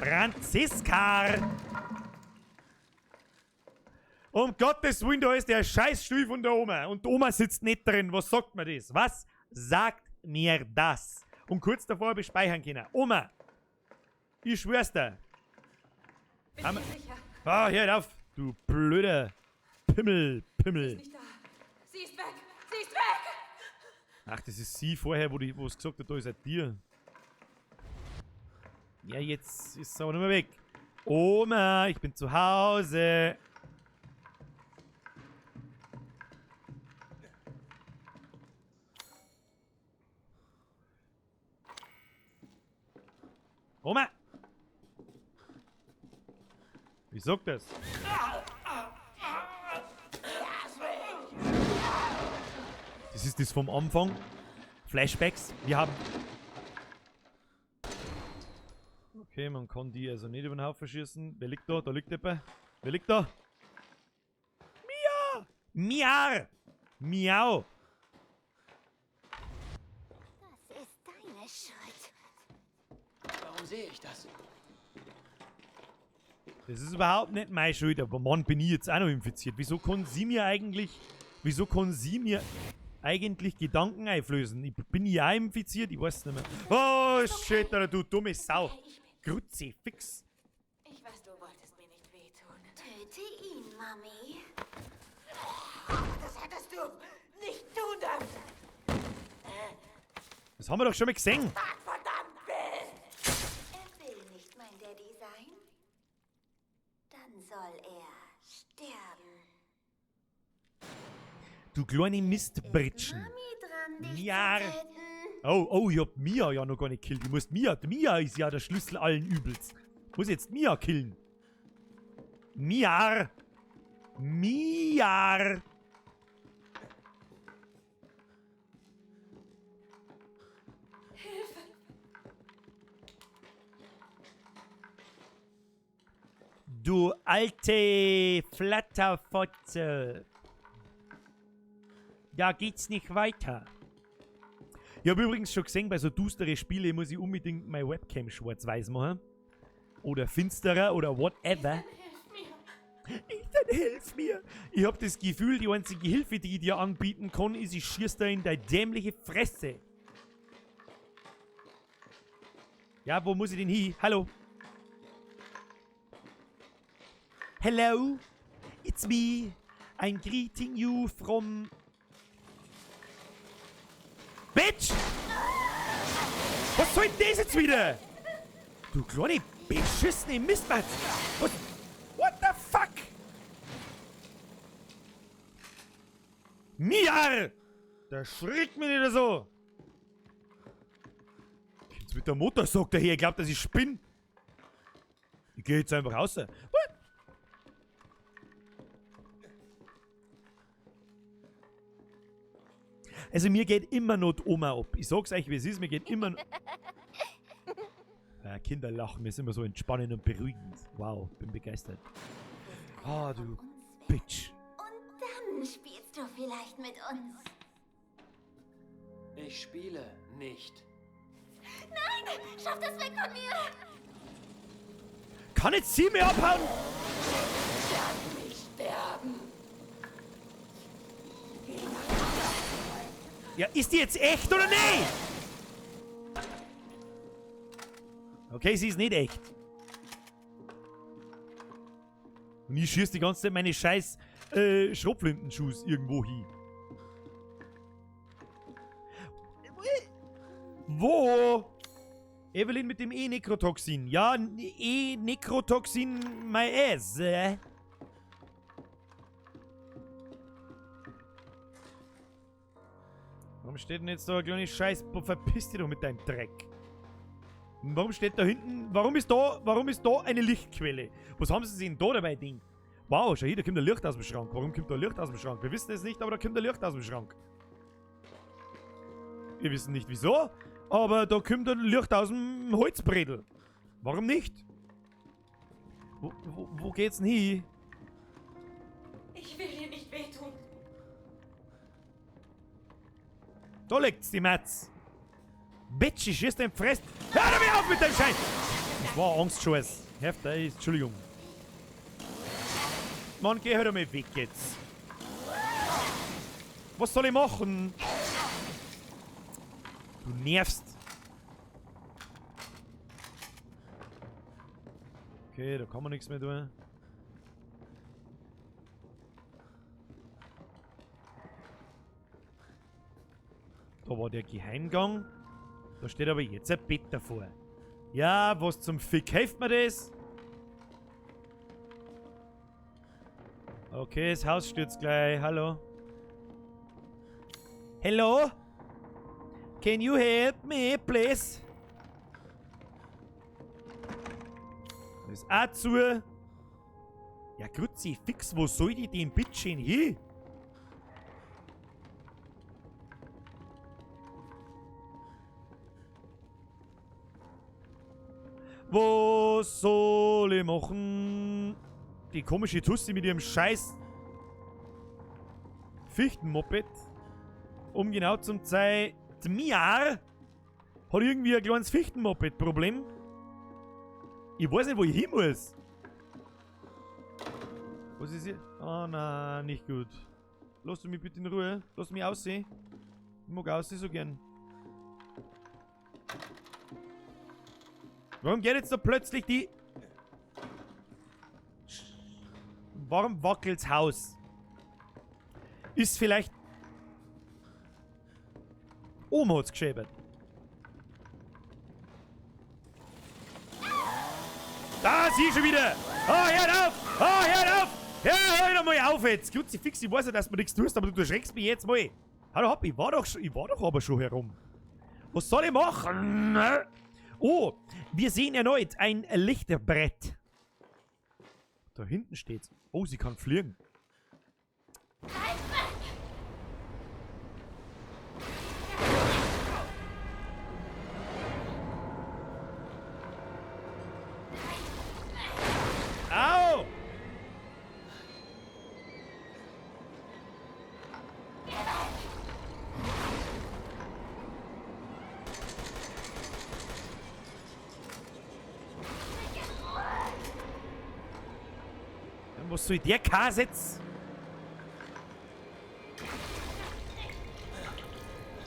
[SPEAKER 1] Franziska! Um Gottes Willen, da ist der Scheißstuhl von der Oma. Und die Oma sitzt nicht drin. Was sagt mir das? Was sagt mir das? Und kurz davor hab ich speichern können. Oma! Ich schwör's dir.
[SPEAKER 3] Bist du sicher?
[SPEAKER 1] Ah, hör auf, du blöder Pimmel, Pimmel.
[SPEAKER 3] Sie ist nicht da. Sie ist weg. Sie ist weg.
[SPEAKER 1] Ach, das ist sie vorher, wo es gesagt hat, da ist ein Tier. Ja, jetzt ist es aber nicht mehr weg. Oma, ich bin zu Hause. Oma! Wie sagt das? Das ist das vom Anfang. Flashbacks. Wir haben... Okay, man kann die also nicht über den Haufen schießen. Wer liegt da? Da liegt jemand. Wer liegt da? Mia! Mia! Miau!
[SPEAKER 5] Das ist deine Schuld.
[SPEAKER 7] Warum sehe ich das?
[SPEAKER 1] Das ist überhaupt nicht meine Schuld, aber Mann, bin ich jetzt auch noch infiziert. Wieso kann sie mir eigentlich, wieso kann sie mir eigentlich Gedanken einflößen? Ich bin ja auch infiziert, ich weiß es nicht mehr. Oh, shit, Alter, du dumme Sau. Kruzifix.
[SPEAKER 3] Ich weiß, du wolltest mir nicht wehtun.
[SPEAKER 5] Töte ihn, Mami.
[SPEAKER 3] Das hättest du nicht tun dürfen.
[SPEAKER 1] Das haben wir doch schon mal gesehen.
[SPEAKER 3] Verdammt bist!
[SPEAKER 5] Er will nicht mein Daddy sein. Dann soll er sterben.
[SPEAKER 1] Du kleine Mistbritschen.
[SPEAKER 5] Mami dran, dich
[SPEAKER 1] Mia.
[SPEAKER 5] zu töten.
[SPEAKER 1] Oh, oh, ich hab Mia ja noch gar nicht gekillt. Ich muss Mia, die Mia ist ja der Schlüssel allen Übels. Ich muss jetzt Mia killen. Mia! Mia!
[SPEAKER 3] Hilfe!
[SPEAKER 1] Du alte Flatterfotze. Da geht's nicht weiter. Ich hab übrigens schon gesehen, bei so düsteren Spielen muss ich unbedingt meine Webcam schwarz-weiß machen. Oder finsterer oder whatever.
[SPEAKER 3] Ethan, hilf mir.
[SPEAKER 1] Ethan, hilf mir. Ich hab das Gefühl, die einzige Hilfe, die ich dir anbieten kann, ist, ich schieß dir in deine dämliche Fresse. Ja, wo muss ich denn hin? Hallo? Hello? It's me. I'm greeting you from... Bitch! Was soll denn das jetzt wieder? Du kleine beschissene Mistmatz! Was? What the fuck? Mia! Der schreckt mich nicht so! Jetzt mit der Motorsaug daher, ich glaub, dass ich spinn. Ich geh jetzt einfach raus. What? Also mir geht immer noch die Oma ab. Ich sag's euch, wie es ist, mir geht immer noch... Ja, Kinder lachen, ist immer so entspannend und beruhigend. Wow, bin begeistert. Ah, du Bitch.
[SPEAKER 5] Und dann spielst du vielleicht mit uns.
[SPEAKER 7] Ich spiele nicht.
[SPEAKER 5] Nein! Schaff das weg von mir!
[SPEAKER 1] Kann jetzt sie mir abhauen?
[SPEAKER 6] Lass mich sterben.
[SPEAKER 1] Ja, ist die jetzt echt oder nicht? Okay, sie ist nicht echt. Und ich schieß die ganze Zeit meine scheiß Schrotflintenschuss irgendwo hin. Wo? Evelyn mit dem E-Nekrotoxin. Ja, E-Nekrotoxin my ass. Warum steht denn jetzt da ein kleiner Scheiß? Verpiss dich doch mit deinem Dreck. Und warum steht da hinten... Warum ist da eine Lichtquelle? Was haben sie sich denn da dabei gedacht? Wow, schau hier, da kommt ein Licht aus dem Schrank. Warum kommt da Licht aus dem Schrank? Wir wissen es nicht, aber da kommt ein Licht aus dem Schrank. Wir wissen nicht wieso, aber da kommt ein Licht aus dem Holzbredel. Warum nicht? Wo geht's denn hin?
[SPEAKER 3] Ich will dir nicht wehtun.
[SPEAKER 1] Da liegt's, die Matz. Bitch, ich schieß den Fress. Hör doch mir auf mit dem Scheiß! Das war Angstschuss. Heftig, Entschuldigung. Mann, geh halt einmal weg jetzt. Was soll ich machen? Du nervst. Okay, da kann man nichts mehr tun. Da war der Geheimgang. Da steht aber jetzt ein Bett davor. Ja, was zum Fick hilft mir das? Okay, das Haus stürzt gleich. Hallo. Hello? Can you help me, please? Da ist auch zu. Ja, Kruzifix, wo soll ich denn bitteschön hin? Was soll ich machen? Die komische Tussi mit ihrem scheiß Fichtenmoped. Um genau zum sein, die Mia hat irgendwie ein kleines Fichtenmoped-Problem. Ich weiß nicht, wo ich hin muss. Was ist hier? Oh nein, nicht gut. Lass du mich bitte in Ruhe. Lass mich aussehen. Ich mag aussehen so gern. Warum geht jetzt da plötzlich die... Warum wackelt's Haus? Ist vielleicht... Oma hat's geschäbert. Da, sie schon wieder! Oh, hör auf! Oh, hör auf! Hör doch mal auf jetzt! Kruzifix, ich weiß ja, dass du nichts tust, aber du erschreckst mich jetzt mal. Hallo, hopp, ich war doch aber schon herum. Was soll ich machen? Oh, wir sehen erneut ein Lichterbrett. Da hinten steht's. Oh, sie kann fliegen. Au! Was soll der Kass jetzt?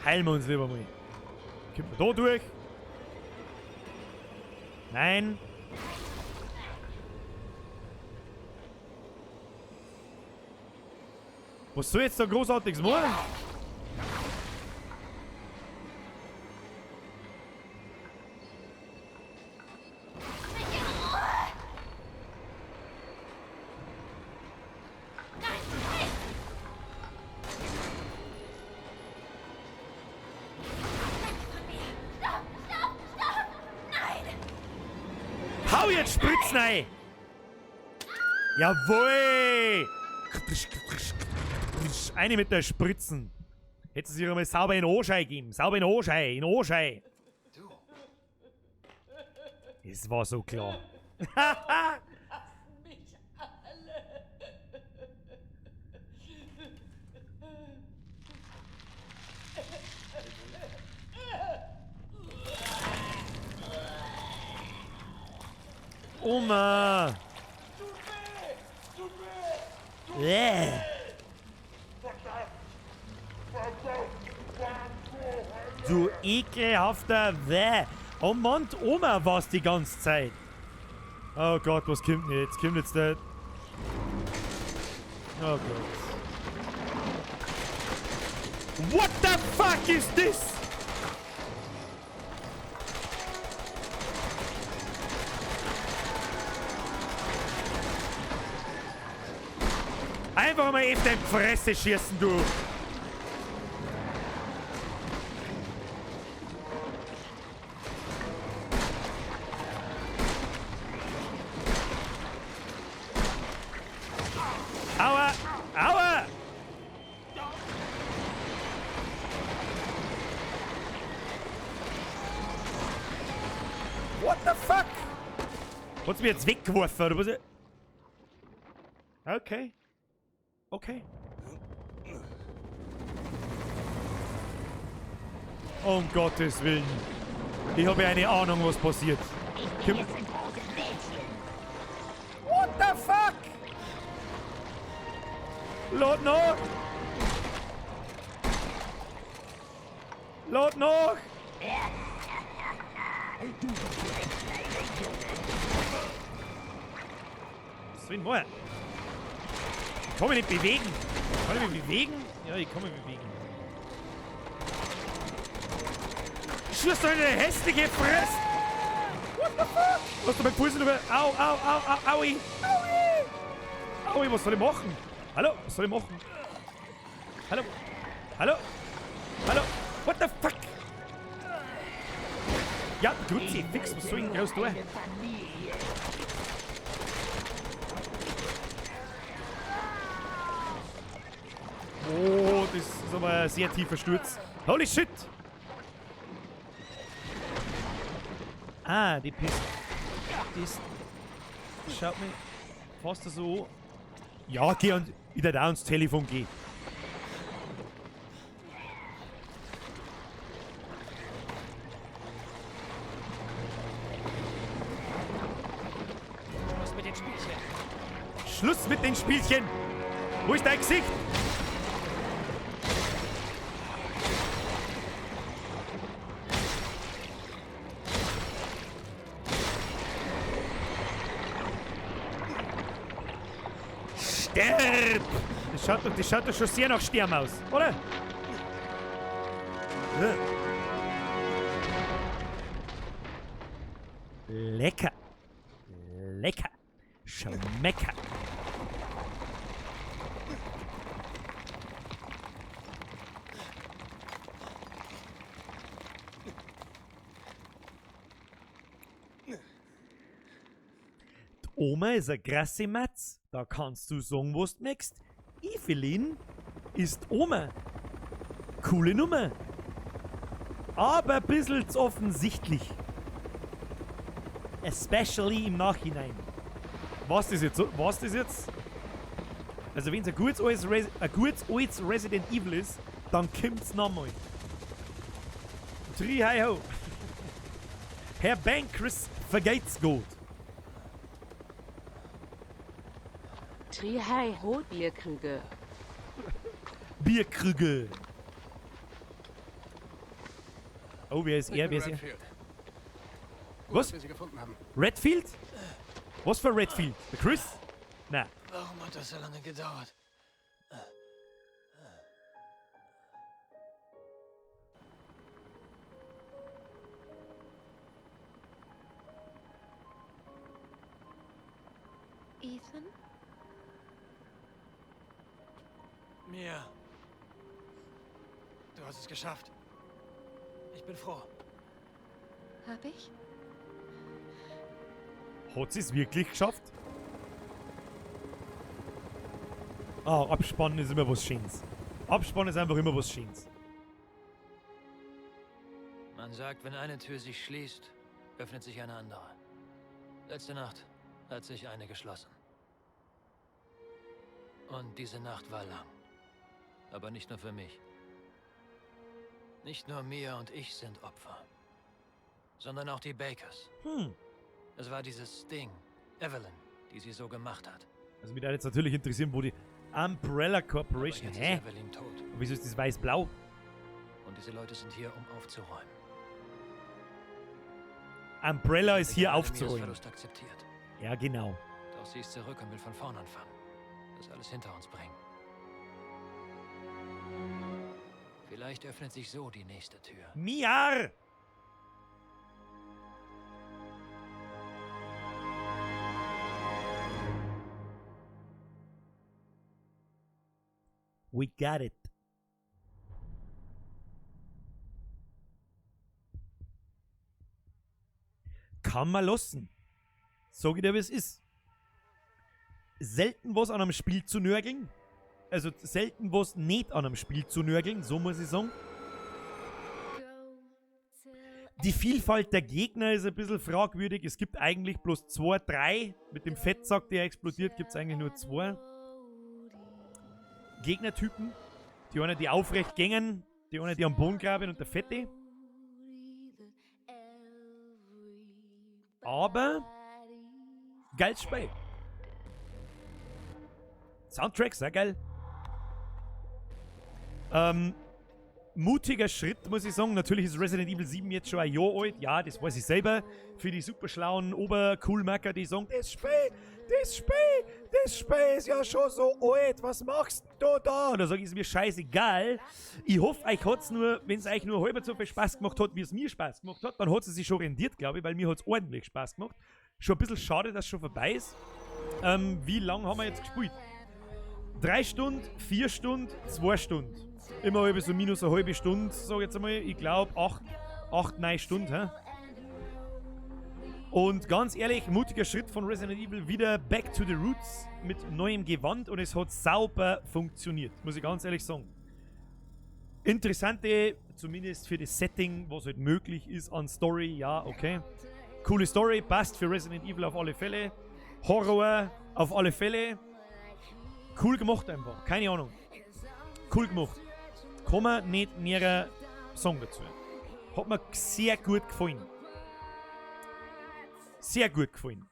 [SPEAKER 1] Heilen wir uns lieber mal. Kommt man da durch? Nein. Was soll jetzt da großartiges machen?
[SPEAKER 3] Stopp, stopp, stopp! Nein!
[SPEAKER 1] Hau jetzt Spritzen rein! Jawohl! Eine mit der Spritzen. Hätte sie sich einmal sauber in den Anschei gegeben. Sauber in den Anschei, in den Anschei. Es war so klar.
[SPEAKER 6] Mich alle.
[SPEAKER 1] Oma! Bäh. Du ekelhafter Wäh. Oh Mann, die Oma war's die ganze Zeit. Oh Gott, was kommt denn jetzt? Kommt jetzt der... Oh Gott. What the fuck is this? Einfach mal auf deine Fresse schießen, du! Aua! Aua! What the fuck? Hat's mich jetzt weggeworfen, oder was? Okay. Okay. Um Gottes Willen. Ich habe eine Ahnung, was passiert. What the fuck? Lad nach! Lad nach! Was soll ich denn machen? Ich kann mich nicht bewegen. Kann ich mich bewegen? Ja, ich kann mich bewegen. Schieß doch in deine hässliche Fresse! What the fuck? Lass doch meinen Fuß über. Au, au, au, au, aui! Aui! Aui, was soll ich machen? Hallo, was soll ich machen? Hallo? Hallo? Hallo? What the fuck? Ja, Kruzifix, was soll ich denn groß tun? Oh, das ist aber ein sehr tiefer Sturz. Holy shit! Ah, die Piste. Das schaut mir fast so an. Ja, geh und wieder da ans Telefon geh.
[SPEAKER 7] Schluss mit den Spielchen.
[SPEAKER 1] Schluss mit den Spielchen! Wo ist dein Gesicht? Sterb! Das schaut doch schon sehr nach Sterben aus, oder? Lecker. Lecker. Schmecker. Die Oma ist eine krasse Matz. Da kannst du sagen, was du möchtest. Evelyn ist Oma. Coole Nummer. Aber ein bisschen zu offensichtlich. Especially im Nachhinein. Was das jetzt? Was das jetzt? Also wenn's ein gutes altes Resident Evil ist, dann kommt's nochmal. Tri hi ho. Herr Bank Chris vergeht's gut.
[SPEAKER 2] Tri hi ho Bierkrüge.
[SPEAKER 1] Bierkrüge. Oh, wer ist
[SPEAKER 9] Ich
[SPEAKER 1] er?
[SPEAKER 9] bin
[SPEAKER 1] Wer ist er?
[SPEAKER 9] Redfield. Gut,
[SPEAKER 1] Was?
[SPEAKER 9] dass wir sie gefunden haben.
[SPEAKER 1] Redfield? Was für Redfield? Der Chris? Nein.
[SPEAKER 7] Warum hat das so lange gedauert?
[SPEAKER 3] Ethan?
[SPEAKER 7] Mia. Du hast es geschafft. Ich bin froh.
[SPEAKER 3] Hab ich?
[SPEAKER 1] Hat sie es wirklich geschafft? Ah, Abspannen ist immer was Schönes. Abspannen ist einfach immer was Schönes.
[SPEAKER 7] Man sagt, wenn eine Tür sich schließt, öffnet sich eine andere. Letzte Nacht hat sich eine geschlossen. Und diese Nacht war lang. Aber nicht nur für mich. Nicht nur Mia und ich sind Opfer, sondern auch die Bakers. Es war dieses Ding, Evelyn, die sie so gemacht hat.
[SPEAKER 1] Also mich würde jetzt natürlich interessieren, wo die Umbrella Corporation...
[SPEAKER 7] Aber jetzt
[SPEAKER 1] Hä?
[SPEAKER 7] ist Evelyn tot.
[SPEAKER 1] Und wieso ist das weiß-blau?
[SPEAKER 7] Und diese Leute sind hier, um aufzuräumen.
[SPEAKER 1] Umbrella ist
[SPEAKER 7] Ich
[SPEAKER 1] hier
[SPEAKER 7] hätte gerne Mias
[SPEAKER 1] aufzuräumen.
[SPEAKER 7] Verlust akzeptiert.
[SPEAKER 1] Ja, genau.
[SPEAKER 7] Doch sie ist zurück und will von vorn anfangen. Das alles hinter uns bringen. Vielleicht öffnet sich so die nächste Tür.
[SPEAKER 1] Miar! We got it. Kann man lassen. Sag ich dir, wie es ist. Selten was an einem Spiel zu nörgeln. Also selten was nicht an einem Spiel zu nörgeln, so muss ich sagen. Die Vielfalt der Gegner ist ein bisschen fragwürdig. Es gibt eigentlich bloß 2, 3. Mit dem Fettsack, der explodiert, gibt's eigentlich nur 2 Gegnertypen. Die eine, die aufrecht gängen, die eine, die am Boden graben und der Fette. Aber geiles Spiel. Soundtrack, sehr geil. Mutiger Schritt, muss ich sagen. Natürlich ist Resident Evil 7 jetzt schon ein Jahr alt. Ja, das weiß ich selber. Für die superschlauen Obercoolmacker, die sagen, das Spiel ist ja schon so alt. Was machst du da? Und da sag ich, ist mir scheißegal. Ich hoffe, euch hat's nur, wenn's euch nur halb so viel Spaß gemacht hat, wie es mir Spaß gemacht hat, dann hat es sich schon rendiert, glaube ich, weil mir hat's ordentlich Spaß gemacht. Schon ein bisschen schade, dass es schon vorbei ist. Wie lange haben wir jetzt gespielt? 3 Stunden, 4 Stunden, 2 Stunden. Immer halbe so minus eine halbe Stunde, sag ich jetzt einmal. Ich glaub, 8, 9 Stunden. Hä? Und ganz ehrlich, mutiger Schritt von Resident Evil, wieder back to the roots mit neuem Gewand und es hat sauber funktioniert, muss ich ganz ehrlich sagen. Interessante, zumindest für das Setting, was halt möglich ist an Story, ja, okay. Coole Story, passt für Resident Evil auf alle Fälle. Horror auf alle Fälle. Cool gemacht einfach, keine Ahnung. Cool gemacht. Kann man nicht näher sagen dazu. Hat mir sehr gut gefallen. Sehr gut gefallen.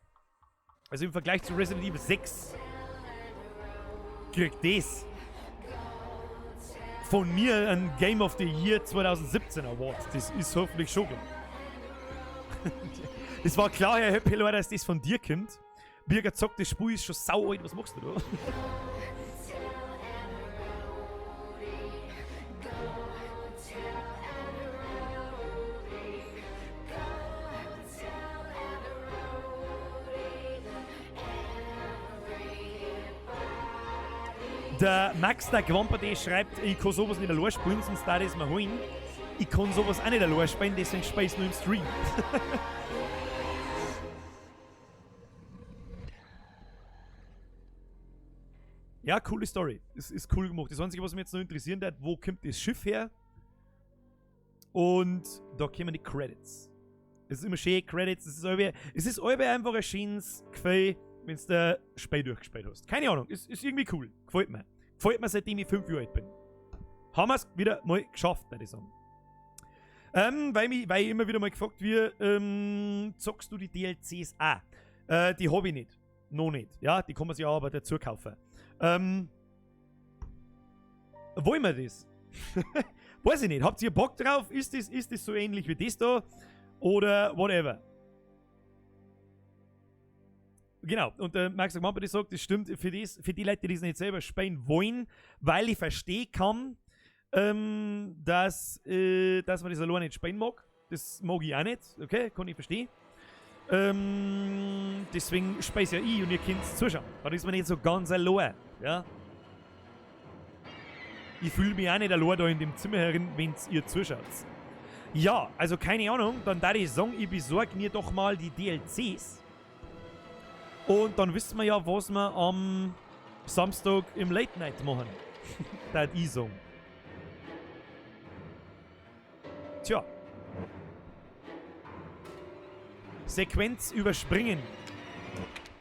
[SPEAKER 1] Also im Vergleich zu Resident Evil 6 kriegt das von mir ein Game of the Year 2017 Award. Das ist hoffentlich schon klar. Das war klar, Herr Höppelor, dass das von dir kommt. Birger zockt, das Spiel ist schon sau alt. Was machst du da? Der Max der Quamperde schreibt, ich kann sowas nicht allein spielen, sonst darf ich es mir holen. Ich kann sowas auch nicht allein spielen, deswegen spiele ich es nur im Stream. Ja, coole Story. Es ist cool gemacht. Das Einzige, was mich jetzt noch interessieren wird, wo kommt das Schiff her? Und da kommen die Credits. Es ist immer schön, Credits. Es ist einfach ein schönes Gefühl, wenn du das Spiel durchgespielt hast. Keine Ahnung, es ist irgendwie cool. Gefällt mir. Gefällt mir, seitdem ich 5 Jahre alt bin. Haben wir's wieder mal geschafft, würde ich sagen. Weil ich immer wieder mal gefragt wird, zockst du die D L Cs auch? Die hab ich nicht. Noch nicht. Ja, die kann man sich auch aber dazu kaufen. Wollen wir das? Weiß ich nicht. Habt ihr Bock drauf? Ist das so ähnlich wie das da? Oder whatever? Genau, und der Max Mampert sagt, das stimmt für die Leute, die das nicht selber spielen wollen, weil ich verstehen kann, dass man das alleine nicht spielen mag. Das mag ich auch nicht, okay, kann ich verstehen. Deswegen speise ja ich und ihr könnt zuschauen. Dann ist man nicht so ganz allein. Ja? Ich fühle mich auch nicht allein da in dem Zimmer herin, wenn ihr zuschaut. Ja, also keine Ahnung, dann da ich sagen, ich besorge mir doch mal die DLCs. Und dann wissen wir ja, was wir am Samstag im Late Night machen. Da ich sagen. Tja. Sequenz überspringen.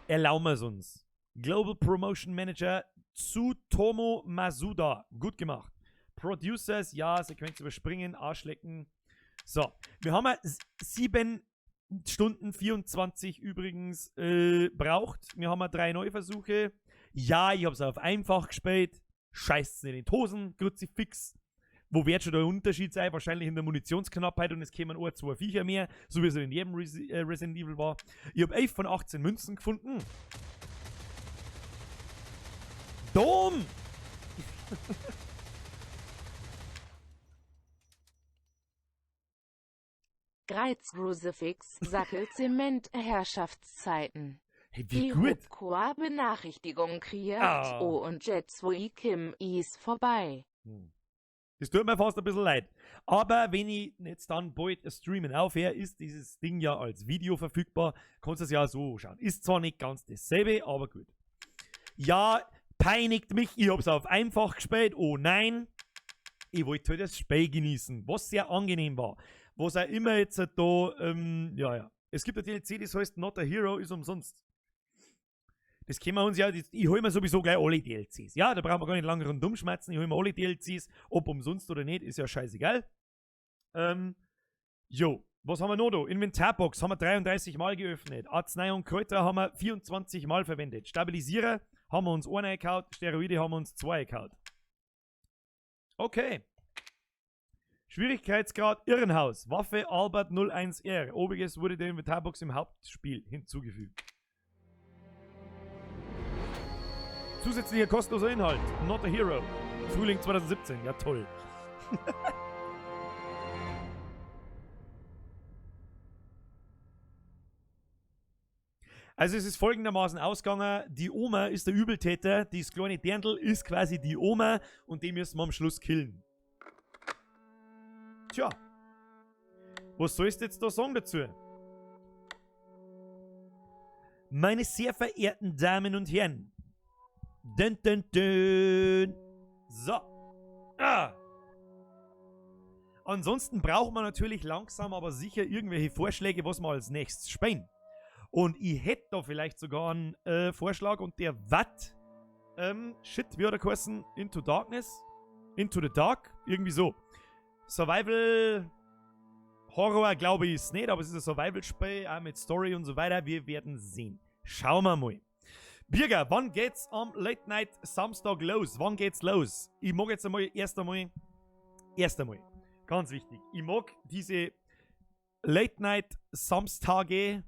[SPEAKER 1] Erlauben wir es uns. Global Promotion Manager Tsutomu Masuda. Gut gemacht. Producers, ja, Sequenz überspringen, Arschlecken. So, wir haben ja 7 Stunden 24 übrigens braucht. Wir haben ja 3 Neuversuche. Ja, ich hab's auf einfach gespielt. Scheißt's nicht in die Hosen, Kruzifix. Wo wird schon der Unterschied sein? Wahrscheinlich in der Munitionsknappheit und es kämen auch 2 Viecher mehr, so wie es in jedem Resident Evil war. Ich hab 11 von 18 Münzen gefunden. Dom!
[SPEAKER 2] Greiz, Crucifix, Sackel, Zement, Herrschaftszeiten.
[SPEAKER 1] Hey, wie gut.
[SPEAKER 2] Koa Benachrichtigung kriegt.
[SPEAKER 1] Ah.
[SPEAKER 2] O und Jet 2 Kim is vorbei.
[SPEAKER 1] Das tut mir fast ein bisschen leid. Aber wenn ich jetzt dann bald streamen aufhöre, ist dieses Ding ja als Video verfügbar. Kannst du es ja so schauen. Ist zwar nicht ganz dasselbe, aber gut. Ja, peinigt mich. Ich hab's auf einfach gespielt. Oh nein. Ich wollte halt das Spiel genießen, was sehr angenehm war. Was auch immer jetzt da, ja, ja. Es gibt ein DLC, das heißt Not a Hero ist umsonst. Das können wir uns ja, das, ich hol mir sowieso gleich alle DLCs. Ja, da brauchen wir gar nicht lange rundum schmerzen. Ich hol mir alle DLCs, ob umsonst oder nicht, ist ja scheißegal. Jo, was haben wir noch da? Inventarbox haben wir 33 Mal geöffnet. Arznei und Kräuter haben wir 24 Mal verwendet. Stabilisierer haben wir uns einen eingehauen, Steroide haben wir uns 2 eingehauen. Okay. Schwierigkeitsgrad Irrenhaus. Waffe Albert null eins R. Obiges wurde der Inventarbox im Hauptspiel hinzugefügt. Zusätzlicher kostenloser Inhalt. Not a Hero. Frühling 2017. Ja, toll. Also es ist folgendermaßen ausgegangen. Die Oma ist der Übeltäter. Dieses kleine Dirndl ist quasi die Oma und die müssen wir am Schluss killen. Tja. Was sollst du jetzt da sagen dazu? Meine sehr verehrten Damen und Herren. Dun, dun, dun. So. Ah. Ansonsten braucht man natürlich langsam, aber sicher irgendwelche Vorschläge, was wir als nächstes spielen. Und ich hätte da vielleicht sogar einen Vorschlag und der wat? Shit, wie hat er geheißen? Into Darkness? Into the Dark? Irgendwie so. Survival Horror, glaube ich, ist nicht, aber es ist ein Survival-Spiel, auch mit Story und so weiter. Wir werden sehen. Schauen wir mal. Birger, wann geht's am Late Night Samstag los? Wann geht's los? Ich mag jetzt einmal, erst einmal, ganz wichtig, ich mag diese Late Night Samstage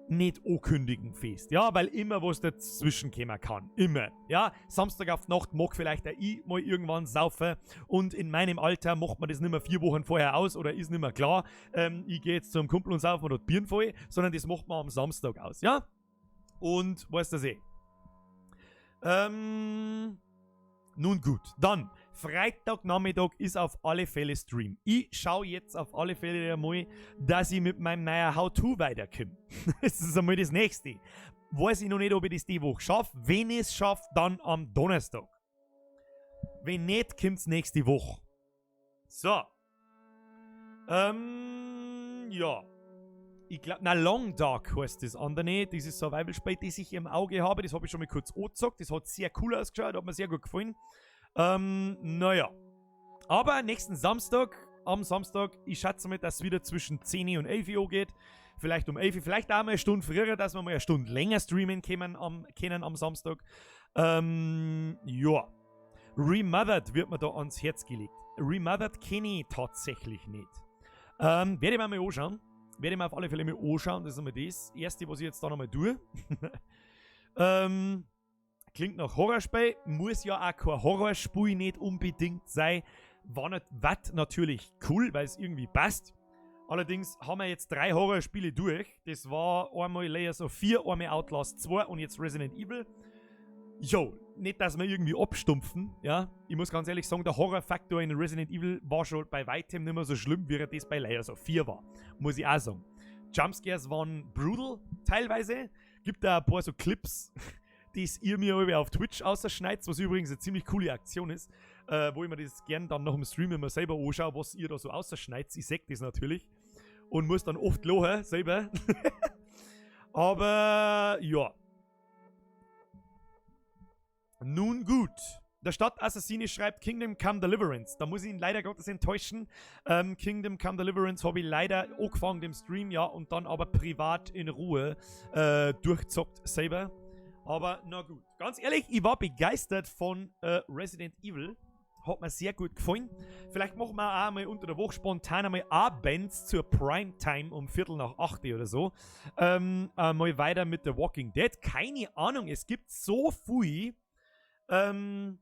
[SPEAKER 1] nicht ankündigen fest, ja, weil immer was dazwischen kommen kann, immer, ja, Samstag auf die Nacht mag vielleicht auch ich mal irgendwann saufen und in meinem Alter macht man das nicht mehr 4 Wochen vorher aus oder ist nicht mehr klar, ich geh jetzt zum Kumpel und saufe mir dort Bieren voll, sondern das macht man am Samstag aus, ja, und weißt du eh. Nun gut, dann Freitagnachmittag ist auf alle Fälle Stream. Ich schau jetzt auf alle Fälle einmal, dass ich mit meinem neuen How-To weiterkomme. Das ist einmal das Nächste. Weiß ich noch nicht, ob ich das die Woche schaffe. Wenn ich es schaffe, dann am Donnerstag. Wenn nicht, kommt's nächste Woche. So. Ja. Ich glaub, na, Long Dark heißt das andere nicht. Dieses Survival-Spiel, das ich im Auge habe, das hab ich schon mal kurz angezockt. Das hat sehr cool ausgeschaut, hat mir sehr gut gefallen. Naja. Aber nächsten Samstag, am Samstag, ich schätze mal, dass es wieder zwischen 10 und 11 Uhr geht. Vielleicht um 11 Uhr, vielleicht auch mal eine Stunde früher, dass wir mal eine Stunde länger streamen können am Samstag. Ja. Remothered wird mir da ans Herz gelegt. Remothered kenne ich tatsächlich nicht. Werde ich mir mal anschauen. Werde ich mir auf alle Fälle mal anschauen. Das ist einmal das Erste, was ich jetzt da nochmal tue. Klingt nach Horrorspiel. Muss ja auch kein Horrorspiel nicht unbedingt sein. War nicht, wat natürlich cool, weil es irgendwie passt. Allerdings haben wir jetzt drei Horrorspiele durch. Das war einmal Layers of Fear, einmal Outlast 2 und jetzt Resident Evil. Jo, nicht, dass wir irgendwie abstumpfen, ja. Ich muss ganz ehrlich sagen, der Horrorfaktor in Resident Evil war schon bei weitem nicht mehr so schlimm, wie er das bei Layers of Fear war. Muss ich auch sagen. Jumpscares waren brutal, teilweise. Gibt da ein paar so Clips, die ihr mir alle auf Twitch ausschneidet, was übrigens eine ziemlich coole Aktion ist, wo ich mir das gern dann nach dem Stream immer selber anschaue, was ihr da so ausschneidet. Ich seh das natürlich und muss dann oft lachen selber. Aber ja. Nun gut. Der Stadtassassine schreibt Kingdom Come Deliverance. Da muss ich ihn leider Gottes enttäuschen. Kingdom Come Deliverance habe ich leider angefangen im Stream, ja, und dann aber privat in Ruhe durchzockt selber. Aber na gut. Ganz ehrlich, ich war begeistert von Resident Evil. Hat mir sehr gut gefallen. Vielleicht machen wir auch mal unter der Woche spontan einmal abends zur Primetime um 8:15 oder so mal weiter mit The Walking Dead. Keine Ahnung, es gibt so viel, wir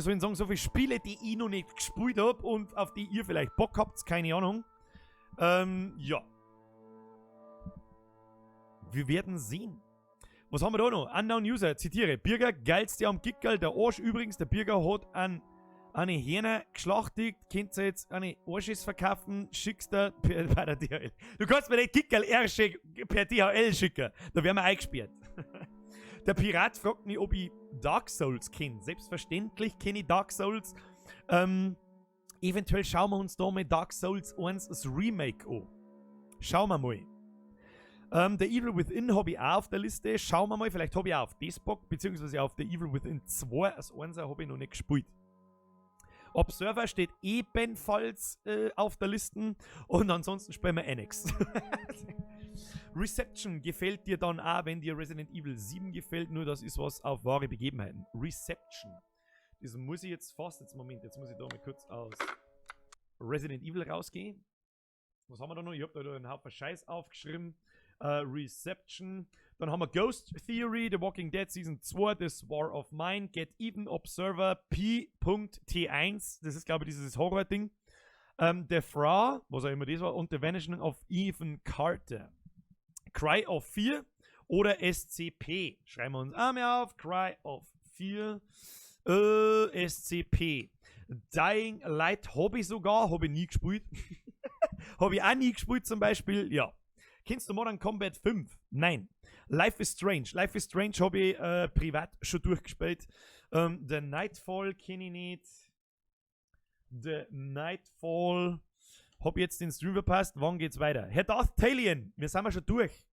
[SPEAKER 1] sollen sagen, so viele Spiele, die ich noch nicht gespielt habe und auf die ihr vielleicht Bock habt, keine Ahnung. Ja. Wir werden sehen. Was haben wir da noch? Unknown User, zitiere: Birger, geilste am Gickerl, der Arsch übrigens, der Birger hat eine Hähner geschlachtet, könnt ihr jetzt eine Arsches verkaufen, schickst du bei der DHL. Du kannst mir nicht Gickerl Ärsche per DHL schicken, da werden wir eingesperrt. Der Pirat fragt mich, ob ich Dark Souls kenne. Selbstverständlich kenne ich Dark Souls. Eventuell schauen wir uns da mal Dark Souls 1 das Remake an. Schauen wir mal. The Evil Within habe ich auch auf der Liste. Schauen wir mal, vielleicht habe ich auch auf das Bock, beziehungsweise auf The Evil Within 2. Das 1 habe ich noch nicht gespielt. Observer steht ebenfalls auf der Liste und ansonsten spielen wir Annex. Reception gefällt dir dann auch, wenn dir Resident Evil 7 gefällt, nur das ist was auf wahre Begebenheiten. Reception. Das muss ich jetzt fast, jetzt Moment, jetzt muss ich da mal kurz aus Resident Evil rausgehen. Was haben wir da noch? Ich habe da einen Haufen Scheiß aufgeschrieben. Reception. Dann haben wir Ghost Theory, The Walking Dead Season 2, This War of Mine, Get Even, Observer, P.T1. Das ist, glaube ich, dieses Horror-Ding. The Fra, was auch immer das war, und The Vanishing of Ethan Carter. Cry of Fear oder SCP. Schreiben wir uns auch mal auf. Cry of Fear. SCP. Dying Light habe ich sogar, habe ich nie gespielt. Habe ich auch nie gespielt zum Beispiel. Ja. Kennst du Modern Combat 5? Nein. Life is Strange. Life is Strange habe ich privat schon durchgespielt. The Nightfall kenne ich nicht. The Nightfall. Hab jetzt den Stream verpasst. Wann geht's weiter? Herr Darth Talion, wir sind wir schon durch.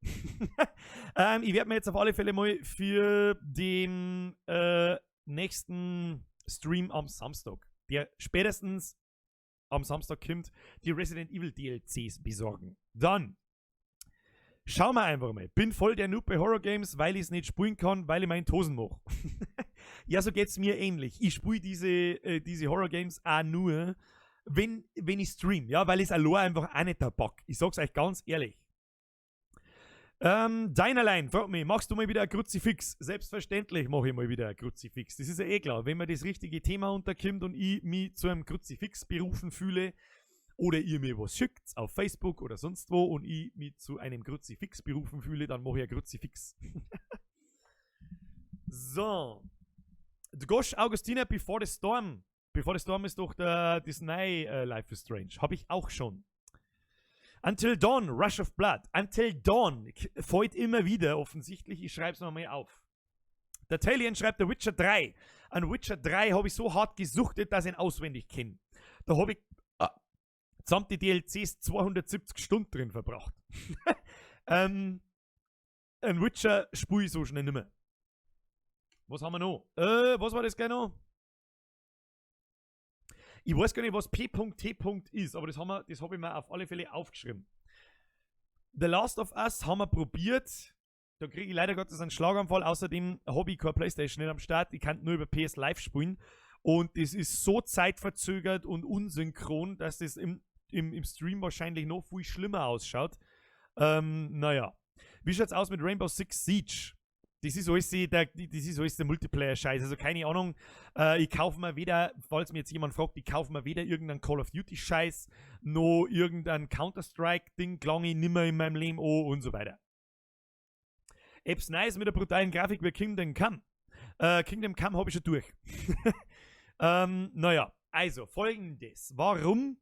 [SPEAKER 1] Ich werde mir jetzt auf alle Fälle mal für den nächsten Stream am Samstag, der spätestens am Samstag kommt, die Resident Evil DLCs besorgen. Dann schauen wir einfach mal. Bin voll der Noob bei Horror Games, weil ich es nicht spielen kann, weil ich meinen Tosen mache. Ja, so geht's mir ähnlich. Ich spiele diese Horror Games auch nur, wenn ich stream, ja, weil ich es allein einfach auch nicht da pack. Ich sag's euch ganz ehrlich. Deinerlein fragt mich: Machst du mal wieder ein Kruzifix? Selbstverständlich mache ich mal wieder ein Kruzifix. Das ist ja eh klar. Wenn mir das richtige Thema unterkommt und ich mich zu einem Kruzifix berufen fühle, oder ihr mir was schickt auf Facebook oder sonst wo und ich mich zu einem Kruzifix berufen fühle, dann mache ich ein Kruzifix. So. Gosh Augustiner, Before the Storm. Before the Storm ist doch das neue Life is Strange. Habe ich auch schon. Until Dawn, Rush of Blood. Until Dawn fällt immer wieder offensichtlich. Ich schreibe es nochmal auf. Der Talion schreibt The Witcher 3. An Witcher 3 habe ich so hart gesuchtet, dass ich ihn auswendig kenne. Da habe ich samt die DLCs 270 Stunden drin verbracht. Ein Witcher spiele ich so schnell nimmer. Was haben wir noch? Was war das genau? Ich weiß gar nicht, was P.T. ist, aber das habe ich mir auf alle Fälle aufgeschrieben. The Last of Us haben wir probiert. Da kriege ich leider Gottes einen Schlaganfall. Außerdem habe ich keine PlayStation nicht am Start. Ich kann nur über PS Live spielen. Und das ist so zeitverzögert und unsynchron, dass das im Stream wahrscheinlich noch viel schlimmer ausschaut. Naja. Wie schaut's aus mit Rainbow Six Siege? Das ist alles der Multiplayer-Scheiß. Also keine Ahnung. Ich kaufe mir weder, falls mir jetzt jemand fragt, ich kaufe mir weder irgendeinen Call of Duty-Scheiß, noch irgendein Counter-Strike-Ding, klang ich nimmer in meinem Leben an und so weiter. Apps nice mit der brutalen Grafik wie Kingdom Come. Kingdom Come habe ich schon durch. Naja, also Folgendes. Warum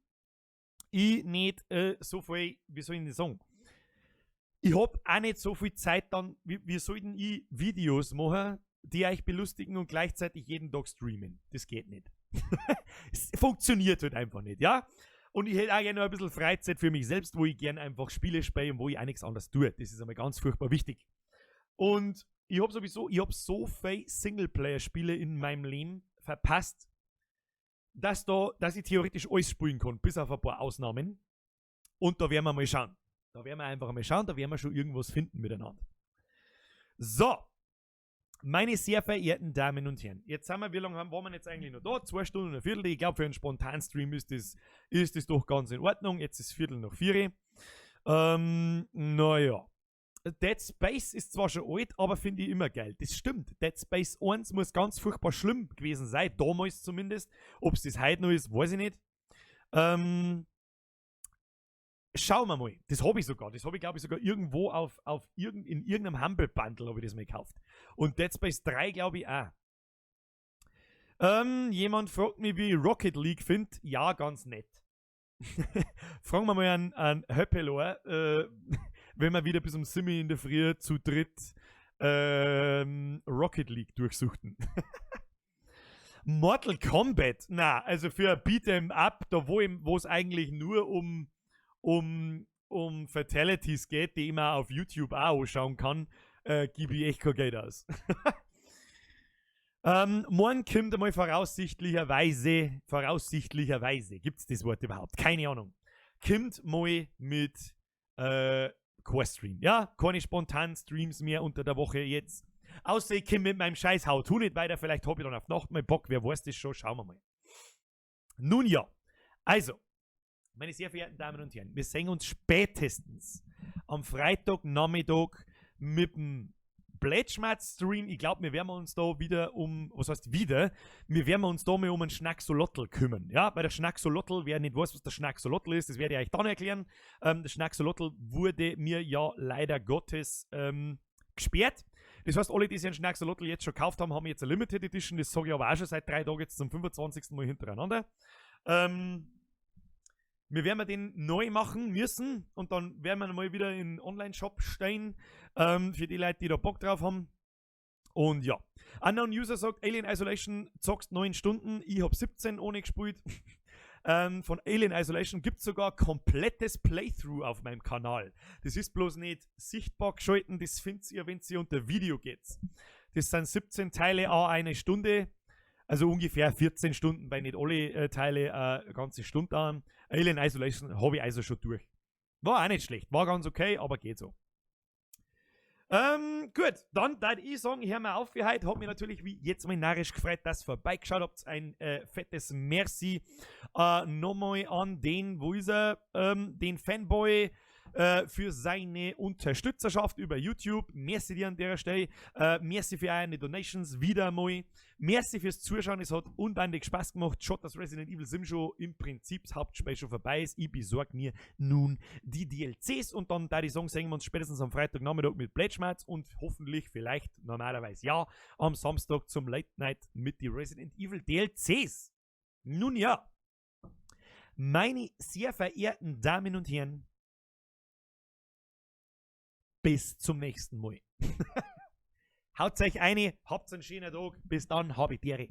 [SPEAKER 1] ich nicht so viel, wie soll ich denn sagen? Ich hab auch nicht so viel Zeit dann, wie soll denn ich Videos machen, die euch belustigen und gleichzeitig jeden Tag streamen? Das geht nicht. Es funktioniert halt einfach nicht, ja? Und ich hätte auch gerne noch ein bisschen Freizeit für mich selbst, wo ich gerne einfach Spiele spiele und wo ich auch nichts anderes tue. Das ist einmal ganz furchtbar wichtig. Und ich habe sowieso, ich habe so viele Singleplayer-Spiele in meinem Leben verpasst, dass ich theoretisch alles spielen kann, bis auf ein paar Ausnahmen. Und da werden wir mal schauen. Da werden wir einfach mal schauen, da werden wir schon irgendwas finden miteinander. So, meine sehr verehrten Damen und Herren, jetzt sind wir, wie lange waren wir jetzt eigentlich noch da? 2 Stunden und ein Viertel. Ich glaube, für einen Spontanstream ist das doch ganz in Ordnung. Jetzt ist 4:15. Naja. Dead Space ist zwar schon alt, aber finde ich immer geil. Das stimmt. Dead Space 1 muss ganz furchtbar schlimm gewesen sein, damals zumindest. Ob es das heute noch ist, weiß ich nicht. Schauen wir mal. Das habe ich sogar. Das habe ich, glaube ich, sogar irgendwo in irgendeinem Humble Bundle habe ich das mal gekauft. Und Dead Space 3, glaube ich, auch. Jemand fragt mich, wie ich Rocket League finde. Ja, ganz nett. Fragen wir mal an Höppelor, wenn wir wieder bis um 7 in der Früh zu dritt Rocket League durchsuchten. Mortal Kombat, na, also für ein Beat'em Up, da wo es eigentlich nur um Fatalities geht, die ich mir auf YouTube auch anschauen kann, gebe ich echt kein Geld aus. Morgen kommt einmal voraussichtlicherweise, voraussichtlicherweise, gibt es das Wort überhaupt? Keine Ahnung. Kommt mal mit kein Stream. Ja, keine spontanen Streams mehr unter der Woche jetzt. Außer ich komme mit meinem scheiß How-To nicht weiter. Vielleicht habe ich dann auf Nacht mal Bock. Wer weiß das schon. Schauen wir mal. Nun ja. Also, meine sehr verehrten Damen und Herren, wir sehen uns spätestens am Freitagnachmittag mit dem Plätschmatz-Stream. Ich glaube, wir werden uns da wieder um, was heißt wieder? Wir werden uns da mal um einen Schnacksolotl kümmern. Ja, weil der Schnacksolotl, wer nicht weiß, was der Schnacksolotl ist, das werde ich euch dann erklären. Der Schnacksolotl wurde mir ja leider Gottes gesperrt. Das heißt, alle, die sich einen Schnacksolotl jetzt schon gekauft haben, haben jetzt eine Limited Edition. Das sage ich aber auch schon seit 3 Tagen jetzt zum 25. Mal hintereinander. Wir werden den neu machen müssen und dann werden wir mal wieder in den Online-Shop stellen für die Leute, die da Bock drauf haben. Und ja. Unknown User sagt, Alien Isolation zockst 9 Stunden, ich habe 17 ohne gespielt. Von Alien Isolation gibt es sogar komplettes Playthrough auf meinem Kanal. Das ist bloß nicht sichtbar geschalten, das findet ihr, wenn ihr unter Video geht. Das sind 17 Teile à eine Stunde. Also ungefähr 14 Stunden, weil nicht alle Teile eine ganze Stunde dauern. Alien Isolation habe ich also schon durch. War auch nicht schlecht, war ganz okay, aber geht so. Gut, dann würde ich sagen, ich höre mal auf für heute. Hat mich natürlich wie jetzt mal narrisch gefreut, dass ihr vorbeigeschaut habt. Ein fettes Merci nochmal an den, wo ist er? Den Fanboy für seine Unterstützerschaft über YouTube. Merci dir an der Stelle. Merci für eure Donations wieder einmal. Merci fürs Zuschauen. Es hat unbändig Spaß gemacht. Schade, dass Resident Evil 7 schon im Prinzip das Hauptspiel schon vorbei ist. Ich besorge mir nun die DLCs und dann, da die sagen, sehen wir uns spätestens am Freitagnachmittag mit Plätschmerz und hoffentlich, vielleicht, normalerweise ja, am Samstag zum Late Night mit die Resident Evil DLCs. Nun ja, meine sehr verehrten Damen und Herren, bis zum nächsten Mal. Haut euch eine, habt einen schönen Tag. Bis dann, habe die Ehre.